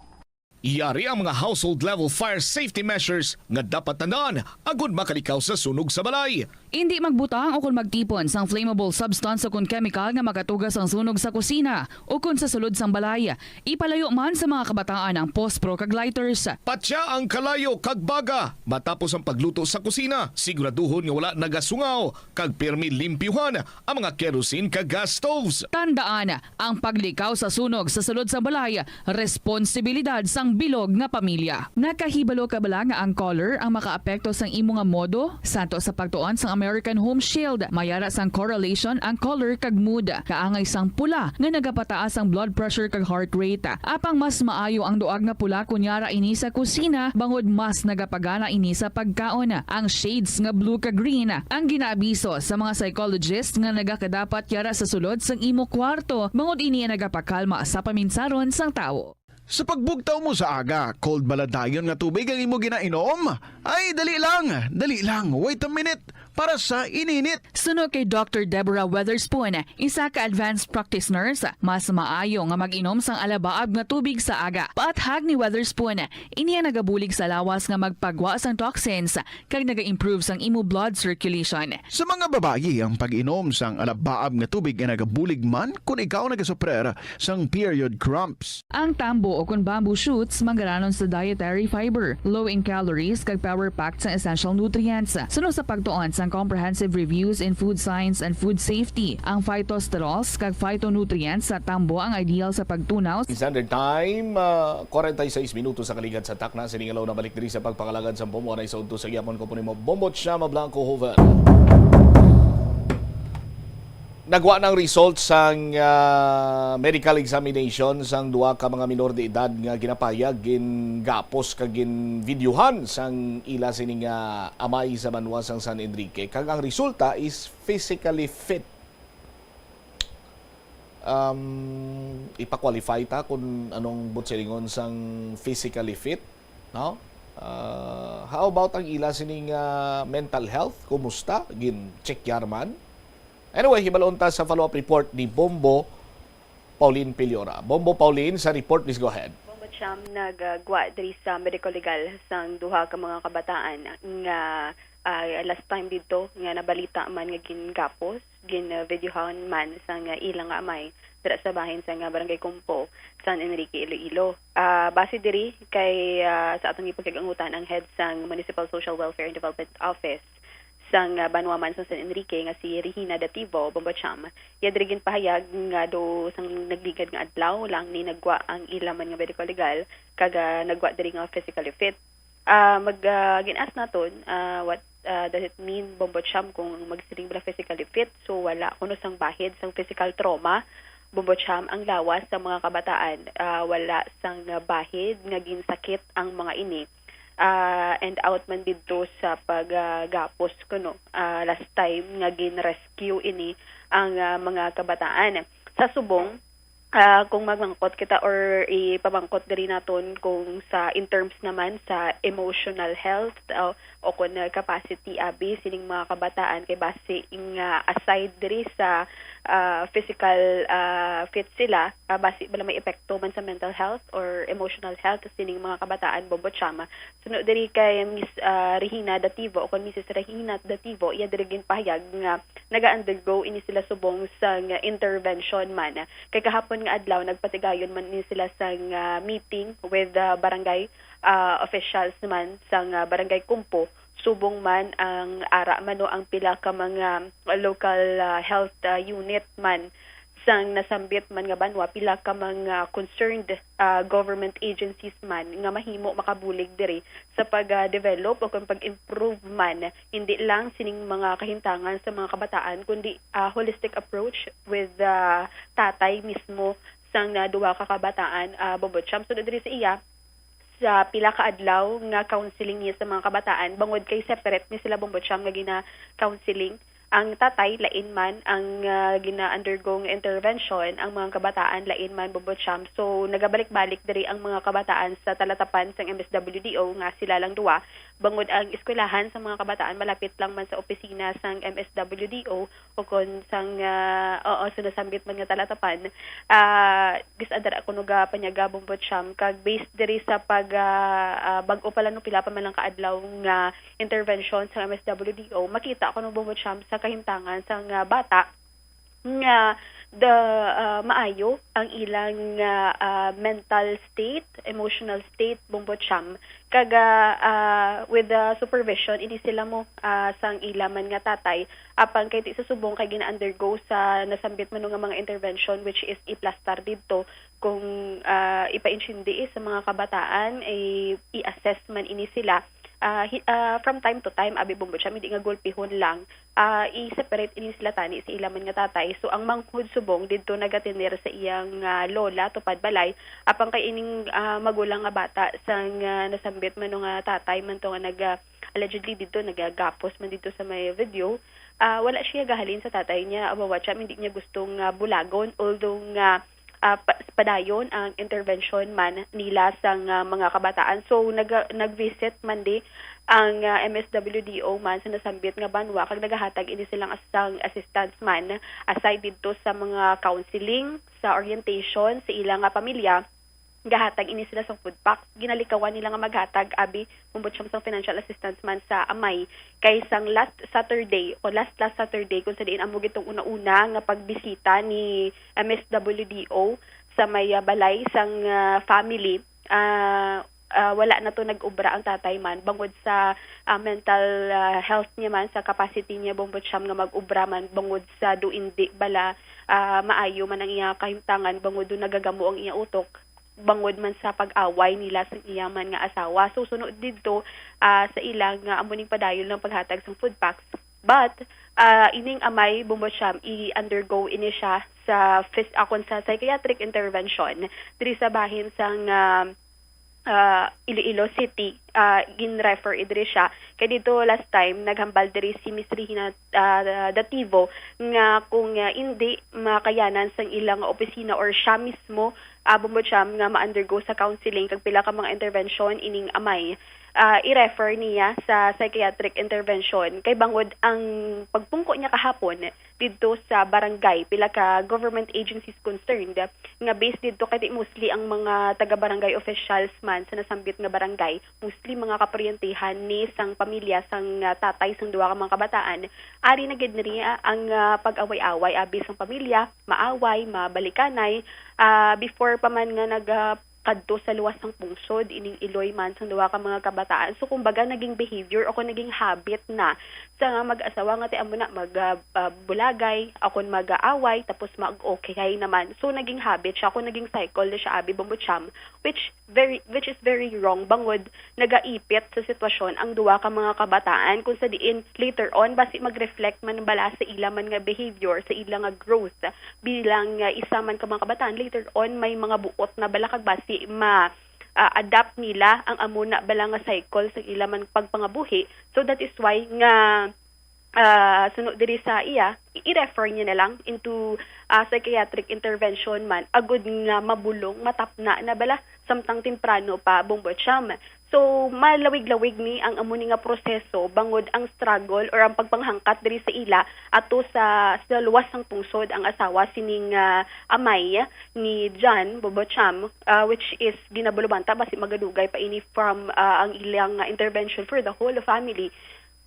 Yari ang mga household level fire safety measures nga dapat tandaan agud makalikaw sa sunog sa balay. Indi magbutang o kon magtipon sang flammable substance o kon chemical nga makatuga sang sunog sa kusina o kon sa sulod sang balay. Ipalayo man sa mga kabataan ang pospro kag lighters. Patya ang kalayo kag baga matapos ang pagluto sa kusina. Siguraduhon nga wala nagasungaw kag pirmi limpyuhan ang mga kerosene kag gas stoves. Tandaan, ang paglikaw sa sunog sa sulod sang balay, responsibilidad sang bilog nga pamilya. Nakahibalo ka bala nga ang color ang makaapekto sang imo nga modo? Santo sa pagtuon sang American Home Shield, may ara sang correlation ang color kag mood. Kaangay sang pula nga nagapataas ang blood pressure kag heart rate. Apang mas maayo ang duag nga pula kon yara ini sa kusina, bangod mas nagapagana ini sa pagkaon. Ang shades nga blue kag green ang ginaabiso sa mga psychologist nga nagakadapat yara sa sulod sang imo kwarto, bangod ini ang nagapakalma sa paminsaron sang tawo. Sa pagbugtaw mo sa aga, cold bala dayon nga tubig ang imo ginainom? Ay, dali lang, dali lang, wait a minute, para sa ininit. Suno kay Doctor Deborah Weatherspoon, isa ka advanced practice nurse, mas maayo nga mag-inom sang alabaab nga tubig sa aga. Paathag ni Weatherspoon, ini ang nagabulig sa lawas nga magpagwa sang toxins kag naga-improve sang imo blood circulation. Sa mga babayi, ang pag-inom sang alabaab nga tubig ay nagabulig man kon ikaw nagasuprer sang period cramps. Ang tambo o kon bamboo shoots manggaranon sa dietary fiber, low in calories, kag power-packed sa essential nutrients. Suno sa pagtuon sang Comprehensive Reviews in Food Science and Food Safety, ang phytosterols kag phytonutrients sa tambo ang ideal sa pagtunaw. Standard Time, ah, forty-six minutos sa kaligat sa takna. Sining alone, nabalik diri sa pagpangalagad sa Bombo. Anay sa udto sa gyapon ko po nimo, Bombo Chama Blanco Hoover. Nagwa na ang result sang, ah, medical examination sang duha ka mga minor de edad nga ginapahayag gingapos kag ginvideohan sang ila sini nga amay sa banwa sang San Enrique, kag ang resulta is physically fit. Um, ipa-qualify ta kung anong buot silingon sang physically fit, no? Ah, how about ang ila sining, ah, mental health? Kumusta? Gin-check man? Anyway, hibalon ta sa follow-up report ni Bombo Pauline Piliora. Bombo Pauline, sa report, please go ahead. Bombo Cham, nagagwa diri sa medical legal sang duha ka mga kabataan nga, ah, last time didto nga nabalita man nga gingapos, gin-videohan man sang ilang amay dira sa bahin sang Barangay Kumpo, San Enrique, Iloilo. Ah, base diri kay, ah, sa atong ipagkag-angutan ang head sang Municipal Social Welfare and Development Office sang, ah, banwa man sa San Enrique nga si Regina Dativo, Bombo Cham. Iya diri ginpahayag nga do sang nagligad nga adlaw lang ni nagwa ang ila man nga medical legal kag, ah, nagwa diri nga physically fit. Ah, mag, ah, gin-ask naton, ah, what, ah, does it mean, Bombo Cham, kung magsiling bala physically fit? So, wala kuno sang bahid sang physical trauma, Bombo Cham, ang lawas sa mga kabataan. Ah, wala sang bahid nga ginsakit ang mga ini. Ah, end out man didto sa pag, ah, gapos kuno, ah, last time nga gin-rescue ini ang, ah, mga kabataan. Sa subong, ah, kung magmangkot kita or ipamangkot diri naton kung sa, in terms naman sa emotional health, ah, o kon, ah, capacity abi sining mga kabataan, kay basi nga aside diri sa, ah, physical, ah, fit sila, ah, basi bala may epekto man sa mental health or emotional health sining mga kabataan, Bombo Cham. Suno diri kay Miss, ah, Regina Dativo o kon Missus Regina Dativo, iya diri ginpahayag nga naga-undergo ini sila subong sang intervention man. Kay kahapon nga adlaw, nagpatigayon man ni sila sang, ah, meeting with, ah, barangay, ah, officials man sang, ah, Barangay Kumpo, subong man ang ara man, no, ang pila ka mga local, ah, health, ah, unit man sang nasambit man nga banwa, pila ka mga concerned, ah, government agencies man nga mahimo makabulig diri sa pag, ah, develop o kung pag-improve man, hindi lang sining mga kahintangan sa mga kabataan, kundi, ah, holistic approach with, ah, tatay mismo sang, ah, duha ka kabataan, ah, Bombo Cham. Sunod diri sa iya, sa pila ka adlaw nga counseling niya sa mga kabataan, bangod kay separate ni sila, Bombo Cham, nga gina-counseling. Ang tatay, lain man ang, ah, gina-undergo nga intervention, ang mga kabataan, lain man, Bombo Cham. So, nagabalik-balik diri ang mga kabataan sa talatapan sang M S W D O nga sila lang duwa, bangod ang eskwelahan sa mga kabataan malapit lang man sa opisina sang M S W D O, o kon sang, ah, oo, sa nasambit man nga talatapan, ah, gis-, andara kuno gapanyaga, Bombo Cham, kag based diri sa pag, ah, ah, bag-o pa lang, no, pila pa man lang ka adlaw nga intervention sa M S W D O, makita kuno, Bombo Cham, sa kahintangan sang bata nga the, ah, maayo ang ilang, ah, ah, mental state, emotional state, Bombo Cham. Kag, ah, ah, with the supervision, ini sila mo, ah, sang ila man nga tatay. Apang kay ti sa subong kay gina-undergo sa nasambit man nga mga intervention, which is iplastar didto kung, ah, ipaintindi, eh, sa mga kabataan, eh, i-assess man ini sila. Ah, hi-, ah, from time to time, abi, Bombo Cham, hindi nga gulpihon lang, ah, i-separate ini sila tani sa ila man nga tatay. So, ang manghod subong didto nagatener sa iyang, ah, lola, tupad balay. Apang kay ining, ah, magulang nga bata sang, ah, nasambit man nga tatay man to nga nag-, ah, allegedly didto nagagapos man didto sa may video, ah, wala siya gahalin sa tatay niya. Abawa siya, hindi niya gusto nga bulagon, although nga, ah, pa-, padayon ang intervention man nila sang, ah, mga kabataan. So, nag-, nag-visit man di ang, ah, M S W D O man sa nasambit nga banwa, kag nagahatag ini silang as-, sang assistance man, aside didto sa mga counseling, sa orientation sa ila nga pamilya, gahatag ini sila sang food pack. Ginalikawan nila nga maghatag, abi, Bombo Cham, sang financial assistance man sa amay. Kay sang last Saturday, o last, last Saturday, kung sa diin amo gitong una-una nga pagbisita ni M S W D O sa may, ah, balay sang, ah, family, ah, ah, wala na to nag-obra ang tatay man bangod sa, ah, mental, ah, health niya man, sa capacity niya, Bombo Cham, nga mag-obra man bangod sa do indi bala, ah, maayo man ang iya kahimtangan bangod do nagagamo ang iya utok bangod man sa pag-away nila sa iya man nga asawa. So, sunod didto, ah, sa ila nga amo ning padayon lang paghatag sang food packs, But ah, ining amay, Bombo Cham, i-undergo ini siya sa phys-, akon sa psychiatric intervention diri sa bahin sang ah, ah, Iloilo City. Ah, gin-refer diri siya. Kay dito last time, naghambal diri si Miss Regina ah, Dativo nga kung ah, indi makayanan sang ilang opisina or siya mismo, ah, Bombo Cham, nga ma-undergo sa counseling kag pila ka mga intervention ining amay, ah, i-refer niya sa psychiatric intervention. Kay bangod ang pagpungko niya kahapon didto sa barangay, pila ka government agencies concerned, nga based didto kay di mostly ang mga taga-barangay officials man sa nasambit nga barangay, mostly mga kaparyentehan ni sang pamilya sang ah, tatay sang duha ka mga kabataan. Ari na gid niya ang ah, pag-away-away abi sang pamilya, maaway, mabalikanay, ah, before pa man nga nag ah, kadto sa luwas sang pungsod ining iloy man sang duha ka mga kabataan. So kumbaga naging behavior o kung naging habit na sa nga mag-asawa nga ti amo na mag ah, ah, bulagay, akon mag-aaway, tapos mag-okay naman. So naging habit siya, kung naging cycle na siya abi, Bombo Cham, which very which is very wrong bangod nagaipit sa sitwasyon ang duha ka mga kabataan, kung sa diin later on basi mag-reflect man bala sa ila man nga behavior, sa ila nga growth bilang ah, isa man ka mga kabataan. Later on may mga buot na bala kag basi ma ah, adapt nila ang amo na bala nga cycle sa ila man pagpangabuhi. So that is why nga ah, suno diri sa iya, i-refer niya na lang into ah, psychiatric intervention man agud nga mabulong, matapna na bala samtang temprano pa, Bombo Cham. So malawig-lawig ni ang amo ni nga proseso bangod ang struggle or ang pagpanghangkat diri sa ila ato sa sa luwas sang pungsod ang asawa sining ah, amay ni John, Bombo Cham, ah, which is ginabalubanta basi magadugay pa ini from ah, ang ilang ah, intervention for the whole family,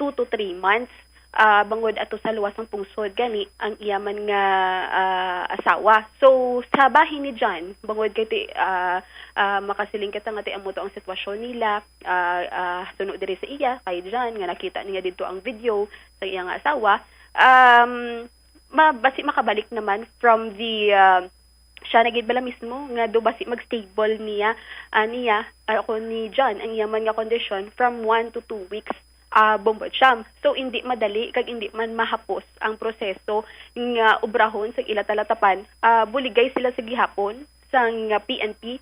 two to three months, ah, bangod ato sa luwas sang pungsod gani ang iya man nga ah, asawa. So sa bahin ni John, bangod kay ti, ah, ah, makasiling kita nga ti amo to ang sitwasyon nila, ah, ah, suno diri sa iya kay John nga nakita niya didto ang video sa iya nga asawa, um, ma basi makabalik naman from the ah, siya na gid bala mismo nga do basi mag-stable niya, ah, niya, ah, ako ni John ang iya man nga kondisyon from one to two weeks, ah, Bombo Cham. So indi madali kag indi man mahapos ang proseso nga obrahon sa ila talatapan. Ah, buligay sila sa gihapon sang ah, P N P,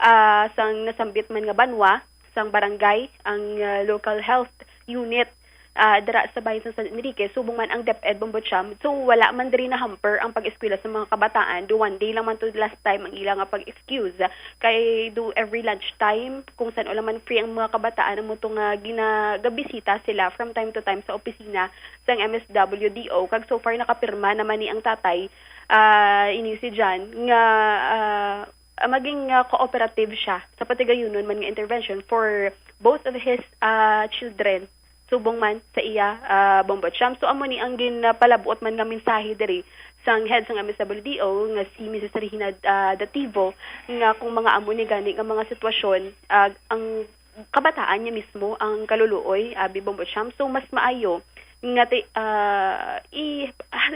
ah, sang nasambit man nga banwa, sang barangay, ang ah, local health unit ah, dira sa bahin sa San Enrique, subong man ang DepEd, Bombo Cham. So wala man diri na-hamper ang pag-eskwela sa mga kabataan. Do one day lang man to last time ang ila nga pag-excuse. Kay do every lunch time, kung san-o lang man free ang mga kabataan, amo to nga ginagabisita sila from time to time sa opisina sang M S W D O. Kag so far nakapirma naman ni ang tatay, ah, ini si John, nga ah, ah, maging ah, cooperative siya sa patigayunon man nga intervention for both of his ah, children, subong man sa iya, ah, Bombo Cham. So amo ni ang ginpalabuot man nga mensahe diri sang head sang M S W D O nga si Missus Regina ah, Dativo, nga kung mga amo ni gani nga mga sitwasyon, ah, ang kabataan niya mismo ang kaluluoy, abi, Bombo Cham. So mas maayo nga ti ah, i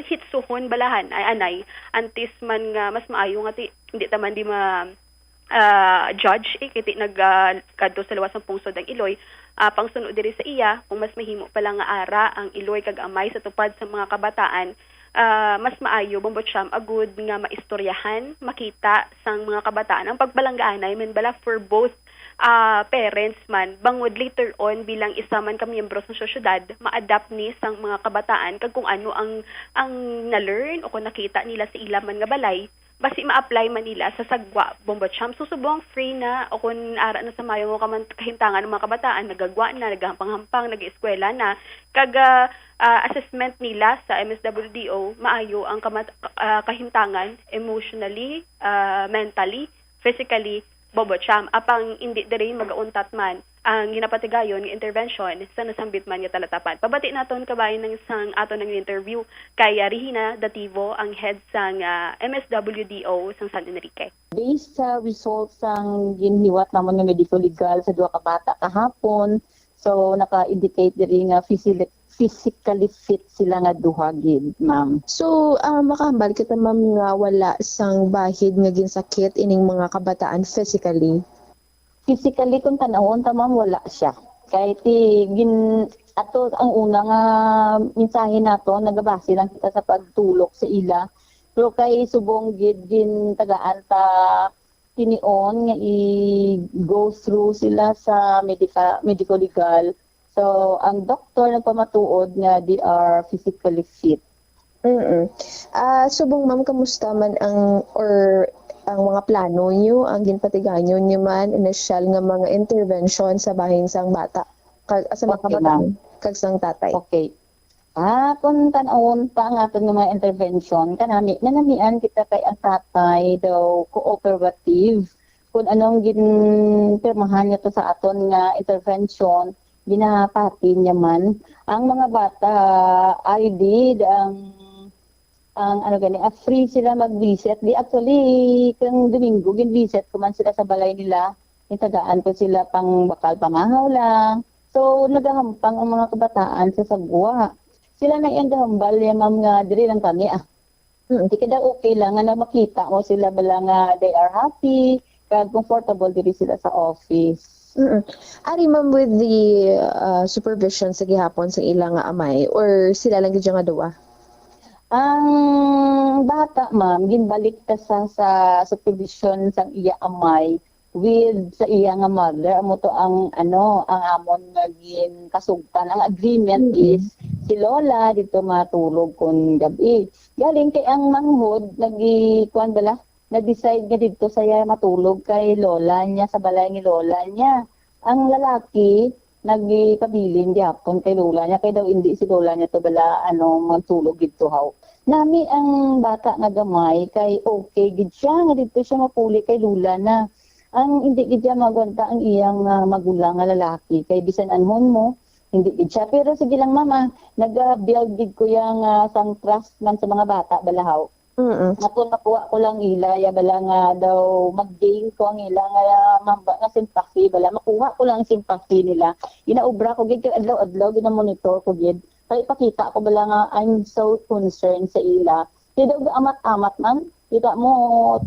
hitsuhon balahan ay anay, antes man nga mas maayo nga ti hindi ta man di ma ah, judge, eh, kay ti nag ah, kadto sa luwas sang pungsod ang iloy. Ah, pangsuno diri sa iya, kung mas mahimo pa lang nga ara ang iloy kag amay sa tupad sa mga kabataan, ah, mas maayo, Bombo Cham, agud nga maistoryahan, makita sang mga kabataan ang pagpalanggaanay man bala for both ah, parents man, bangod later on bilang isa man ka miyembro sang sosyedad, ma-adapt ni sang mga kabataan kag kung ano ang ang na-learn o kung nakita nila sa ila man nga balay, basi ma-apply man nila sa sagwa, Bombo Cham. So subong free na o kung ara na sa mayo nga kaman-, kahimtangan ang mga kabataan, nagagwa na, naghampang-hampang, nag-eskwela na, kag ah, ah, assessment nila sa M S W D O, maayo ang kamat-, ah, kahimtangan emotionally, ah, mentally, physically, Bombo Cham, apang indi diri magauntat man ang ginapatigayon nga intervention sa nasambit man nga talatapan. Pabati naton kabahin ng sang aton nga interview kay ah, Regina Dativo, ang head sang ah, M S W D O sang San Enrique. Based sa result sang ginhiwat namon nga medico legal sa duha ka bata kahapon, so naka-indicate diri nga physically physically fit sila nga duha gid, ma'am. So ah, makahambal kita, ma'am, nga wala sang bahid nga ginsakit ining mga kabataan physically? Physically, kung tan-awon ta, ma'am, wala siya. Kay ti gin Ato, ang una nga mensahe nato, nagabase lang kita sa pagtulok sa ila. Pero kay subong gid gintagaan ta tinion nga i-go through sila sa medica-, medico-legal. So, ang doktor nagpamatuod nga they are physically fit. Mm. Ah, subong, ma'am, kamusta man ang, or ang mga plano niyo, ang ginpatigayon niyo man, inisyal nga mga intervention sa bahin sang bata, kag, sa mga Okay, kabataan, ma'am. Kag sang tatay? Okay. Ah, kung tan-awon pa ang aton nga mga intervention, kanami, nanamian kita kay ang tatay daw cooperative. Kung anong ginpirmahan niya to sa aton nga intervention, ginapati niya man. Ang mga bata, I did, ang, ang ano gani, ah, free sila mag-visit. Di, actually, kang Domingo, gin-visit ko man sila sa balay nila. Gintagaan ko sila pang bakal pamahaw lang. So, nagahampang ang mga kabataan sa sagwa. Sila na iyang gahambal niya, ma'am, nga diri lang kami, ah. Mm. Di ka daw okay lang nga na makita mo sila bala nga they are happy, kag comfortable diri sila sa office. Mm. Ari, ma'am, with the, uh, supervision sa gihapon sa ila nga amay, or sila lang gid nga duwa? Ang bata, ma'am, ginbalik ta sa, sa supervision sang iya amay with sa iya nga mother. Amo to ang, ano, ang amon nga ginkasugtan. Ang agreement Mm. is si Lola dito matulog kon gab-i. Galing kay ang manghod, nagi-, kuwan bala, nag-decide nga dito saya matulog kay lola niya, sa balay ni lola niya. Ang lalaki, nagipabilin gyapon kay lola niya, kay daw hindi si lola niya to bala, ano, magtulog dito, haw. Nami ang bata nga gamay, kay okay gid siya nga dito siya mapuli kay lola na. Ang hindi gid siya magwanta ang iyang, ah, magulang nga lalaki, kay bisan anhon mo, hindi gid siya. Pero sige lang, mama, nag-build gid ko yang, ah, sang trust man sa mga bata, bala, haw. Mm. Ako, nakuha ko lang ila, ya bala nga daw mag-gain ko ang ila nga mamba nga sympathy, bala makuha ko lang ang sympathy nila. Ginaobra ko gid, kay adlaw-adlaw ginamonitor ko gid. Kay ipakita ko bala nga I'm so concerned sa ila. Kay daw amat-amat man, kita mo,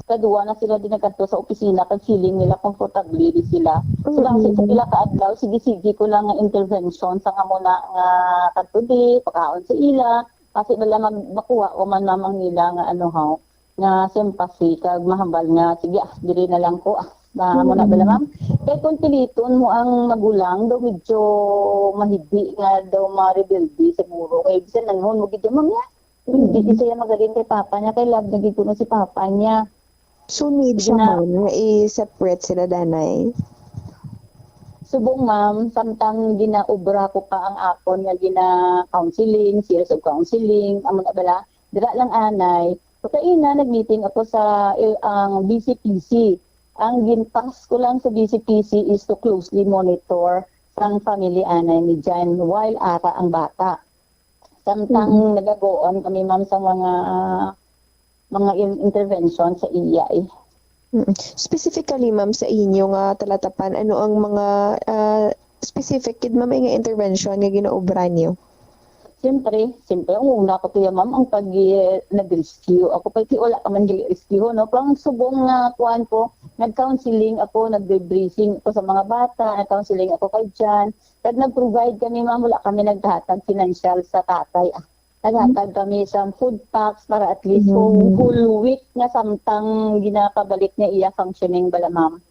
kaduwa na sila din nagkadto sa opisina, kag feeling nila komportable di sila. So, basi sa Mm. pila ka adlaw, sige-sige ko lang nga intervention sa nga muna nga kadto di, pagkaon sa ila, kasi bala mag-, makuha ko man mamang nila nga ano, haw, nga sympathy, kag mahambal nga, sige, ah, diri na lang ko, ah. Ma-, amo na bala, Mm. ma'am? Kay kung piliton mo ang magulang, daw medyo mahigdi nga daw marebelde siguro. Kay bisan nanhon mo gid, ma'am, ya. Hindi Mm. gid siya magaling kay papa niya, kay love na gid kuno si papa niya. So, need siya, Gina- ma'am, nga i-separate sila, danay? Subong, ma'am, samtang ginaobra ko pa ang akon nga gina-counseling, series of counseling, amo na bala, dira lang anay. So, kaina, nag-meeting ako sa, eh, ang B C P C. Ang gin-task ko lang sa B C P C is to closely monitor sang family anay ni Jan while ara ang bata. Samtang Mm. nagagoon kami, ma'am, sa mga, mga in-, intervention sa iya, eh. Mm. Specifically, ma'am, sa inyo nga talatapan, ano ang mga, ah, specific gid, ma'am, nga intervention nga ginaobra niyo? Siyempre, siyempre, ang una ko tuya, ma'am, ang pag, eh, nag-rescue. Ako pa, ti wala ka man gili-rescue, no? Pero ang subong nga kuan ko, nag-counseling ako, nag-debriefing ako sa mga bata, nag-counseling ako kay Jan. Kag nag-provide kami, ma'am, wala kami naghatag financial sa tatay, ah. Naghatag kami sa food packs para at least Mm. whole week nga samtang ginapabalik niya iya functioning bala, ma'am.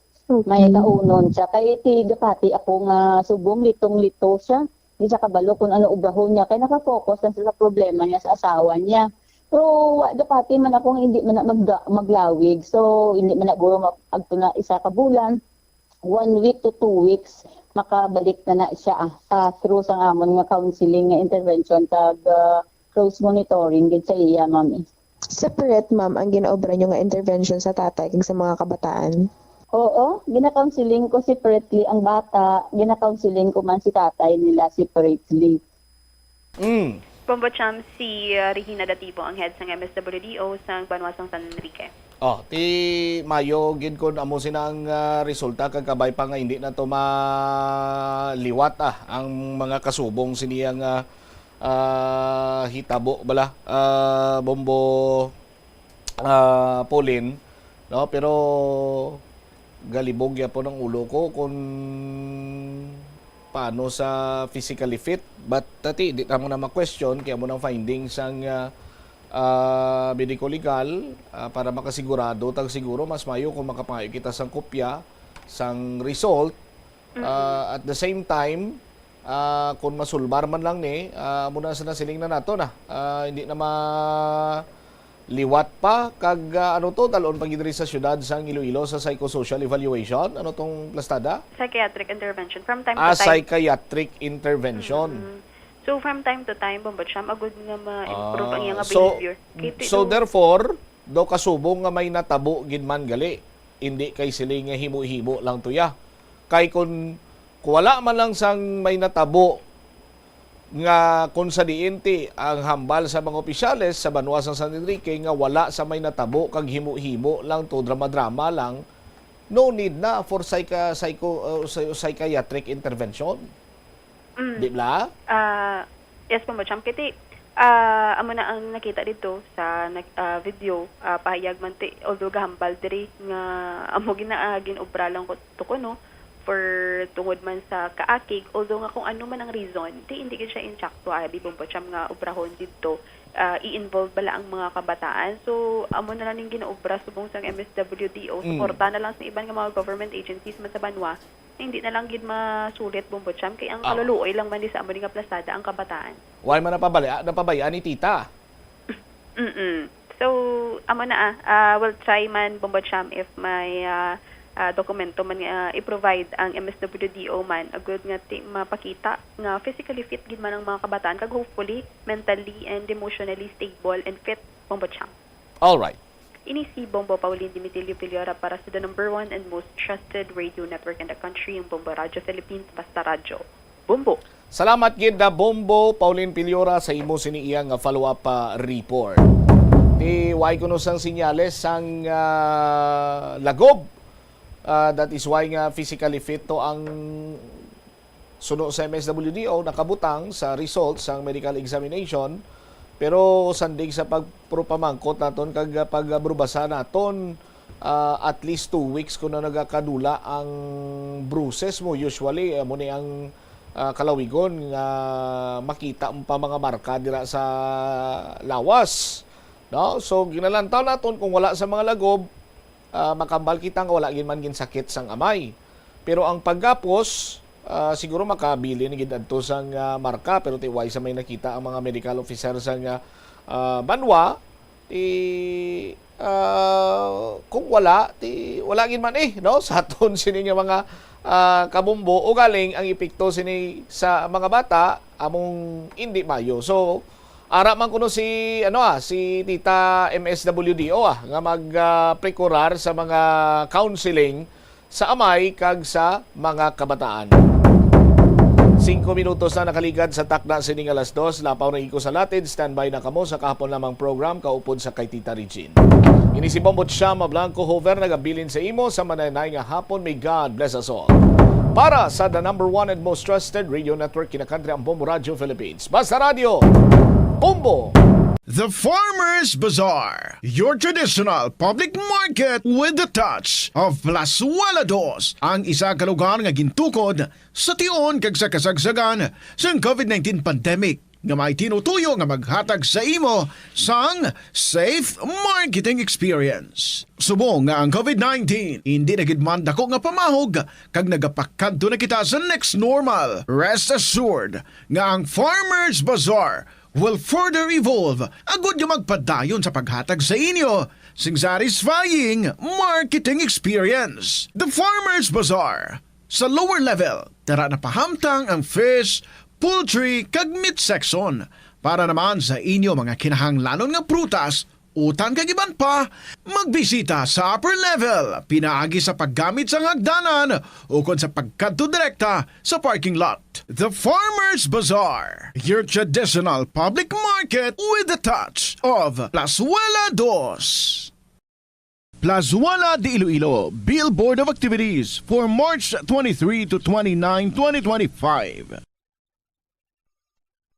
May Okay. kaunon siya. Kay ti gapati ako nga subong litong-lito siya. Di siya kabalo kung ano obrahon niya. Kay nakafocus lang siya sa problema niya sa asawa niya. Pero wa, gapati man ako nga hindi man na magda-, maglawig. So, hindi man na guro mag-, agto na isa ka bulan, one week to two weeks, makabalik na na siya, ah, sa through sang amon nga counseling nga intervention kag, ah, close monitoring gid sa iya, ma'am, eh. Separate, ma'am, ang ginaobra niyo nga intervention sa tatay kag sa mga kabataan? Oo, gina-counseling ko separately ang bata, gina-counseling ko man si tatay nila separately. Mm. Combo Champ, si, uh, Regina Datibo, ang head sang M S W D O sang banwa sang San Enrique. Oh, ti mayo gid kun amo sina ang, ah, resulta, kag kabay pa nga hindi na to maliwat, ah, ang mga kasubong sini ang, ah, ah, hitabo bala, ah, Bombo, ah, Pauline, no? Pero galibog gyapon ang ulo ko kung paano sa physically fit. But, tati, di ta mo na ma-question, kaya mo nang finding sang, ah, ah, medico-legal, ah, para makasigurado tag siguro mas mayo kung makapangayo kita sang kopya sang result. Ah, at the same time, ah, kung masulbar man lang ni, ah, muna sa nasiling na nato na, ah, hindi na ma-, liwat pa, kag, ah, ano to, dalon pa gid diri sa siyudad sang Iloilo sa psychosocial evaluation. Ano tong plastada? Psychiatric intervention. From time Ah, to time. Psychiatric intervention. Mm. So, from time to time, Bombo Cham, agud nga ma-improve ang Ah, iyang so, behavior. Kay ti-, so do- therefore, do kasubong nga may natabo gid man gali, hindi kay sila nga himo-himo lang to ya. Kay kun, kun wala man lang sang may natabo nga kun sa diin ti ang hambal sa mga opisyales sa banwa sa San Enrique nga wala sa may natabo kag himo-himo lang to, drama-drama lang, no need na for psycha-, psycho-, uh, psy-, psychiatric intervention. Mm. Di bala? Ah, yes, Bombo Cham. Kay ti, ah, amo na ang nakita dito sa nag-, ah, video, ah, pahayag man ti, although gahambal diri nga amo gina-, ah, gin-obra lang ko to kuno for tungod man sa kaakig, although nga kung ano man ang reason, ti hindi gid siya insakto, abi, Bombo Cham, nga obrahon didto, ah, i-involve bala ang mga kabataan. So, amo na lang ning ginaobra subong sang M S W D O, Mm. suporta na lang sa iban nga mga government agencies man sa banwa, na hindi na lang gid masulit, Bombo Cham, kay ang Ah. kaluluoy lang man di sa amo ni nga plasada ang kabataan. Why man napabali-, ah, napabay-an ni tita? Mm-mm. So, amo na, ah. Ah, we'll try man, Bombo Cham, if may, ah, ah, dokumento man nga, ah, i-provide ang M S W D O man, agud nga ti-, mapakita nga physically fit gid man ang mga kabataan, kag hopefully, mentally and emotionally stable and fit, Bombo Cham. All right. Ini si Bombo Pauline Dimitilio Piliora para sa the number one and most trusted radio network in the country, ang Bombo Radyo Philippines, Basta Radyo. Bombo. Salamat gid na Bombo Pauline Piliora sa imo sini iya nga follow-up, ah, report. Ti way kuno sang sinyales sang, ah, lagob. Ah, that is why nga physically fit to ang suno sa M S W D O nakabutang sa result sang medical examination. Pero sandig sa pagpropamangkot naton kag pagbrubasa naton, ah, at least two weeks ko na nagakadula ang bruises mo. Usually, amo ni ang, ah, kalawigon nga makita mo pa mga marka dira sa lawas, no? So, ginalantaw naton kung wala sa mga lagob, ah, makambal kita nga wala gid man ginsakit sang amay. Pero ang paggapos, ah, siguro makabilin gid adto sang, ah, marka, pero ti way sa may nakita ang mga medical officer sang, ah, ah, banwa, ti, ah, kung wala, ti wala gid man eh, no? Sa aton sini nga mga, ah, kabombo, ugaling ang epekto sini sa mga bata among hindi mayo. So, ara man kuno si, ano, ah, si Tita M S W D O, ah, nga mag, ah, prokurar sa mga counseling sa amay kag sa mga kabataan. Singko minutos na nakaligad sa takna sini nga alas dos. Lapaw na iko sa latid. Standby na kamo sa kahapon lamang program kaupod sa kay Tita Regine. Ini si Bombo Chama Blanco Hover nagabilin sa imo sa mananay nga hapon. May God bless us all. Para sa the number one and most trusted radio network, kinakadre ang Bombo Radio Philippines. Basta Radio, Bombo! The Farmers Bazaar, your traditional public market with the touch of Plazuela Dos, ang isa ka lugar nga gintukod sa tion kag sa kasagsagan sang covid nineteen pandemic, nga may tinutuyo nga maghatag sa imo sang safe marketing experience. Subong nga ang covid nineteen hindi na gid man dako nga pamahog kag nagapakadto na kita sa next normal, rest assured nga ang Farmers Bazaar will further evolve agud nga magpadayon sa paghatag sa inyo sing satisfying marketing experience. The Farmers Bazaar. Sa lower level, tara na pahamtang ang fish, poultry, kag meat section. Para naman sa inyo mga kinahanglanon nga prutas, utan kag iban pa, magbisita sa upper level pinaagi sa paggamit sang hagdanan ukon sa pagkadto direkta sa parking lot. The Farmers Bazaar, your traditional public market with the touch of Plazuela Dos. Plazuela de Iloilo, Billboard of Activities for March twenty-three to twenty-nine, twenty twenty-five.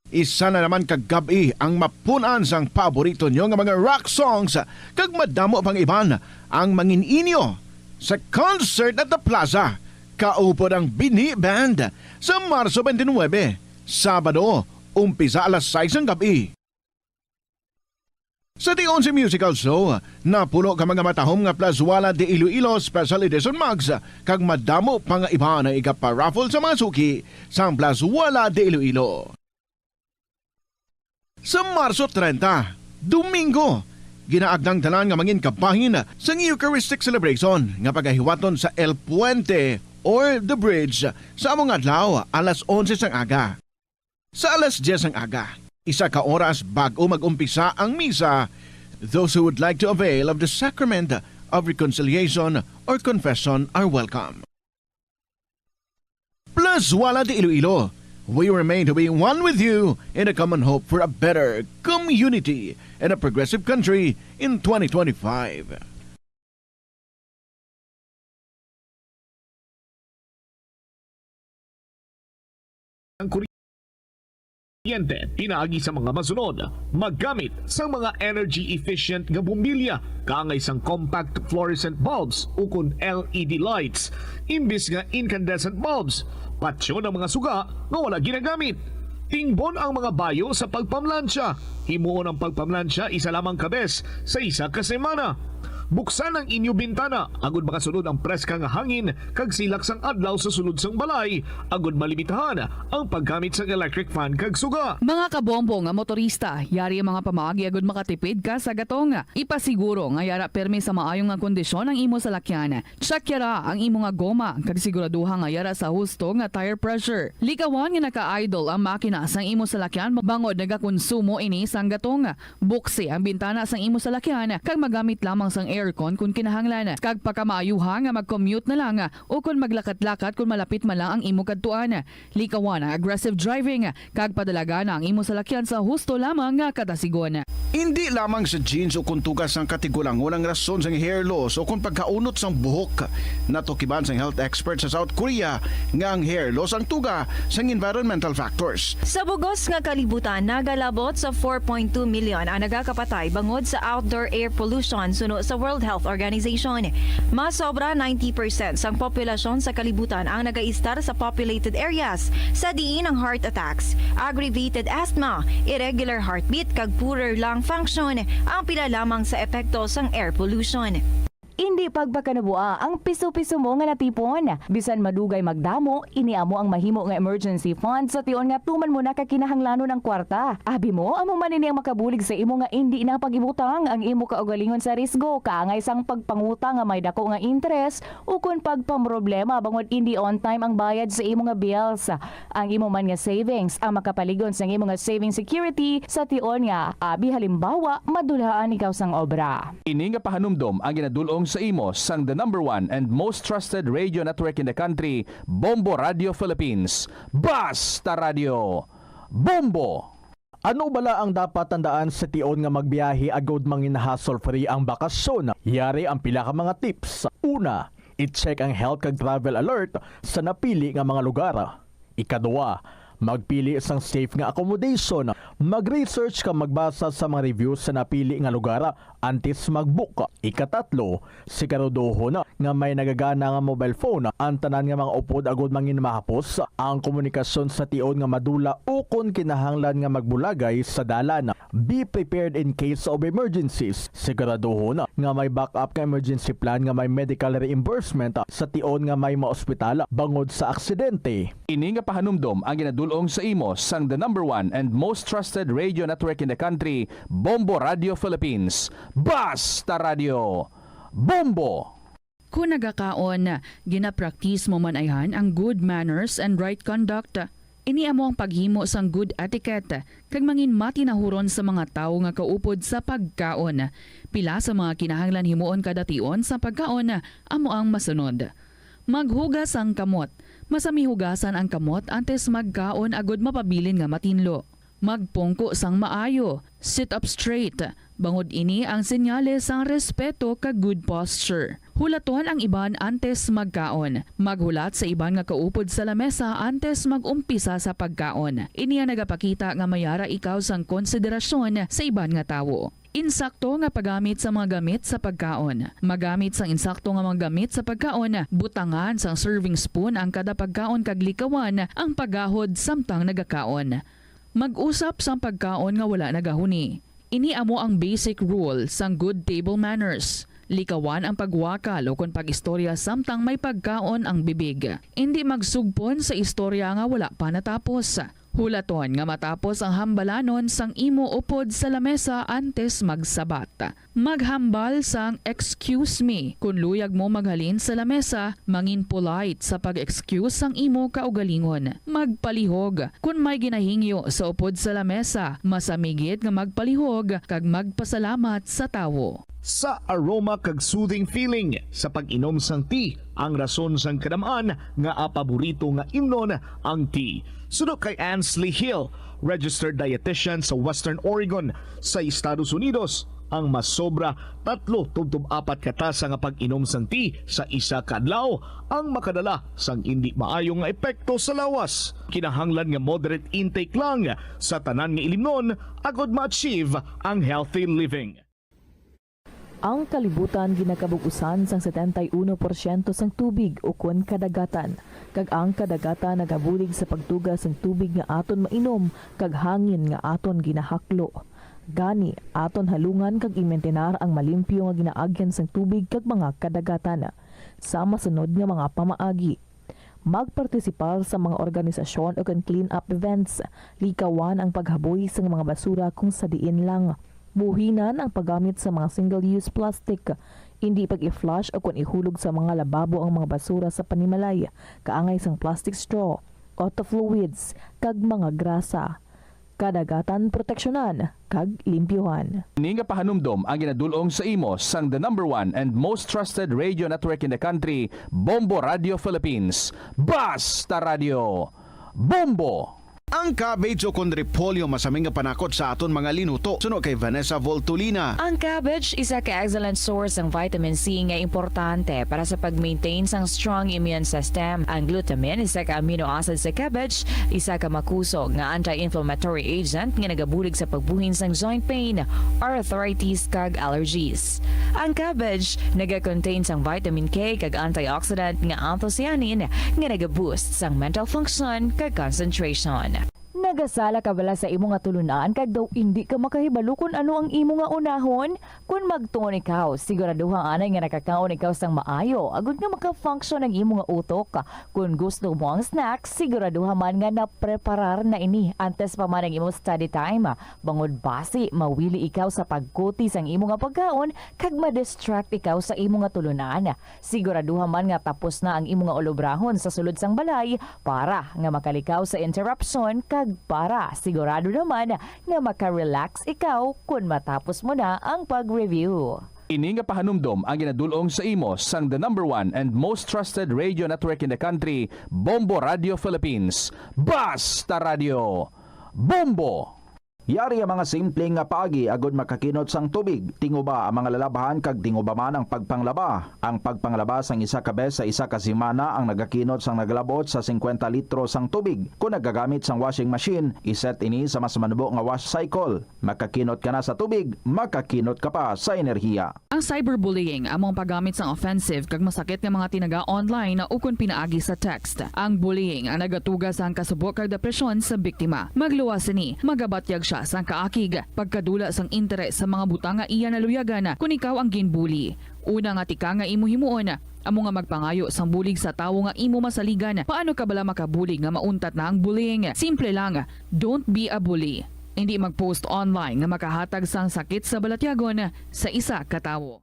Isa na naman ka gab-i ang mapun-an sang paborito nyo nga mga rock songs, kag madamo pang iban ang mangin-inyo sa concert at the plaza. Kaupod ang Binhi Band sa Marso twenty-nine, Sabado, umpisa alas sais sang gab-i. Sa tion sa musical show, napulo ka mga matahom nga Plazuela de Iloilo Special Edition mugs, kag madamo pa nga iban ang igapa-raffle sa mga suki sang Plazuela de Iloilo. Sa Marso treinta, Domingo, ginaagda ang tanan nga mangin kabahin sang Eucharistic Celebration nga pagahiwaton sa El Puente or The Bridge sa amo nga adlaw, alas onse sang aga. Sa alas diyes sang aga, isa ka oras bag-o mag-umpisa ang misa, those who would like to avail of the Sacrament of Reconciliation or Confession are welcome. Plazuela de Iloilo, we remain to be one with you in a common hope for a better community and a progressive country in twenty twenty-five. Ang kuryente pinaagi sa mga masunod: maggamit sang mga energy efficient nga bombilya kaangay sang compact fluorescent bulbs ukon L E D lights imbis nga incandescent bulbs. Patyon ang mga suga nga wala ginagamit. Tingbon ang mga bayo sa pagpamlansya. Himuon ang pagpamlansya isa lamang ka bes sa isa ka semana. Buksan ang inyo bintana agud makasulod ang preska nga hangin kag silak sang adlaw sa sulod sang balay, agud malimitahan ang paggamit sang electric fan kag suga. Mga kabombo nga motorista, yari ang mga pamaagi agud makatipid ka sa gatong. Ipasiguro nga yara pirmi sa maayo nga kondisyon ang imo salakyan. Check yara ang imo nga goma kag siguraduha nga yara sa husto nga tire pressure. Likawan nga naka-idle ang makina sang imo salakyan bangod nagakonsumo ini sang gatong. Buksi ang bintana sang imo salakyan kag magamit lamang sang aircon kon kinahanglan, kag pakamaayuha nga mag-commute na lang o kon maglakat-lakat kon malapit man lang ang imo kadtuan. Likawan ang aggressive driving kag padalagana ang imo salakyan sa husto lamang nga kadasigon. Indi lamang sa jeans o kon tugas ang katigulangon ang rason sang hair loss o kon pagkaunot sang buhok. Natukiban sang health expert sa South Korea nga ang hair loss ang tuga sang environmental factors. Sa bug-os nga kalibutan, nagalabot sa four point two million ang nagakapatay bangod sa outdoor air pollution suno sa World Health Organization. Mas sobra ninety percent sang populasyon sa kalibutan ang nagaistar sa populated areas, sa diin ang heart attacks, aggravated asthma, irregular heartbeat, kag poorer lung function ang pila lamang sa epekto sang air pollution. Indi pagpakanabua ang piso-piso mo nga natipon. Bisan madugay magdamo, ini amo ang mahimo nga emergency fund sa tion nga tuman mo na ka kinahanglanon ang kwarta. Abi mo, amo man ini ang makabulig sa imo nga indi na pag-ibutang ang imo kaugalingon sa risgo kaangay sang pagpangutang nga may dako nga interes ukon pagpamroblema bangod indi on time ang bayad sa imo nga bills. Ang imo man nga savings ang makapalig-on sang imo nga saving security sa tion nga, abi halimbawa, madulhaan ikaw sang obra. Ini nga pahanumdom ang ginadul-ong sa imo sang the number one and most trusted radio network in the country, Bombo Radio Philippines. Basta Radio Bombo! Ano bala ang dapat tandaan sa tion nga magbiyahe agud mangin hassle-free ang bakasyon? Yari ang pila ka mga tips. Una, i-check ang health kag travel alert sa napili nga mga lugar. Ikadua, magpili sang safe nga accommodation. Mag-research kag magbasa sa mga reviews sa napili nga lugar antes mag-book. Ikatatlo, siguraduhon nga may nagagana nga mobile phone ang tanan nga mga upod agud mangin mahapos ang komunikasyon sa tion nga madula ukon kinahanglan nga magbulagay sa dalan. Be prepared in case of emergencies. Siguraduhon nga may backup nga emergency plan nga may medical reimbursement sa tion nga may maospital bangod sa aksidente. Ini nga pahanumdom ang ginadul-ong sa imo sang the number one and most trusted radio network in the country, Bombo Radio Philippines. Basta Radio Bombo! Kon nagakaon, ginapraktis mo man ayhan ang good manners and right conduct. Ini amo ang paghimo sang good etiquette kag mangin matinahuron sa mga tawo nga kaupod sa pagkaon. Pila sa mga kinahanglan himuon kada tion sa pagkaon amo ang masunod: maghugas sang kamot. Masami hugasan ang kamot antes magkaon agud mapabilin nga matinlo. Magpungko sang maayo, sit up straight, bangod ini ang senyales sang respeto kag good posture. Hulaton ang iban antes magkaon. Maghulat sa iban nga kaupod sa lamesa antes mag-umpisa sa pagkaon. Ini ang nagapakita nga may ara ikaw sang konsiderasyon sa iban nga tawo. Insakto nga paggamit sa mga gamit sa pagkaon. Magamit sang insakto nga mga gamit sa pagkaon. Butangan sang serving spoon ang kada pagkaon kag likawan ang paggahod samtang nagakaon. Mag-usap sang pagkaon nga wala nagahuni. Ini amo ang basic rule sang good table manners. Likawan ang pagwakal o kon pag-istorya samtang may pagkaon ang bibig. Indi magsugpon sa istorya nga wala pa natapos. Hulaton nga matapos ang hambalanon sang imo upod sa lamesa antes magsabat. Maghambal sang "Excuse me" kon luyag mo maghalin sa lamesa. Mangin polite sa pag-excuse sang imo kaugalingon. Magpalihog. Kon may ginahingyo sa upod sa lamesa, masamigit nga magpalihog kag magpasalamat sa tawo. Sa aroma kag soothing feeling sa pag-inom sang tea, ang rason sang kadam-an nga paborito nga imnon ang tea. Suno kay Ansley Hill, registered dietitian sa Western Oregon sa Estados Unidos, ang masobra tatlo tubtob apat ka tasa nga pag-inom sang tea sa isa ka adlaw ang makadala sang indi maayo nga epekto sa lawas. Kinahanglan nga moderate intake lang sa tanan nga ilimnon agod ma-achieve ang healthy living. Ang kalibutan ginakabug-usan sang setenta y uno porsyento sang tubig ukon kadagatan, kag ang kadagatan nagabulig sa pagtuga sang tubig nga aton mainom kag hangin nga aton ginahaklo. Gani, aton halungan kag imintinar ang malimpyo nga ginaagyan sang tubig kag mga kadagatan. Sa masunod nga mga pamaagi, magpartisipar sa mga organisasyon ukon clean-up events. Likawan ang paghaboy sang mga basura kung sa diin lang. Buhinan ang paggamit sa mga single-use plastic. Indi pag-i-flush ukon ihulog sa mga lababo ang mga basura sa panimalay, kaangay sang plastic straw, auto fluids, kag mga grasa. Kadagatan proteksyonan kag limpyuhan. Ini nga pahanumdom ang ginadul-ong sa imo sang the number one and most trusted radio network in the country, Bombo Radio Philippines. Basta Radio, Bombo! Ang cabbage o kon repolyo masami nga panakot sa aton mga linuto. Suno kay Vanessa Voltolina. Ang cabbage isa ka excellent source sang vitamin C nga importante para sa pag-maintain sang strong immune system. Ang glutamine, isa ka amino acid sa cabbage, isa ka makusog nga anti-inflammatory agent nga nagabulig sa pagbuhin sang joint pain, arthritis, kag allergies. Ang cabbage naga-contain sang vitamin K kag antioxidant nga anthocyanin nga naga-boost sang mental function kag concentration. Nagasala ka bala sa imo nga tulunan kag daw indi ka makahibalo kon ano ang imo nga unahon? Kon magtuon ikaw, siguraduha anay nga nakakaon ikaw sang maayo agod nga maka-function ang imo nga utok. Kon gusto mo ang snack, siguraduha man nga napreparar na ini antes pa man ang imo study time, bangod basi mawili ikaw sa pagkuti sang imo nga pagkaon kag ma-distract ikaw sa imo nga tulunan. Siguraduha man nga tapos na ang imo nga ulobrahon sa sulod sang balay para nga makalikaw sa interruption kag para sigurado naman nga maka-relax ikaw kon matapos mo na ang pag-review. Ini nga pahanumdom ang ginadul-ong sa imo sang the number one and most trusted radio network in the country, Bombo Radio Philippines. Basta Radio, Bombo! Yari ang mga simple nga paagi agud makakinot sang tubig. Tinguba ang mga lalabhan kag tinguba man ang pagpanglaba. Ang pagpanglaba sang isa ka bes sa isa ka semana ang nagakinot sang nagalabot sa singkwenta litro sang tubig. Kon nagagamit sang washing machine, iset ini sa mas manubo nga wash cycle. Makakinot ka na sa tubig, makakinot ka pa sa enerhiya. Ang cyberbullying amo ang paggamit sang offensive kag masakit nga mga tinaga online ukon pinaagi sa text. Ang bullying ang nagatuga sang kasubo kag depresyon sa biktima. Magluwas sini, magabatyag sia sang kaakig, pagkadula sang interes sa mga butang nga iya naluyagan kon ikaw ang ginbully. Una nga tikang nga imo himuon, amo nga magpangayo sang bulig sa tawo nga imo masaligan. Paano ka bala makabulig nga mauntat na ang bullying? Simple lang, don't be a bully. Indi mag-post online nga makahatag sang sakit sa balatyagon sa isa ka tawo.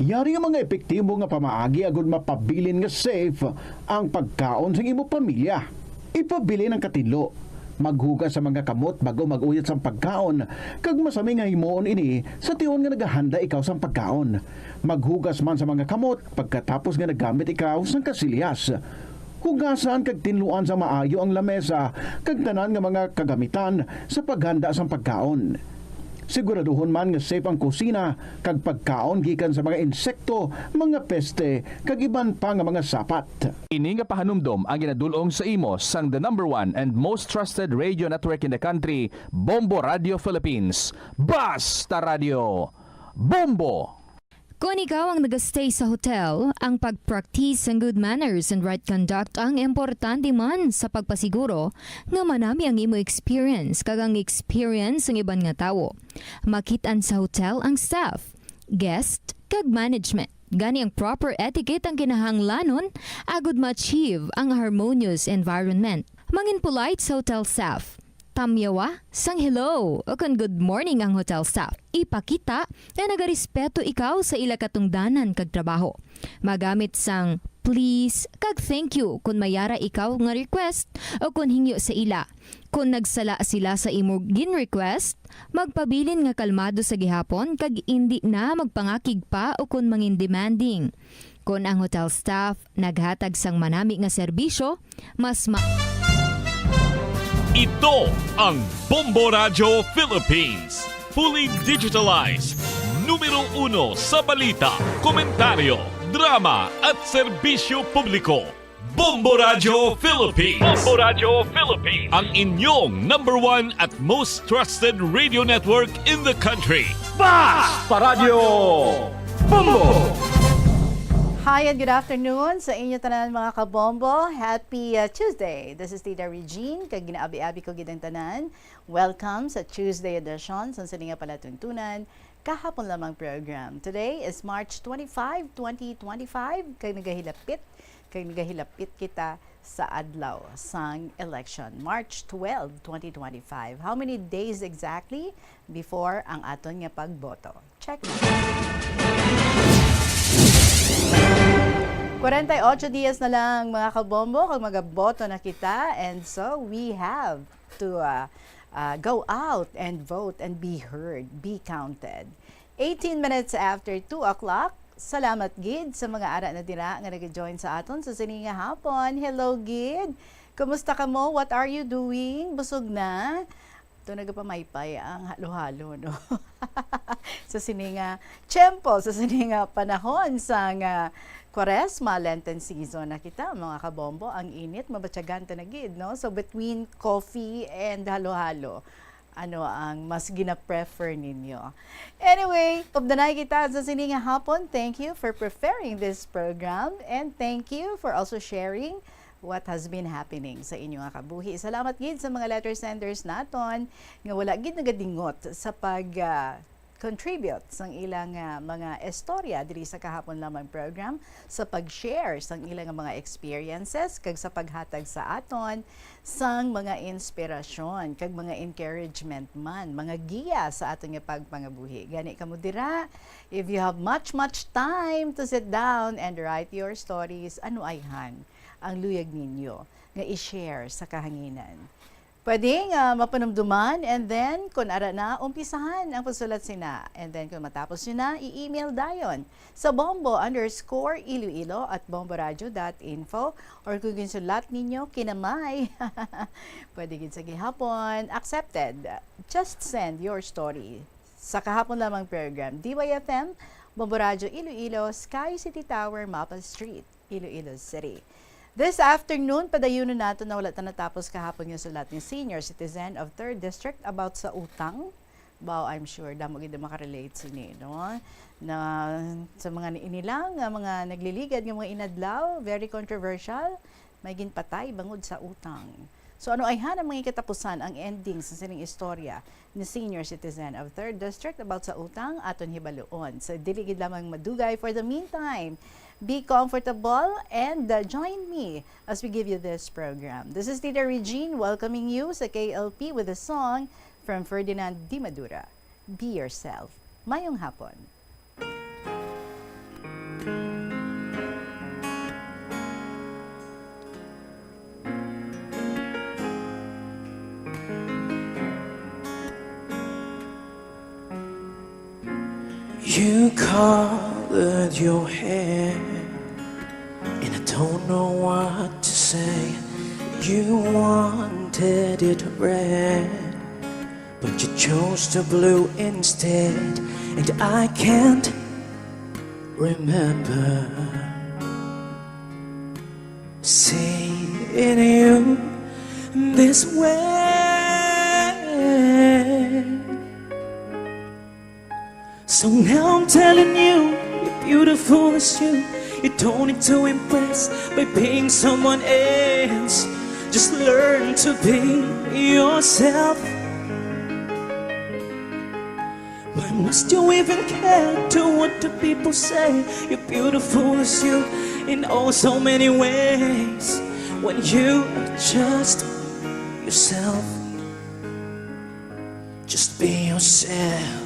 Yari ang mga epektibo nga pamaagi agud mapabilin nga safe ang pagkaon sang imo pamilya. Ipabilin ang katinlo. Maghugas sa mga kamot bag-o mag-uyat sang pagkaon, kag masami nga himuon ini sa tion nga nagahanda ikaw sang pagkaon. Maghugas man sa mga kamot pagkatapos nga naggamit ikaw sang kasilyas. Hugasan kag tinluan sa maayo ang lamesa kag tanan nga mga kagamitan sa paghanda sang pagkaon. Siguraduhon man nga safe ang kusina kag pagkaon gikan sa mga insekto, mga peste, kag iban pa nga mga sapat. Ini nga pahanumdom ang ginadul-ong sa imo sang the number one and most trusted radio network in the country, Bombo Radio Philippines. Basta Radio, Bombo! Kon ikaw ang nagastay sa hotel, ang pag-practice sang good manners and right conduct ang importante man sa pagpasiguro nga manami ang imo experience kag ang experience sang iban nga tawo. Makit-an sa hotel ang staff, guest, kag management. Gani ang proper etiquette ang kinahanglanon agud ma-achieve ang harmonious environment. Mangin polite sa hotel staff. Tamyawa sang hello o kon good morning ang hotel staff. Ipakita nga nagarespeto ikaw sa ila katungdanan kag trabaho. Magamit sang please kag thank you kon may ara ikaw nga request o kon hingyo sa ila. Kon nagsala sila sa imo gin-request, magpabilin nga kalmado sa gihapon kag indi na magpangakig pa o kon mangin demanding. Kon ang hotel staff naghatag sang manami nga serbisyo, mas ma- Ito ang Bombo Radyo Philippines. Fully digitalized. Numero uno sa balita, komentaryo, drama, at serbisyo publiko. Bombo Radyo Philippines. Bombo Radyo Philippines. Ang inyong number one at most trusted radio network in the country. Basta Radyo Bombo! Hi and good afternoon sa inyo tanan, mga kabombo. Happy, uh, Tuesday. This is Tita Regine, kag ginaabi-abi ko gid ang tanan. Welcome sa Tuesday edition sa sini nga palatuntunan kahapon lamang program. Today is March twenty-five, twenty twenty-five, kag nagahilapit, kag nagahilapit kita sa adlaw sang election, March twelve, twenty twenty-five. How many days exactly before ang aton nga pagboto? Check na. Kwarenta y ocho dias na lang, mga kabombo, kag magaboto na kita. And so, we have to, uh, uh, go out and vote and be heard, be counted. Eighteen minutes after two o'clock, salamat gid sa mga ara na dira nga nag-join sa aton sa sini nga hapon. Hello gid. Kumusta kamo? What are you doing? Busog na? To nagapamaypay ang halo-halo, no? Sa sini nga tiyempo, sa sini nga panahon sang Kwaresma, Lenten season na kita, mga kabombo. Ang init, mabatyagan ta na gid, no? So, between coffee and halo-halo, ano ang mas gina-prefer ninyo? Anyway, updanay kita sa sini nga hapon. Thank you for preferring this program, and thank you for also sharing what has been happening sa inyo nga kabuhi. Salamat gid sa mga letter senders naton nga wala gid nagadingot sa pag, ah, contribute sang ilang, ah, mga istorya diri sa kahapon lamang program, sa pag-share sang ilang mga experiences, kag sa paghatag sa aton sang mga inspirasyon kag mga encouragement man, mga giya sa aton nga pagpangabuhi. Gani kamo dira, if you have much, much time to sit down and write your stories, ano ayhan ang luyag ninyo nga i-share sa kahanginan? Pwede nga mapanumduman, and then, kung ara na, umpisahan ang pagsulat sina. And then, kung matapos nyo na, i-email dayon sa bombo underscore iloilo at bomboradio dot info, or kung ginsulat ninyo, kinamay. Pwede gid sa gihapon. Accepted. Just send your story sa kahapon lamang program, D Y F M, Bombo Radio Iloilo, Sky City Tower, Maple Street, Iloilo City. This afternoon, padayunon nato na wala ta natapos kahapon nga sulat ni Senior Citizen of Third District about sa utang. Wow, I'm sure damo gid ang makarelate sini, no? Na sa mga ni-, inilang nga mga nagliligad nga mga inadlaw, very controversial, may ginpatay bangod sa utang. So, ano ayhan ang mga katapusan, ang ending sa sining istorya ni Senior Citizen of Third District about sa utang? Aton hibaluon. So, dili gid lamang madugay. For the meantime, be comfortable and, uh, join me as we give you this program. This is Tita Regine welcoming you sa K L P with a song from Ferdinand Di Madura, Be Yourself. Mayong hapon. You colored your hair, and I don't know what to say. You wanted it red, But you chose the blue instead, and I can't remember seeing you this way. So now I'm telling you, you're beautiful as you. You don't need to impress by being someone else. Just learn to be yourself. Why must you even care to what the people say? You're beautiful as you in all so many ways. When you are just yourself, just be yourself.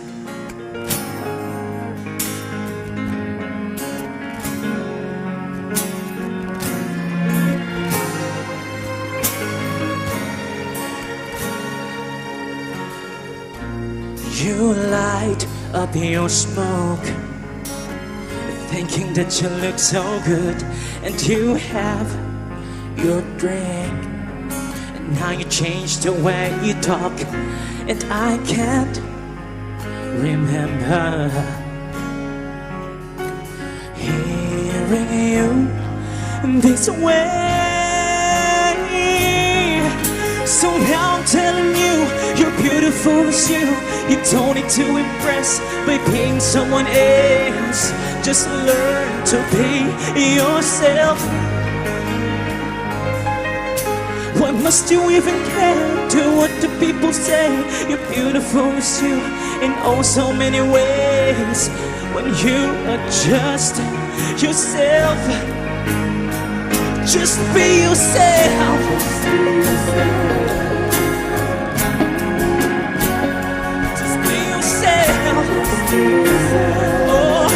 You light up your smoke, thinking that you look so good, and you have your drink. And now you change the way you talk, and I can't remember hearing you this way. So now I'm telling you, you're beautiful as you. You don't need to impress by being someone else. Just learn to be yourself. Why must you even care to what the people say? You're beautiful as you in oh so many ways. When you are just yourself, just be yourself. Just be yourself. Oh,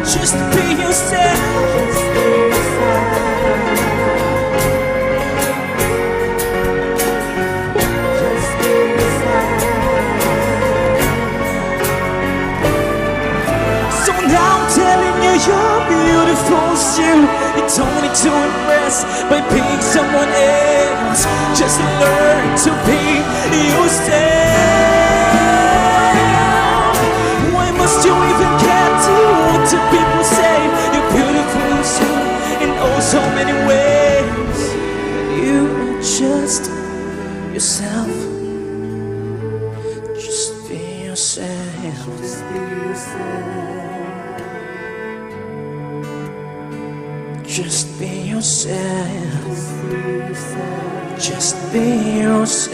just be yourself. So now I'm telling you, you're beautiful as you. You don't need to impress by being someone else. Just learn to be yourself. Why must you even care to what the people say? You're beautiful as you in oh so many ways. You are just yourself. Just be yourself. Just be yourself. Just be yourself.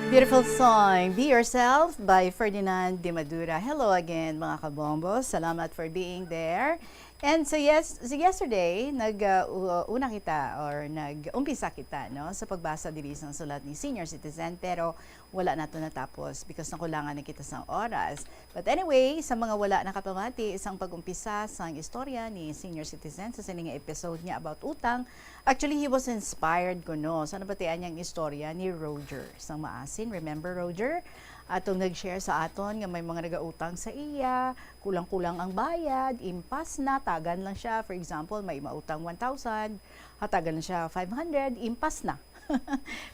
Beautiful song, Be Yourself by Ferdinand Dimadura. Hello again, mga kabombo. Salamat for being there. And so yes, so yesterday, nag, uh, u-, una kita or nag-umpisa kita, no, sa pagbasa diri sang sulat ni Senior Citizen, pero wala nato natapos because nakulangan na kita sang oras. But anyway, sa mga wala nakapamati sang pag-umpisa sang istorya ni Senior Citizen sa sini nga episode niya about utang, actually, he was inspired kuno sa nabatian niyang istorya ni Roger sang Maasin. Remember, Roger? Atong nag-share sa aton nga may mga nagautang sa iya, kulang-kulang ang bayad, impas na, tagan lang siya. For example, may mautang one thousand, hatagan lang siya five hundred, impas na.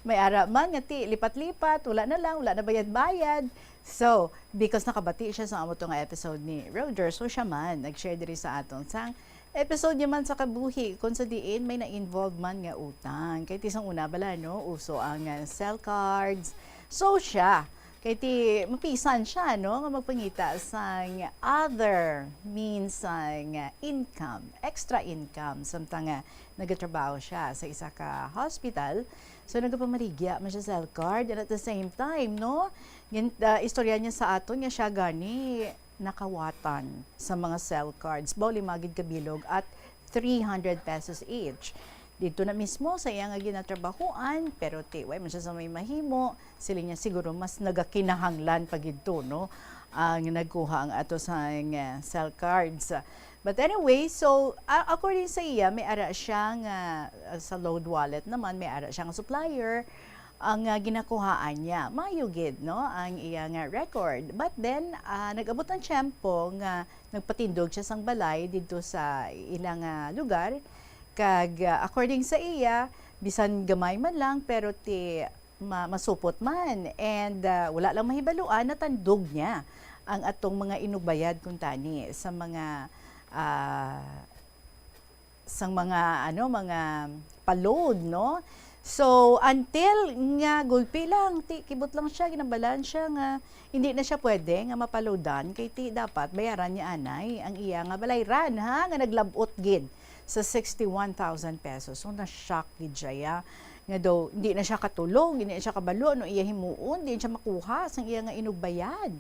May ara man nga ti, lipat-lipat, wala na lang, wala na bayad-bayad. So, because nakabati siya sa amo to nga episode ni Roger, so siya man nag-share diri sa aton sang episode niya man sa kabuhi, kung sa diin may na-involve man nga utang. Kay ti sang una bala, no, uso ang, ah, cell cards. So siya, kay ti mapisan siya, no, nga magpangita sang other means sang, ah, income, extra income, samtang, ah, nagatrabaho siya sa isa ka hospital. So nagapamaligya man siya cell card, and at the same time, no, gin-, ah, istorya niya sa aton nga siya gani nakawatan sa mga cell cards. Baw lima gid ka bilog at three hundred pesos each. Didto na mismo sa iya nga ginatrabahuan, pero ti, way man siya sa may mahimo. Siling niya, siguro mas nagakinahanglan pa gid to, no, ang nagkuha ang ato sang, ah, cell cards. But anyway, so, a-, according sa iya, may ara siya nga, ah, sa load wallet naman, may ara siya nga supplier. Ang, ah, ginakuhaan niya, maayo gid, no, ang iya nga record. But then, ah, nag-abot ang tiyempo nga nagpatindog siya sang balay didto sa ilang, ah, lugar, Kag, ah, according sa iya, bisan gamay man lang, pero ti ma-, masupot man. And, ah, wala lang mahibaluan, natandog niya ang atong mga inugbayad kuntani sa mga, ah, sang mga, ano, mga pa-load, no? So, until nga gulpi lang, ti, kibot lang siya, ginabalaan siya nga hindi na siya pwede nga mapaloadan, kay ti dapat bayaran niya anay ang iya nga balayran, ha, nga naglab-ot gid sa sixty-one thousand pesos. So, na-shock gid siya, ya, nga daw hindi na siya katulog, hindi na siya kabalo ano iya himuon, di siya makuha sang iya nga inugbayad.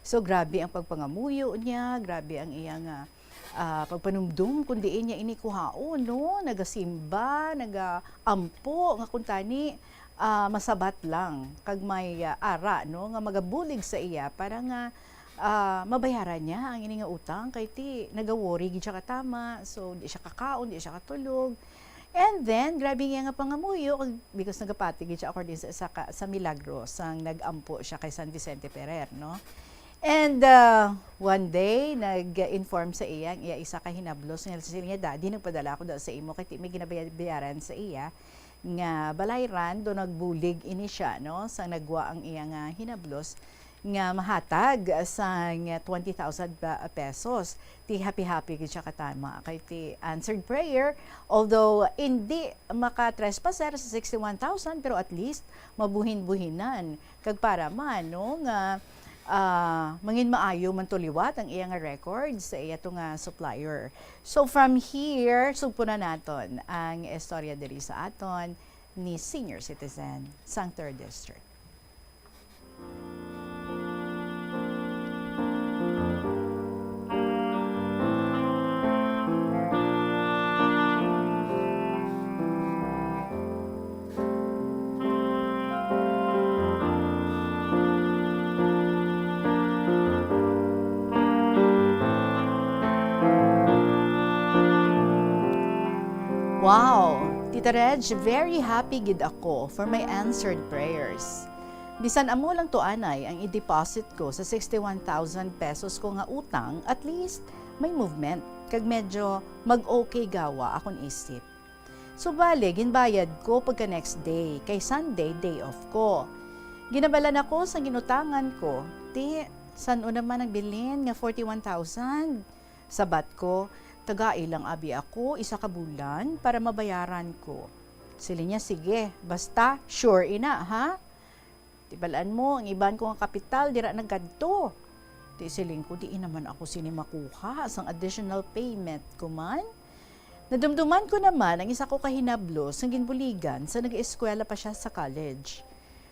So, grabe ang pagpangamuyo niya, grabe ang iya nga, ah, pagpanumdom kung diin niya ini kuhaon, no? Nagasimba, nagaampo nga kuntani, ah, masabat lang kag may, ah, ara, no, nga magabulig sa iya para nga, ah, mabayaran niya ang ini nga utang, kay ti nagaworry gid siya katama, so di siya kakaon, di siya katulog. And then, grabe niya nga pangamuyo, kag, because nagapati gid siya according sa, sa, ka- sa milagro sang nag-ampo siya kay San Vicente Ferrer, no? And, uh, one day, nag-inform sa iya ang iya isa ka hinablos nga siling niya, "Daddy, nagpadala ako daw sa imo kay ti may ginabayaran sa iya nga balayran, do nagbulig ini siya, no, sa nagwa ang iya nga hinablos nga mahatag sang twenty thousand pa-, pesos." Ti happy-happy gid siya katama kay ti answered prayer, although hindi maka-trespasser sa sixty-one thousand, pero at least mabuhin-buhinan. Kag para man, no, nga, ah, mangin maayo man to liwat ang iya nga record sa iya to nga supplier. So, from here, sugpo na naton ang istorya diri sa aton ni senior citizen sang third District. Wow! Tita Reg, very happy gid ako for my answered prayers. Bisan amo lang to anay ang i-deposit ko sa sixty-one thousand pesos ko nga utang, at least may movement, kag medyo mag-okay gawa akon isip. Subali, ginbayad ko pagka next day, kay Sunday, day off ko. Ginabalan ako sa ginutangan ko, ti, san-o naman ang bilin nga forty-one thousand? Sabat ko, "Tagai lang abi ako isa ka bulan para mabayaran ko." Siling niya, "Sige, basta sure ina, ha?" Ti balaan mo, ang iban ko nga kapital dira nagkadto. Ti siling ko, "Di naman ako sini makuha sang additional payment ko man." Nadumduman ko naman ang isa ko ka hinablos nga ginbuligan sa nag-eskwela pa siya sa college.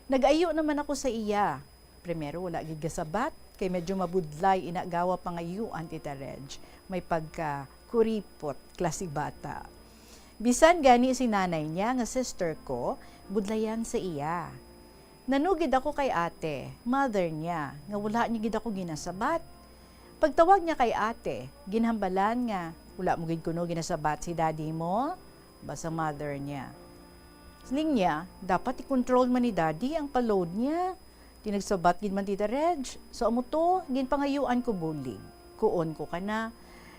Nag-ayo naman ako sa iya. Primero, wala gid gasabat, kay medyo mabudlay ina gawa pangayuan, Tita Reg. May pagka kuripot, klase bata. Bisan gani si nanay niya nga sister ko, budlayan sa iya. Nanugid ako kay ate, mother niya, nga wala niya gid ako ginasabat. Pagtawag niya kay ate, ginhambalan nga, "Wala mo gid kuno ginasabat si daddy mo?" Basta mother niya. Siling niya, dapat i-control man ni daddy ang pa-load niya. Ti nagsabat gid man, Tita Reg. So, amo to, ginpangayuan ko bulig. Kuon ko kana,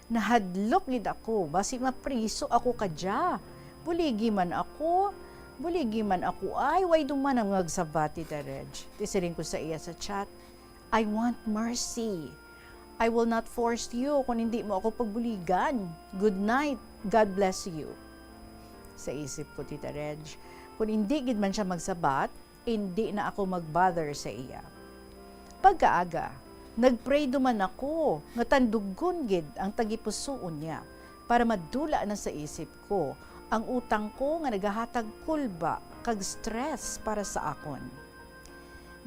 nahadlok gid ako, basi mapriso ako kadya. Buligi man ako, buligi man ako, ay, way duman ang nagsabat, Tita Reg. Ti siling ko sa iya sa chat, "I want mercy. I will not force you kung hindi mo ako pagbuligan. Good night. God bless you." Sa isip ko, Tita Reg, kung hindi gid man siya magsabat, hindi na ako mag-bother sa iya. Pagkaaga, nag-pray duman ako nga tandugon gid ang tagipusoon niya para madula na sa isip ko ang utang ko nga nagahatag kulba kag stress para sa akon.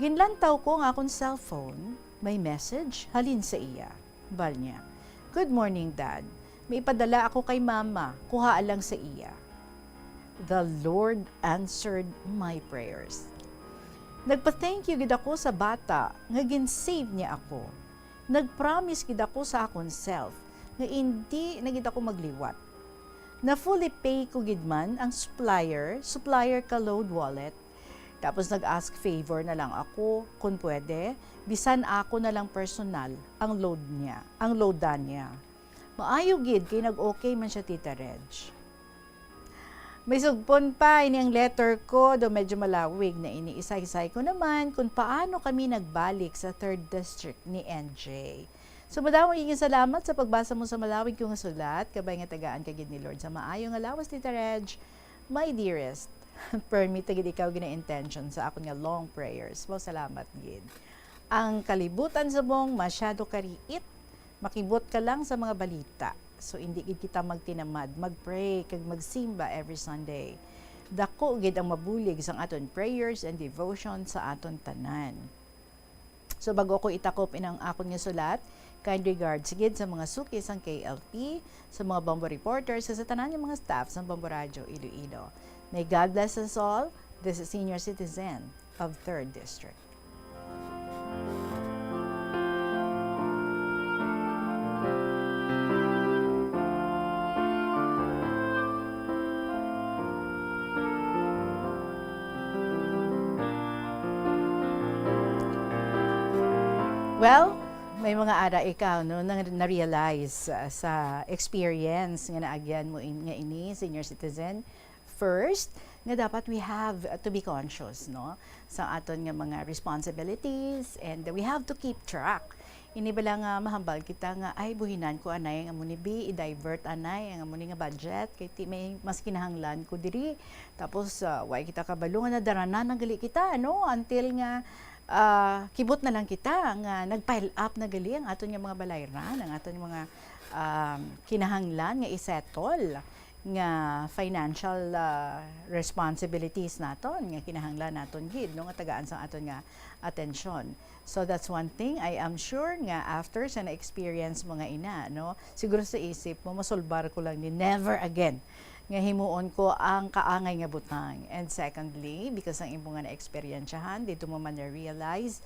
Ginlantaw ko ang akon cellphone, may message halin sa iya. Bal niya, "Good morning, Dad. May ipadala ako kay Mama. Kuhaa lang sa iya." The Lord answered my prayers. Nagpa-thank you gid ako sa bata nga gin-save niya ako. Nag-promise gid ako sa akon self nga indi na gid ako magliwat. Na-fully pay ko gid man ang supplier, supplier ka load wallet. Tapos nag-ask favor na lang ako, kung pwede, bisan ako na lang personal ang load niya, ang loadan niya. Maayo gid kay nag-okay man siya, Tita Reg. May sugpon pa ini ang letter ko, do medyo malawig na ini. Isaysay ko naman kung paano kami nagbalik sa third district ni N J. So, madamo nga salamat sa pagbasa mo sa malawig ko nga sulat. Kabay nga tagaan ka gid ni Lord sa maayo nga lawas, Tita Reg. My dearest, permi ta gid ikaw gina-intention sa akon nga long prayers. Wow, salamat gid. Ang kalibutan subong masyado kariit, makibot ka lang sa mga balita. So, hindi gid kita magtinamad, mag-pray, kag magsimba every Sunday. Dako gid ang mabulig sang aton prayers and devotion sa aton tanan. So, bago ko itakop inang akon nga sulat, kind regards gid sa mga suki sang K L P, sa mga Bombo reporters, sa, sa tanan nga mga staff sang Bombo Radyo Iloilo. May God bless us all. This is Senior Citizen of Third District. Well, may mga ara ikaw, no, na, na-realize, ah, sa experience nga naagyan mo in, nga ini, senior citizen. First, nga dapat we have, uh, to be conscious, no, sa aton nga mga responsibilities, and we have to keep track. Ini bala nga mahambal kita nga, "Ay, buhinan ko anay ang amo ni bi, i-divert anay ang amo ni nga budget, kay ti may mas kinahanglan ko diri." Tapos, uh, way kita kabalo nga nadaranan na gali kita, no, until nga, uh, kibot na lang kita nga nag-pile up na gali ang aton nga mga balayran, ang aton mga, um, kinahanglan nga i-settle nga financial, ah, responsibilities naton nga kinahanglan naton gid, no, nga tagaan sang aton nga atensyon. So that's one thing I am sure nga after sa na-experience mo nga ina, no, siguro sa isip mo, "Masulbar ko lang ni, never again nga himuon ko ang kaangay nga butang." And secondly, because ang imo nga na-eksperyensyahan, dito mo man na-realize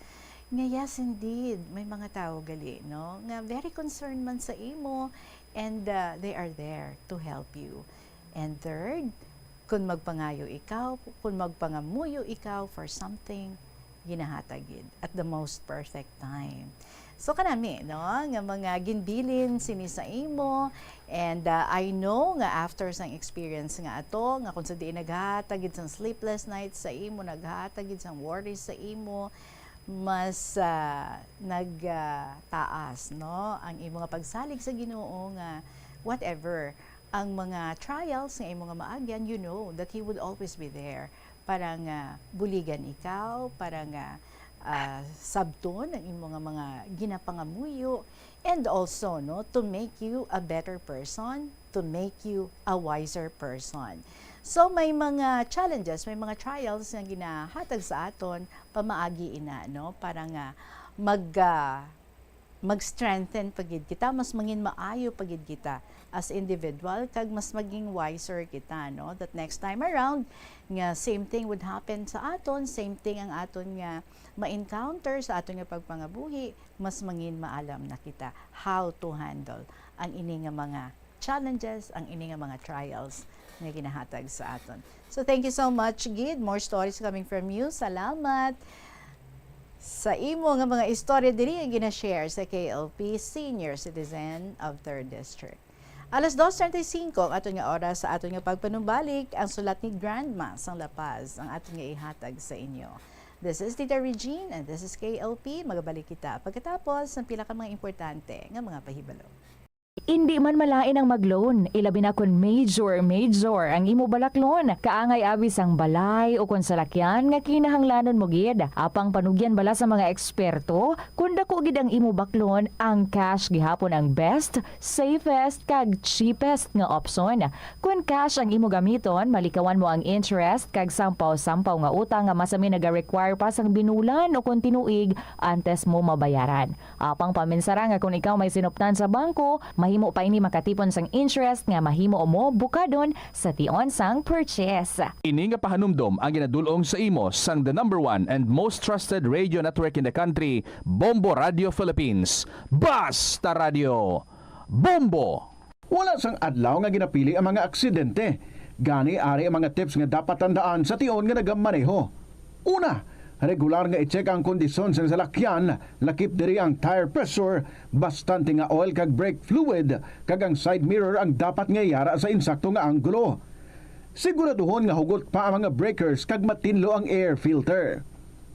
nga yes, indeed, may mga tawo gali, no, nga very concerned man sa imo, and, uh, they are there to help you. And third, kung magpangayo ikaw, kung magpangamuyo ikaw for something, ginahatag gid at the most perfect time. So, kanami, no, nga mga ginbilin sini sa imo, and, uh, I know nga after sang experience nga ato, nga kung sa diin naghatag gid sang sleepless nights sa imo, naghatag gid sang worries sa imo, mas, ah, nag, ah, taas, no, ang imo nga pagsalig sa Ginoo nga whatever ang mga trials nga imo nga maagyan, you know that He would always be there para nga buligan ikaw, para nga, ah, sabton ang imo nga mga ginapangamuyo, and also, no, to make you a better person, to make you a wiser person. So, may mga challenges, may mga trials nga ginahatag sa aton pamaagi ina, no, para nga mag, ah, mag-strengthen pa gid kita, mas mangin maayo pa gid kita as individual, kag mas maging wiser kita, no, that next time around nga same thing would happen sa aton, same thing ang aton nga ma-encounter sa aton nga pagpangabuhi, mas mangin maalam na kita how to handle ang ini nga mga challenges, ang ini nga mga trials nga ginahatag sa aton. So, thank you so much gid. More stories coming from you. Salamat sa imo nga mga istorya diri nga gina-share sa K L P Senior Citizen of Third District. Alas dos treinta y cinco ang aton nga oras sa aton nga pagpanumbalik, ang sulat ni Grandma sang La Paz ang aton nga ihatag sa inyo. This is Tita Regine and this is K L P. Magabalik kita pagkatapos sang pila ka mga importante nga mga pahibalo. Indi man malain ang mag-loan, ilabi na kon major, major ang imo balaklon. Kaangay abi sang balay o kon salakyan nga kinahanglanon mo gid. Apang panugyan bala sa mga eksperto, kon dako gid ang imo baklon, ang cash gihapon ang best, safest, kag cheapest nga opsyon. Kon cash ang imo gamiton, malikawan mo ang interest kag sampaw-sampaw nga utang nga masami naga-require pa sang binulan o kon tinuig antes mo mabayaran. Apang paminsara nga kon ikaw may sinuptan sa bangko, mahimo pa ini makatipon sang interest nga mahimo mo bukadon sa tion sang purchase. Ini nga pahanumdom ang ginadul-ong sa imo sang the number one and most trusted radio network in the country, Bombo Radio Philippines. Basta Radio, Bombo! Wala sang adlaw nga ginapili ang mga aksidente. Gani, ari ang mga tips nga dapat tandaan sa tion nga nagamaneho. Una, regular nga i-check ang kondisyon sang salakyan, lakip diri ang tire pressure, bastante nga oil kag brake fluid, kag ang side mirror ang dapat nga yara sa insakto nga anggulo. Siguraduhon nga hugot pa ang mga breakers kag matinlo ang air filter.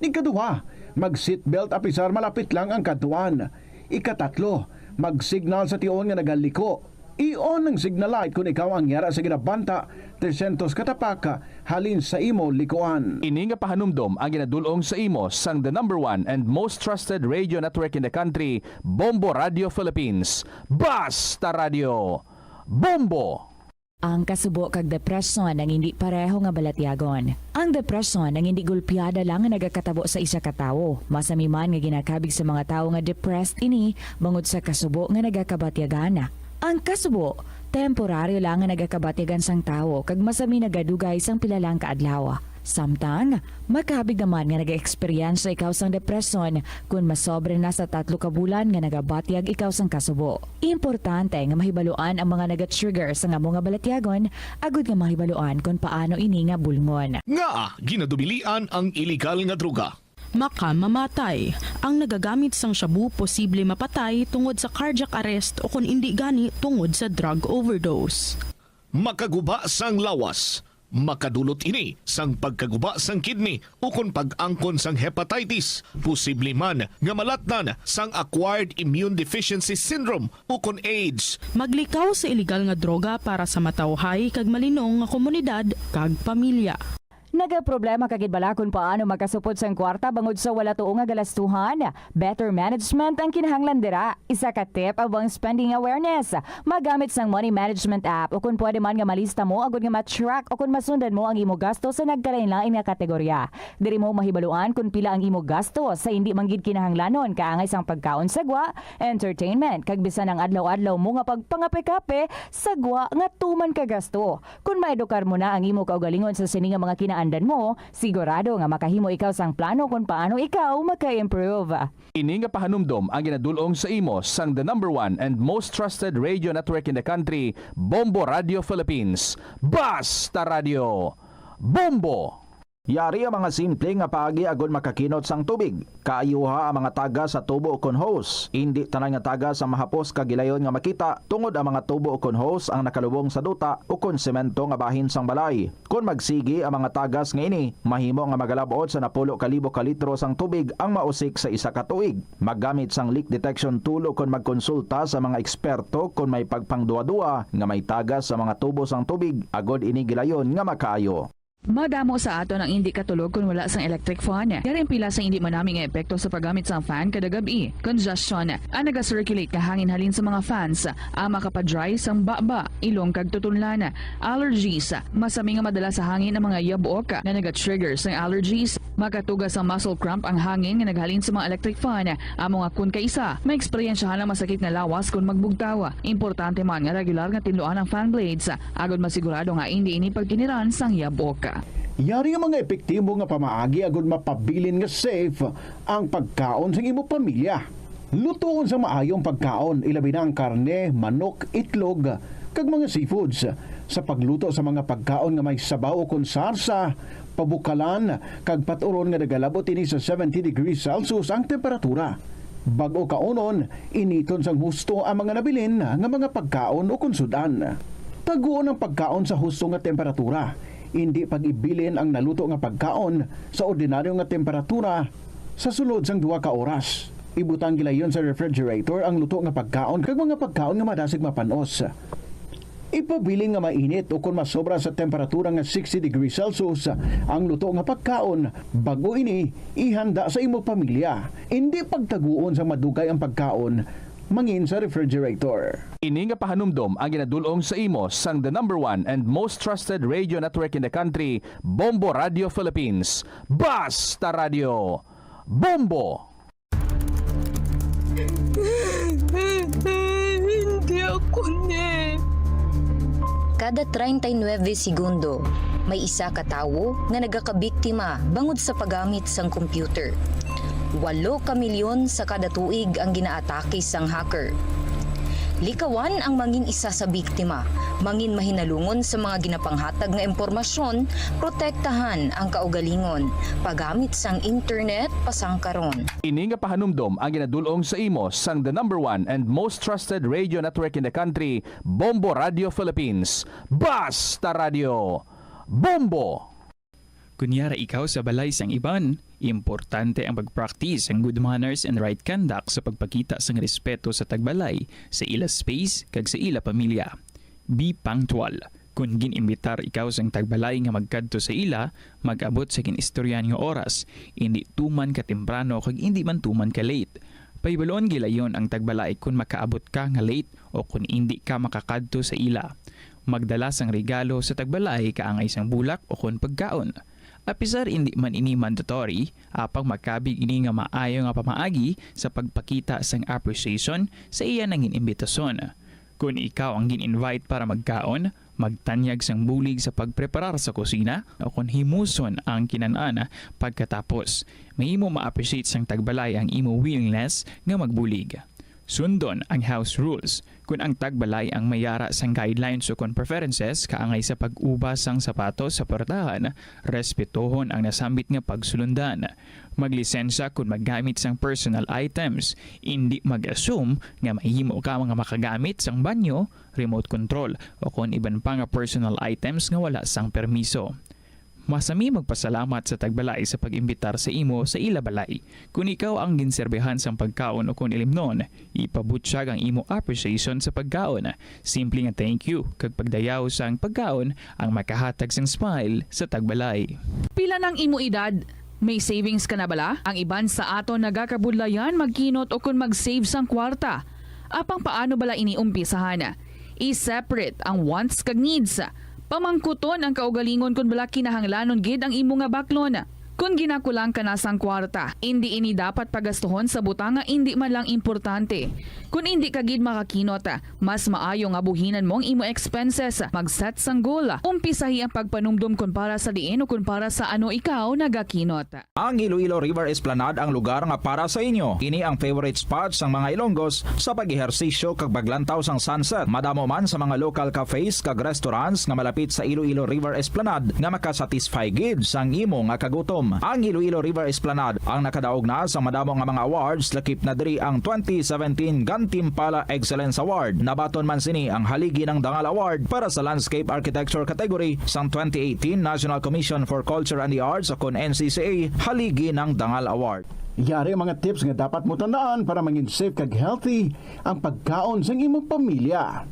Ikaduha, mag-seatbelt apisar malapit lang ang kadtuan. Ikatatlo, mag-signal sa tion nga nagaliko. I-on ang signal light kon ikaw ang yara sa ginabanta tresyentos ka tapak halin sa imo likuan. Ini nga pahanumdom ang ginadul-ong sa imo sang the number one and most trusted radio network in the country, Bombo Radio Philippines. Basta Radio! Bombo! Ang kasubo kag depresyon ang indi pareho nga balatyagon. Ang depresyon ang indi gulpiada lang nga nagakatabo sa isa ka tawo. Masami man nga ginakabig sa mga tawo nga depressed ini bangod sa kasubo nga nagakabatyagan. Ang kasubo, temporaryo lang nga nagakabatyagan sang tawo kag masami nagadugay sang pila lang ka adlaw. Samtang, makabig naman nga nag-eksperyensya ikaw sang depresyon kon masobra na sa tatlo ka bulan nga nagabatyag ikaw sang kasubo. Importante nga mahibaluan ang mga naga-trigger sang amo nga balatyagon agud nga mahibaluan kon paano ini nga bulngon. Ngaa ginadubilian ang iligal nga droga? Makamamatay. Ang nagagamit sang shabu posible mapatay tungod sa cardiac arrest o kon indi gani tungod sa drug overdose. Makaguba sang lawas. Makadulot ini sang pagkaguba sang kidney ukon pag-angkon sang hepatitis. Posible man nga malatnan sang acquired immune deficiency syndrome ukon AIDS. Maglikaw sa iligal nga droga para sa matawhay kag malinong nga komunidad kag pamilya. Nagaproblema ka gid bala kon paano makasupod sang kwarta bangod sa wala tuo nga galastuhan? Better management ang kinahanglan dira. Isa ka tip amo ang spending awareness. Magamit sang money management app, o kon pwede man nga malista mo agud nga ma-track o kon masundan mo ang imo gasto sa nagkalain-lain nga kategorya. Diri mo mahibaluan kon pila ang imo gasto sa indi man gid kinahanglanon, kaangay sang pagkaon sa gwa, entertainment, kag bisan ang adlaw-adlaw mo nga pagpangape-kape sa gwa nga tuman ka gasto. Kon maedukar mo na ang imo kaugalingon sa sini nga mga kinaandan mo, sigurado nga makahimo ikaw sang plano kon paano ikaw maka-improve. Ini nga pahanumdom ang ginadul-ong sa imo sang the number one and most trusted radio network in the country, Bombo Radio Philippines. Basta Radio! Bombo! Yari ang mga simple nga paagi agud makakinot sang tubig. Kaayuha ang mga tagas sa tubo ukon hose. Indi tanan nga tagas ang mahapos kag gilayon nga makita, tungod ang mga tubo ukon hose ang nakalubong sa duta ukon semento nga bahin sang balay. Kon magsigi ang mga tagas nga ini, mahimo nga magalab-ot sa napulo ka libo ka litro sang tubig ang mausik sa isa ka tuig. Maggamit sang leak detection tool ukon magkonsulta sa mga eksperto kon may pagpangduwa-duwa nga may tagas sa mga tubo sang tubig, agud ini gilayon nga makaayo. Madamo sa aton ang indi katulog kon wala sang electric fan. Yari ang pila sa indi manami nga epekto sa paggamit sang fan kada gab-i. Congestion, ang naga-circulate nga hangin halin sa mga fans, ang makapa-dry sang baba, ilong kag tutunlan. Allergies, masami nga madala sa hangin ang mga yabok nga naga-trigger sang allergies. Makatuga sang muscle cramp ang hangin nga naghalin sa mga electric fan. Amo nga kon kaisa, maeksperiensyahan ang masakit nga lawas kon magbugtaw. Importante man nga regular nga tinluan ang fan blades, agud masigurado nga indi ini pagkiniran sang yabok. Yari ang mga epektibo nga pamaagi agud mapabilin nga safe ang pagkaon sang imo pamilya. Lutoon sa maayo ang pagkaon, ilabi na ang karne, manok, itlog, kag mga seafoods. Sa pagluto sa mga pagkaon nga may sabaw ukon sarsa, pabukalan, kag pat-uron nga nagalabot ini sa seventy degrees Celsius ang temperatura. Bag-o kaunon, initon sang husto ang mga nabilin nga mga pagkaon ukon sud-an. Taguon ang pagkaon sa husto nga temperatura. Indi pag-ibilin ang naluto nga pagkaon sa ordinaryo nga temperatura sa sulod sang duha ka oras. Ibutang gilayon sa refrigerator ang luto nga pagkaon kag mga pagkaon nga madasig mapan-os. Ipabilin nga mainit o kon masobra sa temperatura nga sixty degrees Celsius ang luto nga pagkaon bag-o ini ihanda sa imo pamilya. Indi pagtaguon sang madugay ang pagkaon mangin sa refrigerator. Ini nga pahanumdom ang ginadul-ong sa imo sang the number one and most trusted radio network in the country, Bombo Radio Philippines. Basta Radio! Bombo! Hindi ako ni. Kada treinta y nueve segundo, may isa ka tawo nga nagakabiktima bangod sa paggamit sang computer. Walo ka milyon sa kada tuig ang ginaatake sang hacker. Likawan ang mangin isa sa biktima, mangin mahinalungon sa mga ginapanghatag nga impormasyon, protektahan ang kaugalingon, paggamit sang internet, pasangkaron. Ini nga pahanumdom ang ginadul-ong sa imo sang the number one and most trusted radio network in the country, Bombo Radio Philippines. Basta Radio! Bombo! Kunyara ikaw sa balay sang iban, importante ang pag-practice sang good manners and right conduct sa pagpakita sang respeto sa tagbalay, sa ila space, kag sa ila pamilya. Be punctual. Kon gin-imbitar ikaw sang tagbalay nga magkadto sa ila, mag-abot sa gin-istoryahan nga oras, indi tuman ka temprano kag indi man tuman ka late. Pahibalon gilayon ang tagbalay kon makaabot ka nga late o kon indi ka makakadto sa ila. Magdala sang regalo sa tagbalay kaangay sang bulak o kon pagkaon. Apisar indi man ini mandatory, apang makabig ini nga maayo nga pamaagi sa pagpakita sang appreciation sa iya nangin imbitason. Kon ikaw ang gin-invite para magkaon, magtanyag sang bulig sa pagpreparar sa kusina o kon himuson ang kinan-an pagkatapos. Mahimo ma-appreciate sang tagbalay ang imo willingness nga magbulig. Sundon ang house rules. Kon ang tagbalay ang mayara sang guidelines o kon preferences kaangay sa pag-ubas sang sapatos sa puertahan, respetohon ang nasambit nga pagsulundan. Maglisensya kon maggamit sang personal items. Indi mag-assume nga mahimo ka nga makagamit sang banyo, remote control, o kon iban pa nga personal items nga wala sang permiso. Masami magpasalamat sa tagbalay sa pag-imbitar sa imo sa ila balay. Kon ikaw ang ginserbihan sang pagkaon o kon ilimnon, ipabutyag ang imo appreciation sa pagkaon. Simple nga thank you kag pagdayaw sang pagkaon ang makahatag sang smile sa tagbalay. Pila nang imo edad? May savings ka na bala? Ang iban sa aton nagakabudlayan magkinot o kon mag-save sang kwarta. Apang paano bala ini umpisahan? I-separate ang wants kag needs. Pamangkuton ang kaugalingon kon bala kinahanglanon gid ang imo nga baklon. Kon ginakulang ka na sang kwarta, indi ini dapat pagastuhon sa butang nga indi man lang importante. Kon indi ka gid makakinot, mas maayo nga buhinan mo ang imo expenses. Mag-set sang goal. Umpisahi ang pagpanumdom kon para sa diin o kon para sa ano ikaw nagakinot. Ang Iloilo River Esplanade ang lugar nga para sa inyo. Ini ang favorite spot sang mga Ilonggos sa pag-ehersisyo kag paglantaw sang sunset. Madamo man sa mga local cafes kag restaurants nga malapit sa Iloilo River Esplanade nga makasatisfy gid sang imo nga kagutom. Ang Iloilo River Esplanade ang nakadaog na sa madamo nga mga awards, lakip na diri ang twenty seventeen Gantimpala Excellence Award. Nabaton man sini ang Haligi ng Dangal Award para sa Landscape Architecture category sang twenty eighteen National Commission for Culture and the Arts o kon N C C A Haligi ng Dangal Award. Yari ang mga tips nga dapat mo tandaan para mangin safe kag healthy ang pagkaon sang imong pamilya.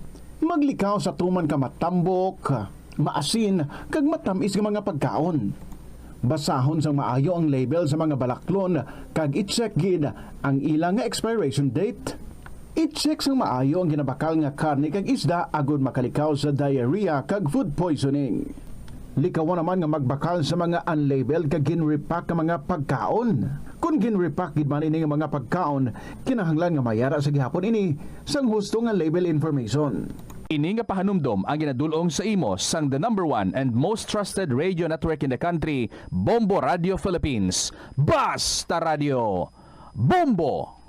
Maglikaw sa tuman ka matambok, maasin, kag matamis nga mga pagkaon. Basahon sang maayo ang label sa mga balaklon kag i-check gid ang ila nga expiration date. I-check sang maayo ang ginabakal nga karne kag isda agod makalikaw sa diarrhea kag food poisoning. Likawan naman nga magbakal sa mga unlabeled kag gin-repack nga mga pagkaon. Kon gin-repack gid man ini nga mga pagkaon, kinahanglan nga mayara sa gihapon ini sang husto nga label information. Ini nga pahanumdom ang ginadul-ong sa imo sang the number one and most trusted radio network in the country, Bombo Radio Philippines. Basta Radio! Bombo!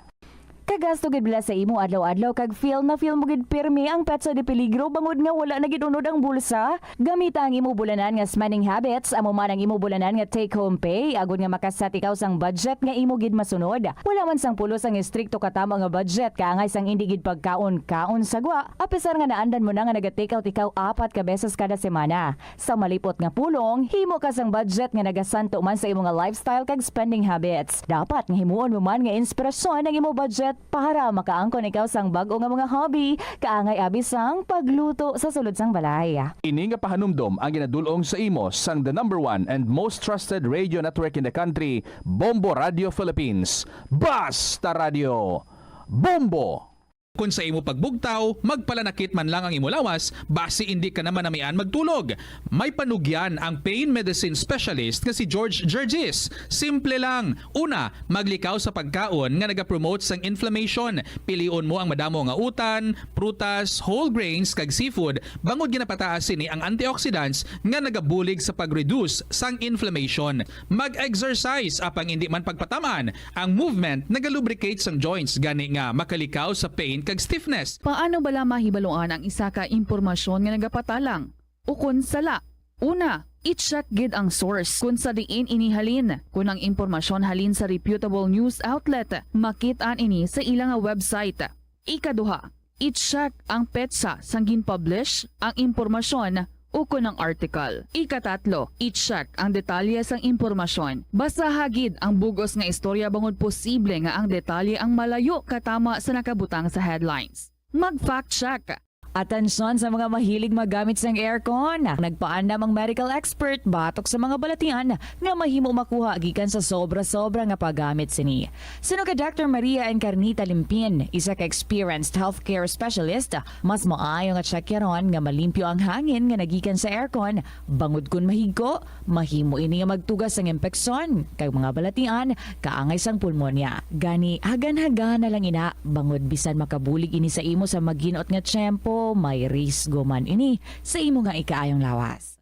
Kagasto gid bala sa imo adlaw-adlaw kag feel na feel mo gid pirmi ang petsa de peligro bangod nga wala na gid unod ang bulsa? Gamita ang imo bulanan nga spending habits, amo man ang imo bulanan nga take-home pay, agod nga makaset ikaw sang budget nga imo gid masunod. Wala man sang pulos ang estrikto katamo nga budget, kaangay sang indi gid pagkaon-kaon sa gwa, apisar nga naandan mo na nga naga-take out ikaw apat ka beses kada semana. Sa malipot nga pulong, himo ka sang budget nga nagasanto man sa imo nga lifestyle kag spending habits. Dapat nga himuon mo man nga inspirasyon ang imo budget para makaangkon ikaw sang bag-o nga mga hobby, kaangay abi sang pagluto sa sulod sang balay. Ini nga pahanumdom ang ginadul-ong sa imo sang the number one and most trusted radio network in the country, Bombo Radio Philippines. Basta Radio! Bombo! Kon sa imo pagbugtaw, magpalanakit man lang ang imo lawas, basi indi ka na manamian magtulog. May panugyan ang pain medicine specialist nga si George Gergis. Simple lang. Una, maglikaw sa pagkaon nga nagapromote sang inflammation. Pilion mo ang madamo nga utan, prutas, whole grains, kag seafood, bangod ginapataas sini ang antioxidants nga nagabulig sa pag-reduce sang inflammation. Mag-exercise, apang indi man pagpatam-an. Ang movement nagalubricate sang joints, gani nga makalikaw sa pain kag stiffness. Paano bala mahibaluan ang isa ka impormasyon nga nagapatalang ukon sala? Una, i-check gid ang source kon sa diin ini halin. Kon ang impormasyon halin sa reputable news outlet, makit-an ini sa ila nga website. Ikaduha, i-check ang petsa sang gin-publish ang impormasyon ukon ang article. Ikatatlo, i-check ang detalye sang impormasyon. Basaha gid ang bug-os nga istorya bangod posible nga ang detalye ang malayo katama sa nakabutang sa headlines. Mag-fact check. Atensyon sa mga mahilig maggamit sang aircon. Nagpaandam ang medical expert batok sa mga balatian nga mahimo makuha gikan sa sobra-sobra nga paggamit sini. Suno kay Doctor Maria Encarnita Limpin, isa ka experienced healthcare specialist, mas maayo nga tsakyaron nga malimpyo ang hangin nga nagikan sa aircon, bangod kon mahigko, mahimo ini nga magtuga sang impeksyon kag mga balatian kaangay sang pulmonya. Gani, hagan-hagan na lang ina, bangod bisan makabulig ini sa imo sa maginot nga tiyempo, may risgo man ini sa imo nga ikaayong lawas.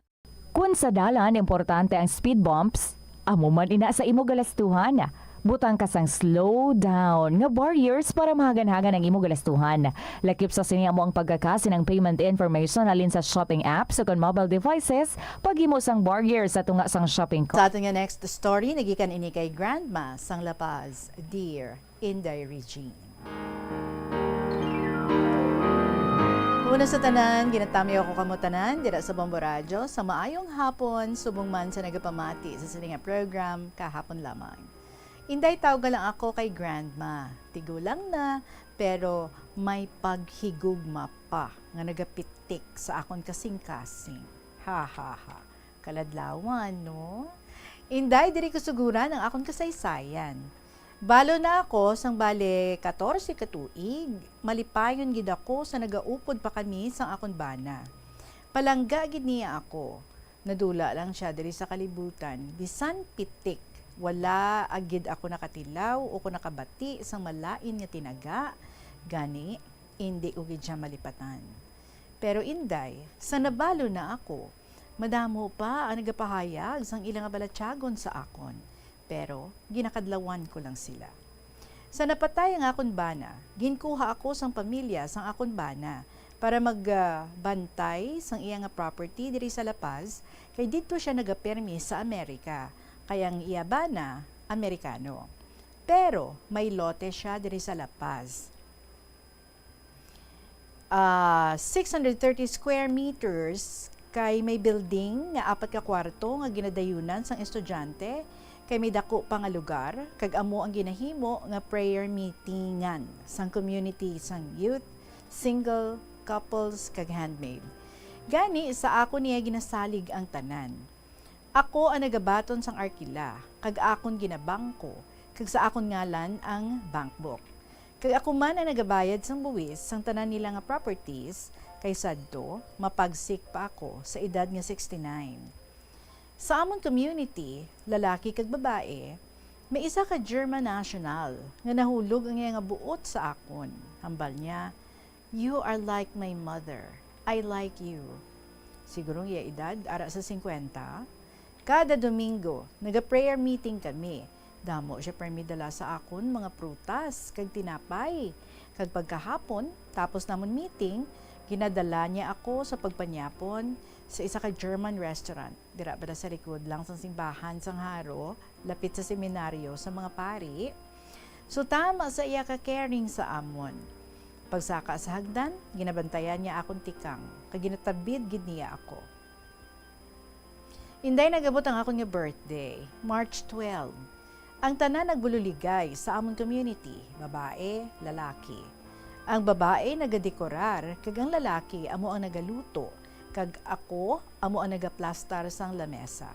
Kun sa dalan importante ang speed bumps, amo man ina sa imo galastuhan. Butang ka sang slow down nga barriers para mahagan-hagan ang imo galastuhan. Lakip sa sini amo ang pagkakasin ang payment information halin sa shopping apps ukon mobile devices, paghimo sang barrier sa tunga sang shopping cart. Sa aton nga next story, nagikan ini kay Grandma sang La Paz, Dear Inday Regine. Una sa tanan, ginatamyaw ko kamo tanan dira sa Bombo Radyo sa maayong hapon, subong man sa nagapamati sa sini nga program kahapon lamang. Inday, tawga lang ako kay Grandma. Tigulang na, pero may paghigugma pa nga nagapitik sa akon kasing-kasing. Ha, ha, ha. Kaladlawan, no? Inday, diri ko suguran ang akon kasaysayan. Balo na ako sang bale katorse ka tuig, malipayon gid ako sa nagaupod pa kami sang akon bana. Palangga gid niya ako. Nadula lang sia diri sa kalibutan, bisan pitik. Wala gid ako nakatilaw o kon nakabati sang malain nga tinaga, gani indi ko gid sia malipatan. Pero, Inday, sa nabalo na ako, madamo pa ang nagapahayag sang ila nga balatyagon sa akon, pero ginakadlawan ko lang sila. Sa napatay ang akon bana, ginkuha ako sang pamilya sang akon bana para mag, ah, bantay sang iya nga property diri sa La Paz, kay didto sia nagapirmi sa Amerika, kay ang iya bana Amerikano. Pero may lote sia diri sa La Paz. Ah, six hundred thirty square meters, kay may building nga apat ka kwarto nga ginadayunan sang estudyante, kay may daku pa nga lugar, kag amo ang ginahimo nga prayer meetingan sang community sang youth, single, couples, kag handmaid. Gani, sa akon niya ginasalig ang tanan. Ako ang nagabaton sang arkila, kag akon ginabangko, kag sa akon ngalan ang bankbook. Kag ako man ang nagabayad sang buwis sang tanan nila nga properties, kay sadto mapagsik pa ako sa edad nga sixty-nine. Sa amon community, lalaki kag babae, may isa ka German national nga nahulog ang iya nga buot sa akon. Hambal niya, "You are like my mother. I like you." Siguro ang iya edad ara sa singkwenta. Kada Domingo, naga-prayer meeting kami. Damo siya permi dala sa akon mga prutas kag tinapay. Kag pagkahapon, tapos namon meeting, ginadala niya ako sa pagpanyapon sa isa ka German restaurant. Dira bala sa likod lang sang simbahan sang Haro, lapit sa seminaryo sa mga pari. So, tama sa iya ka caring sa amon. Pagsaka sa hagdan, ginabantayan niya akon tikang, kag ginatabid gid niya ako. Inday, nag-abot ang akon nga birthday, March twelve. Ang tanan nagbululigay sa amon community, babae, lalaki. Ang babae nagadekorar, kag ang lalaki amo ang nagaluto, kag ako amo ang nagaplastar sang lamesa.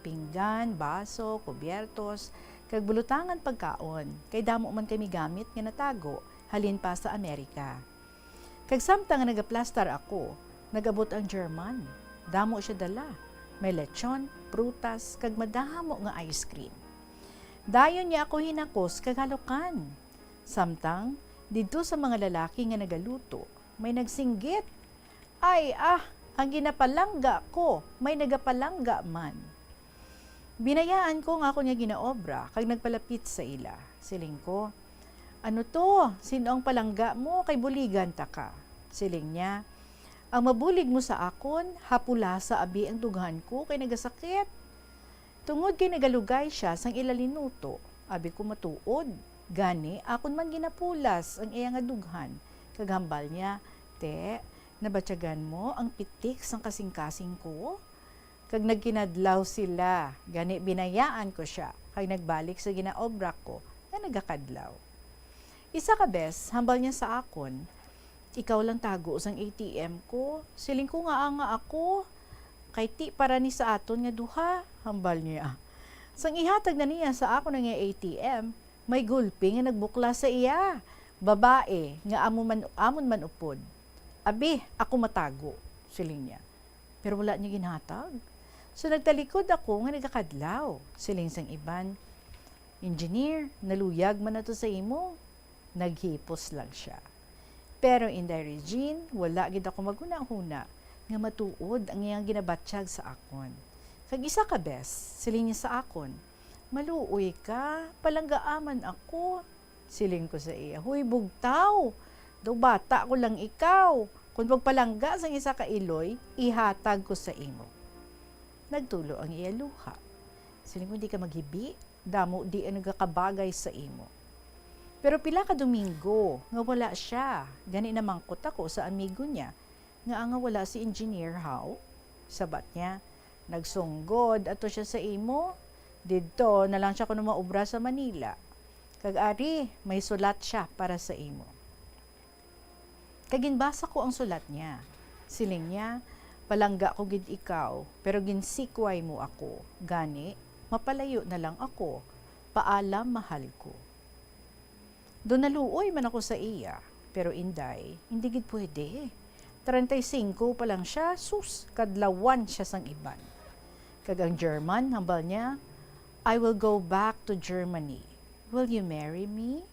Pinggan, baso, kubyertos, kag bulutangan pagkaon, kay damo man kami gamit nga natago halin pa sa Amerika. Kag samtang nga nagaplastar ako, nag-abot ang German. Damo sia dala. May lechon, prutas, kag madamo nga ice cream. Dayon niya ako hinakos kag halukan. Samtang, didto sa mga lalaki nga nagaluto, may nagsinggit, "Ay, ah, ang ginapalangga ko, may nagapalangga man." Binayaan ko ang akon nga ginaobra kag nagpalapit sa ila. Siling ko, "Ano to? Sin-o ang palangga mo kay buligan ta ka?" Siling niya, "Ang mabulig mo sa akon, hapulasa abi ang dughan ko kay nagasakit." Tungod kay nagalugay sia sang ila linuto, abi ko matuod. Gani, akon man ginapulas ang iya nga dughan, kag hambal niya, "Te, Nabatyagan mo ang pitik sang kasingkasing ko? Kag nagkinadlaw sila, gani binayaan ko sia, kag nagbalik sa ginaobra ko nga nagakadlaw. Isa ka bes, hambal niya sa akon, "Ikaw lang tago sang A T M ko." Siling ko nga, "Anga ako, kay ti para ni sa aton nga duha," hambal niya. Sang ihatag na niya sa akon ang iya A T M, may gulpi nga nagbuklas sa iya. "Babae nga amo man, amon man upod." "Abi, ako matago," siling niya. Pero wala niya ginhatag. So nagtalikod ako nga nagakadlaw. Siling sang iban, "Engineer, naluyag man na to sa imo." Naghipos lang siya. Pero, Inday Regine, wala gid ako maghunahuna nga matuod ang iyang ginabatyag sa akon. Kag isa ka bes, siling niya sa akon, "Maluoy ka, palanggaa man ako." Siling ko sa iya, "Huy, bugtaw! Daw bata ko lang ikaw. Kung magpalangga sang isa ka iloy, ihatag ko sa imo." Nagtulo ang iya luha. Siling ko, "Hindi ka maghibi. Damo di ang nagakabagay sa imo." Pero pila ka Domingo nga wala siya, gani namangkot ako sa amigo niya nga, "Anga wala si Engineer Hao?" Sabat niya, "Nagsunggod ato siya sa imo. Didto na lang siya kuno maobra sa Manila. Kag ari, may sulat siya para sa imo." Kag ginbasa ko ang sulat niya. Siling niya, "Palangga ko gid ikaw, pero ginsikway mo ako. Gani, mapalayo na lang ako. Paalam, mahal ko." Do naluoy man ako sa iya, pero, Inday, hindi gid pwede. Treinta y cinco pa lang siya, sus, kadlawan siya sang iban. Kag ang German, hambal niya, "I will go back to Germany. Will you marry me?"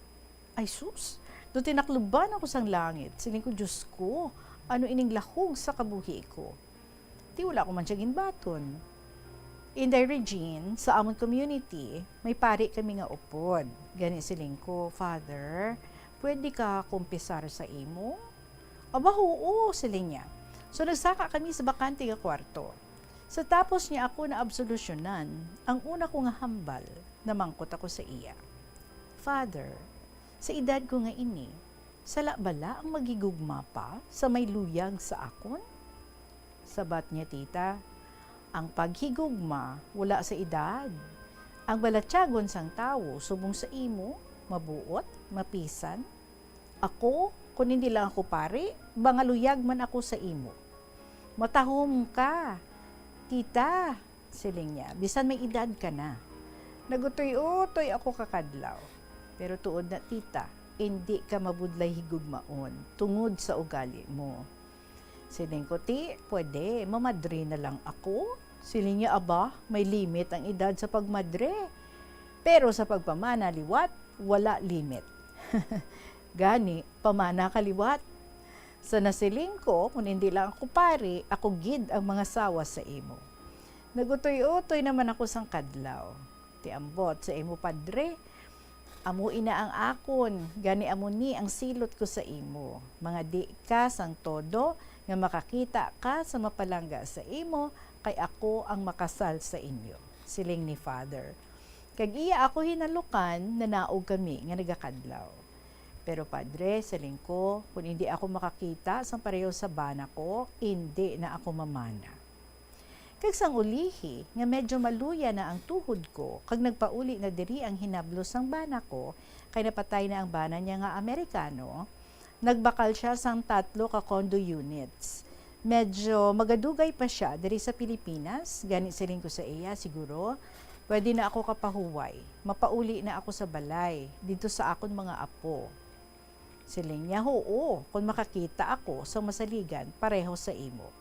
Ay sus, do tinakluban ako sang langit. Siling ko, "Diyos ko, ano ining lahog sa kabuhi ko?" Ti wala ko man siya ginbaton. Inday Regine, sa amon community, may pari kami nga upod. Gani siling ko, "Father, pwede ka kumpisar sa imo?" "Aba, huo," siling niya. So nagsaka kami sa bakante nga kwarto. Sa tapos niya ako naabsolusyonan, ang una ko nga hambal, namangkot ako sa iya, "Father, sa edad ko nga ini, sala bala ang maghigugma pa sa may luyag sa akon?" Sabat niya, "Tita, ang paghigugma wala sa edad. Ang balatyagon sang tawo subong sa imo, mabuot, mapisan. Ako, kon hindi lang ako pari, mangaluyag man ako sa imo." "Matahom ka, tita," siling niya, "bisan may edad ka na." Nagutoy-utoy ako kakadlaw. "Pero tuod na, tita, indi ka mabudlay higugmaon tungod sa ugali mo." Siling ko, "Ti, pwede, mamadre na lang ako." Siling niya, "Aba, may limit ang edad sa pagmadre. Pero sa pagpamana liwat, wala limit." "Gani, pamana ka liwat." Sa nasiling ko, "Kung hindi lang ako pari, ako gid ang mangasawa sa imo." Nagutoy-utoy naman ako sang kadlaw. "Ti ambot sa imo, padre, amo ina ang akon, gani amo ni ang silot ko sa imo. Mangadi ka sang todo nga makakita ka sa mapalangga sa imo, kay ako ang makasal sa inyo," siling ni Father. Kag iya ako hinalukan, nanaog kami nga nagakadlaw. "Pero, padre," siling ko, "kung hindi ako makakita sang pareho sa bana ko, indi na ako mamana." Kag sang ulihi nga medyo maluya na ang tuhod ko, kag nagpauli na diri ang hinablos sang bana ko, kay napatay na ang bana niya nga Amerikano, nagbakal siya sang tatlo ka condo units. Medyo magadugay pa sia diri sa Pilipinas, gani siling ko sa iya, "Siguro, pwede na ako kapahuway. Mapauli na ako sa balay, didto sa akon mga apo." Siling niya, "Huo, kon makakita ako sa masaligan pareho sa imo.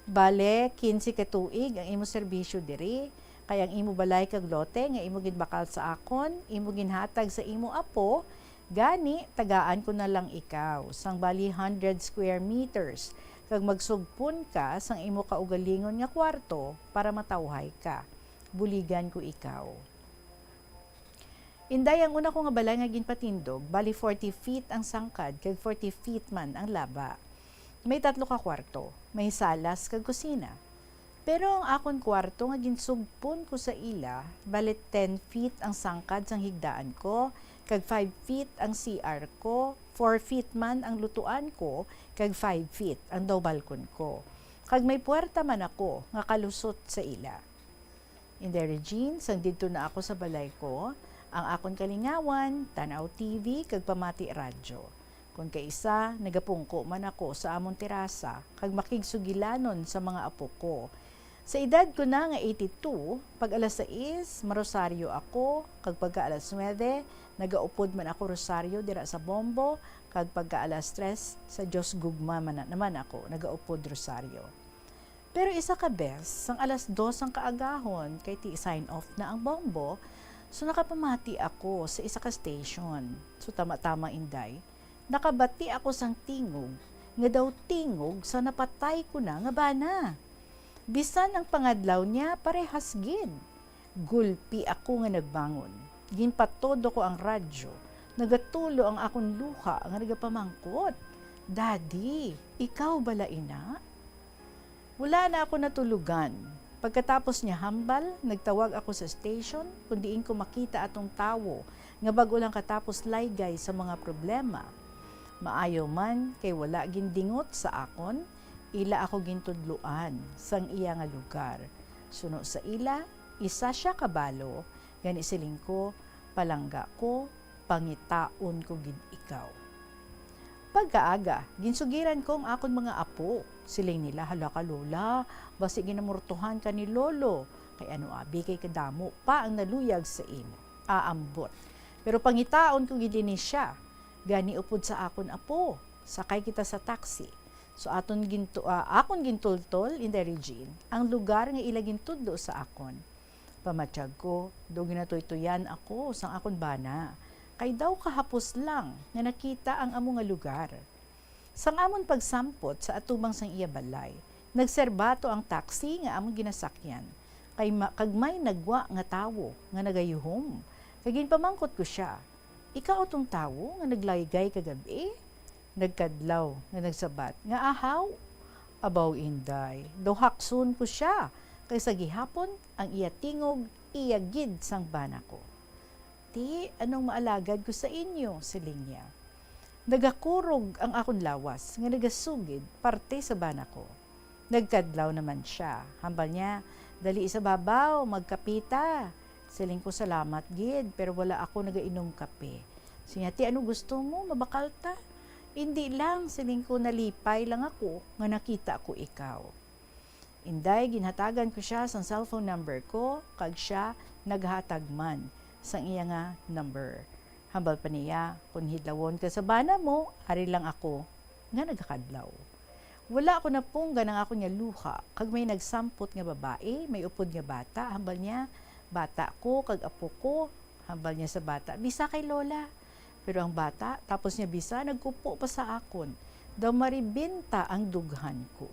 Bale, quince ka tuig ang imo serbisyo diri, kay ang imo balay kag lote nga imo ginbakal sa akon, imo ginhatag sa imo apo, gani tagaan ko na lang ikaw sang bali hundred square meters, kag magsugpon ka sang imo kaugalingon nga kwarto para matawhay ka. Buligan ko ikaw." Inday, ang una ko nga balay nga ginpatindog, bali forty feet ang sangkad kag forty feet man ang laba. May tatlo ka kwarto, may salas kag kusina. Pero ang akon kwarto nga ginsugpon ko sa ila, bali ten feet ang sangkad sang higdaan ko, kag five feet ang C R ko, Four feet man ang lutuan ko, kag five feet ang daw balkon ko. Kag may puwerta man ako nga kalusot sa ila. Inday Regine, sang didto na ako sa balay ko, ang akon kalingawan, tan-aw T V kag pamati radyo. Kon kaisa, nagapungko man ako sa amon terasa kag makigsugilanon sa mga apo ko. Sa edad ko na nga eighty-two, pag alas sais, marosaryo ako, kag pagka alas nuebe, nagaupod man ako rosaryo dira sa bombo, kag pagka alas tres, sa Dios gugma man na, naman ako nagaupod rosaryo. Pero isa ka bes, sang alas dos ang kaagahon, kay ti sign off na ang bombo, so nakapamati ako sa isa ka station. So tama-tama, Inday, nakabati ako sang tingog, nga daw tingog sa napatay ko na nga bana. Bisan ang pangadlaw niya, parehas gid. Gulpi ako nga nagbangon. Ginpatodo ko ang radyo. Nagatulo ang akon luha nga nagapamangkot, "Daddy, ikaw bala ina?" Wala na ako natulugan. Pagkatapos niya hambal, nagtawag ako sa station kon diin ko makita atong tawo nga bag-o lang katapos laygay sa mga problema. Maayo man kay wala gindingot sa akon, ila ako gintudloan sang iya nga lugar. Suno sa ila, isa sia ka balo, gani siling ko, "Palangga ko, pangitaon ko gid ikaw." Pagkaaga, ginsugiran ko ang akon mga apo. Siling nila, "Hala ka, Lola, basi ginamurtuhan ka ni Lolo, kay ano abi kay kadamo pa ang naluyag sa imo." Aambot. "Pero pangitaon ko gid ini sia. Gani upod sa akon apo, sakay kita sa taxi." So aton gintu-, ah, akon gintultol, Inday Regine, ang lugar nga ila gintudlo sa akon. Pamatyag ko, daw ginatuytoyan ako sang akon bana, kay daw kahapos lang nga nakita ang amo nga lugar. Sang amon pagsampot sa atubang sang iya balay, nagserbato ang taxi nga amon ginasakyan, kay ma-, kag may nagwa nga tawo nga nagayuhom. Kag ginpamangkot ko sia, "Ikaw tong tawo nga naglaygay kagab-i?" Nagkadlaw nga nagsabat nga, "Ahaw, abaw, Inday, daw hakson ko sia, kay sa gihapon ang iya tingog iya gid sang bana ko." "Ti, anong maalagad ko sa inyo?" siling niya. Nagakurog ang akon lawas nga nagasugid parte sa bana ko. Nagkadlaw naman sia. Hambal niya, "Dali sa babaw, magkape ta." Siling ko, "Salamat gid, pero wala ako nagainom kape." Sinya, "Ti, ano gusto mo? Mabakal ta?" "Indi lang," siling ko, "nalipay lang ako nga nakita ko ikaw." Inday, ginhatagan ko sia sang cellphone number ko, kag sia naghatag man sang iya nga number. Hambal pa niya, "Kon hidlawon ka sa bana mo, ari lang ako nga nagakadlaw." Wala ko napunggan ang akon nga luha, kag may nagsampot nga babae, may upod nga bata. Hambal niya, "Bata ko kag apo ko." Hambal niya sa bata, "Bisa kay Lola." Pero ang bata, tapos niya bisa, nagkupo pa sa akon. Daw maribenta ang dughan ko.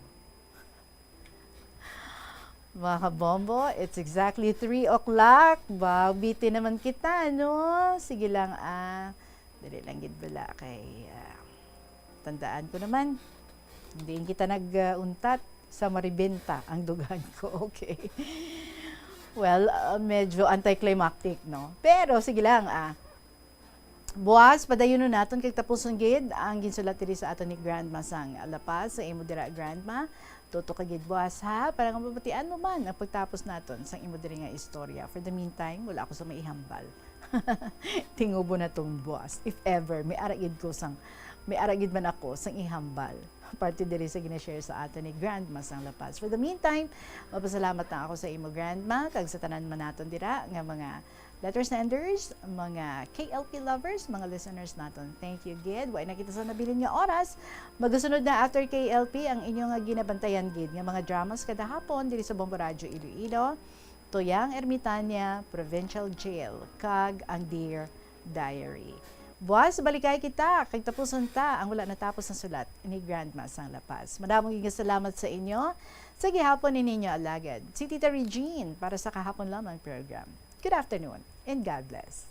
Mga kabombo, it's exactly three o'clock. Wow, bitin naman kita, no? Sige lang, ah. Dali lang gid bala kay, ah, tandaan ko naman. Hindi kita nag-untat sa maribenta ang dughan ko. Okay. Well, ah, medyo anticlimactic, no? Pero sige lang, ah. Buwas, padayunon naton kag tapuson gid ang ginsulat diri sa aton ni Grandma sang La Paz. Sa imo dira, Grandma, tutok ka gid buwas, ha, para nga mabatian mo man ang pagtapos naton sang imo diri nga istorya. For the meantime, wala ako sa maihambal. Tingubo na tong buwas. If ever, may ara gid ko sang, may ara gid man ako sang ihambal. Parte diri sa gina-share sa aton ni Grandma sang La Paz. For the meantime, mapasalamat na ako sa imo, Grandma, kag sa tanan man naton dira nga mga letter senders, mga K L P lovers, mga listeners naton. Thank you gid. Wa na kita sa nabilin nga oras. Magasunod na after K L P ang inyo nga ginabantayan gid nga mga dramas kada hapon diri sa Bombo Radyo Iloilo, Tuyang Ermitaña Provincial Jail, kag ang Dear Diary. Buwas, balikay kita, kag tapuson ta ang wala natapos nga sulat ni Grandma sang La Paz. Madamo gid nga salamat sa inyo. Sa gihapon ni ninyo alagad, si Tita Regine para sa kahapon lamang program. Good afternoon and God bless.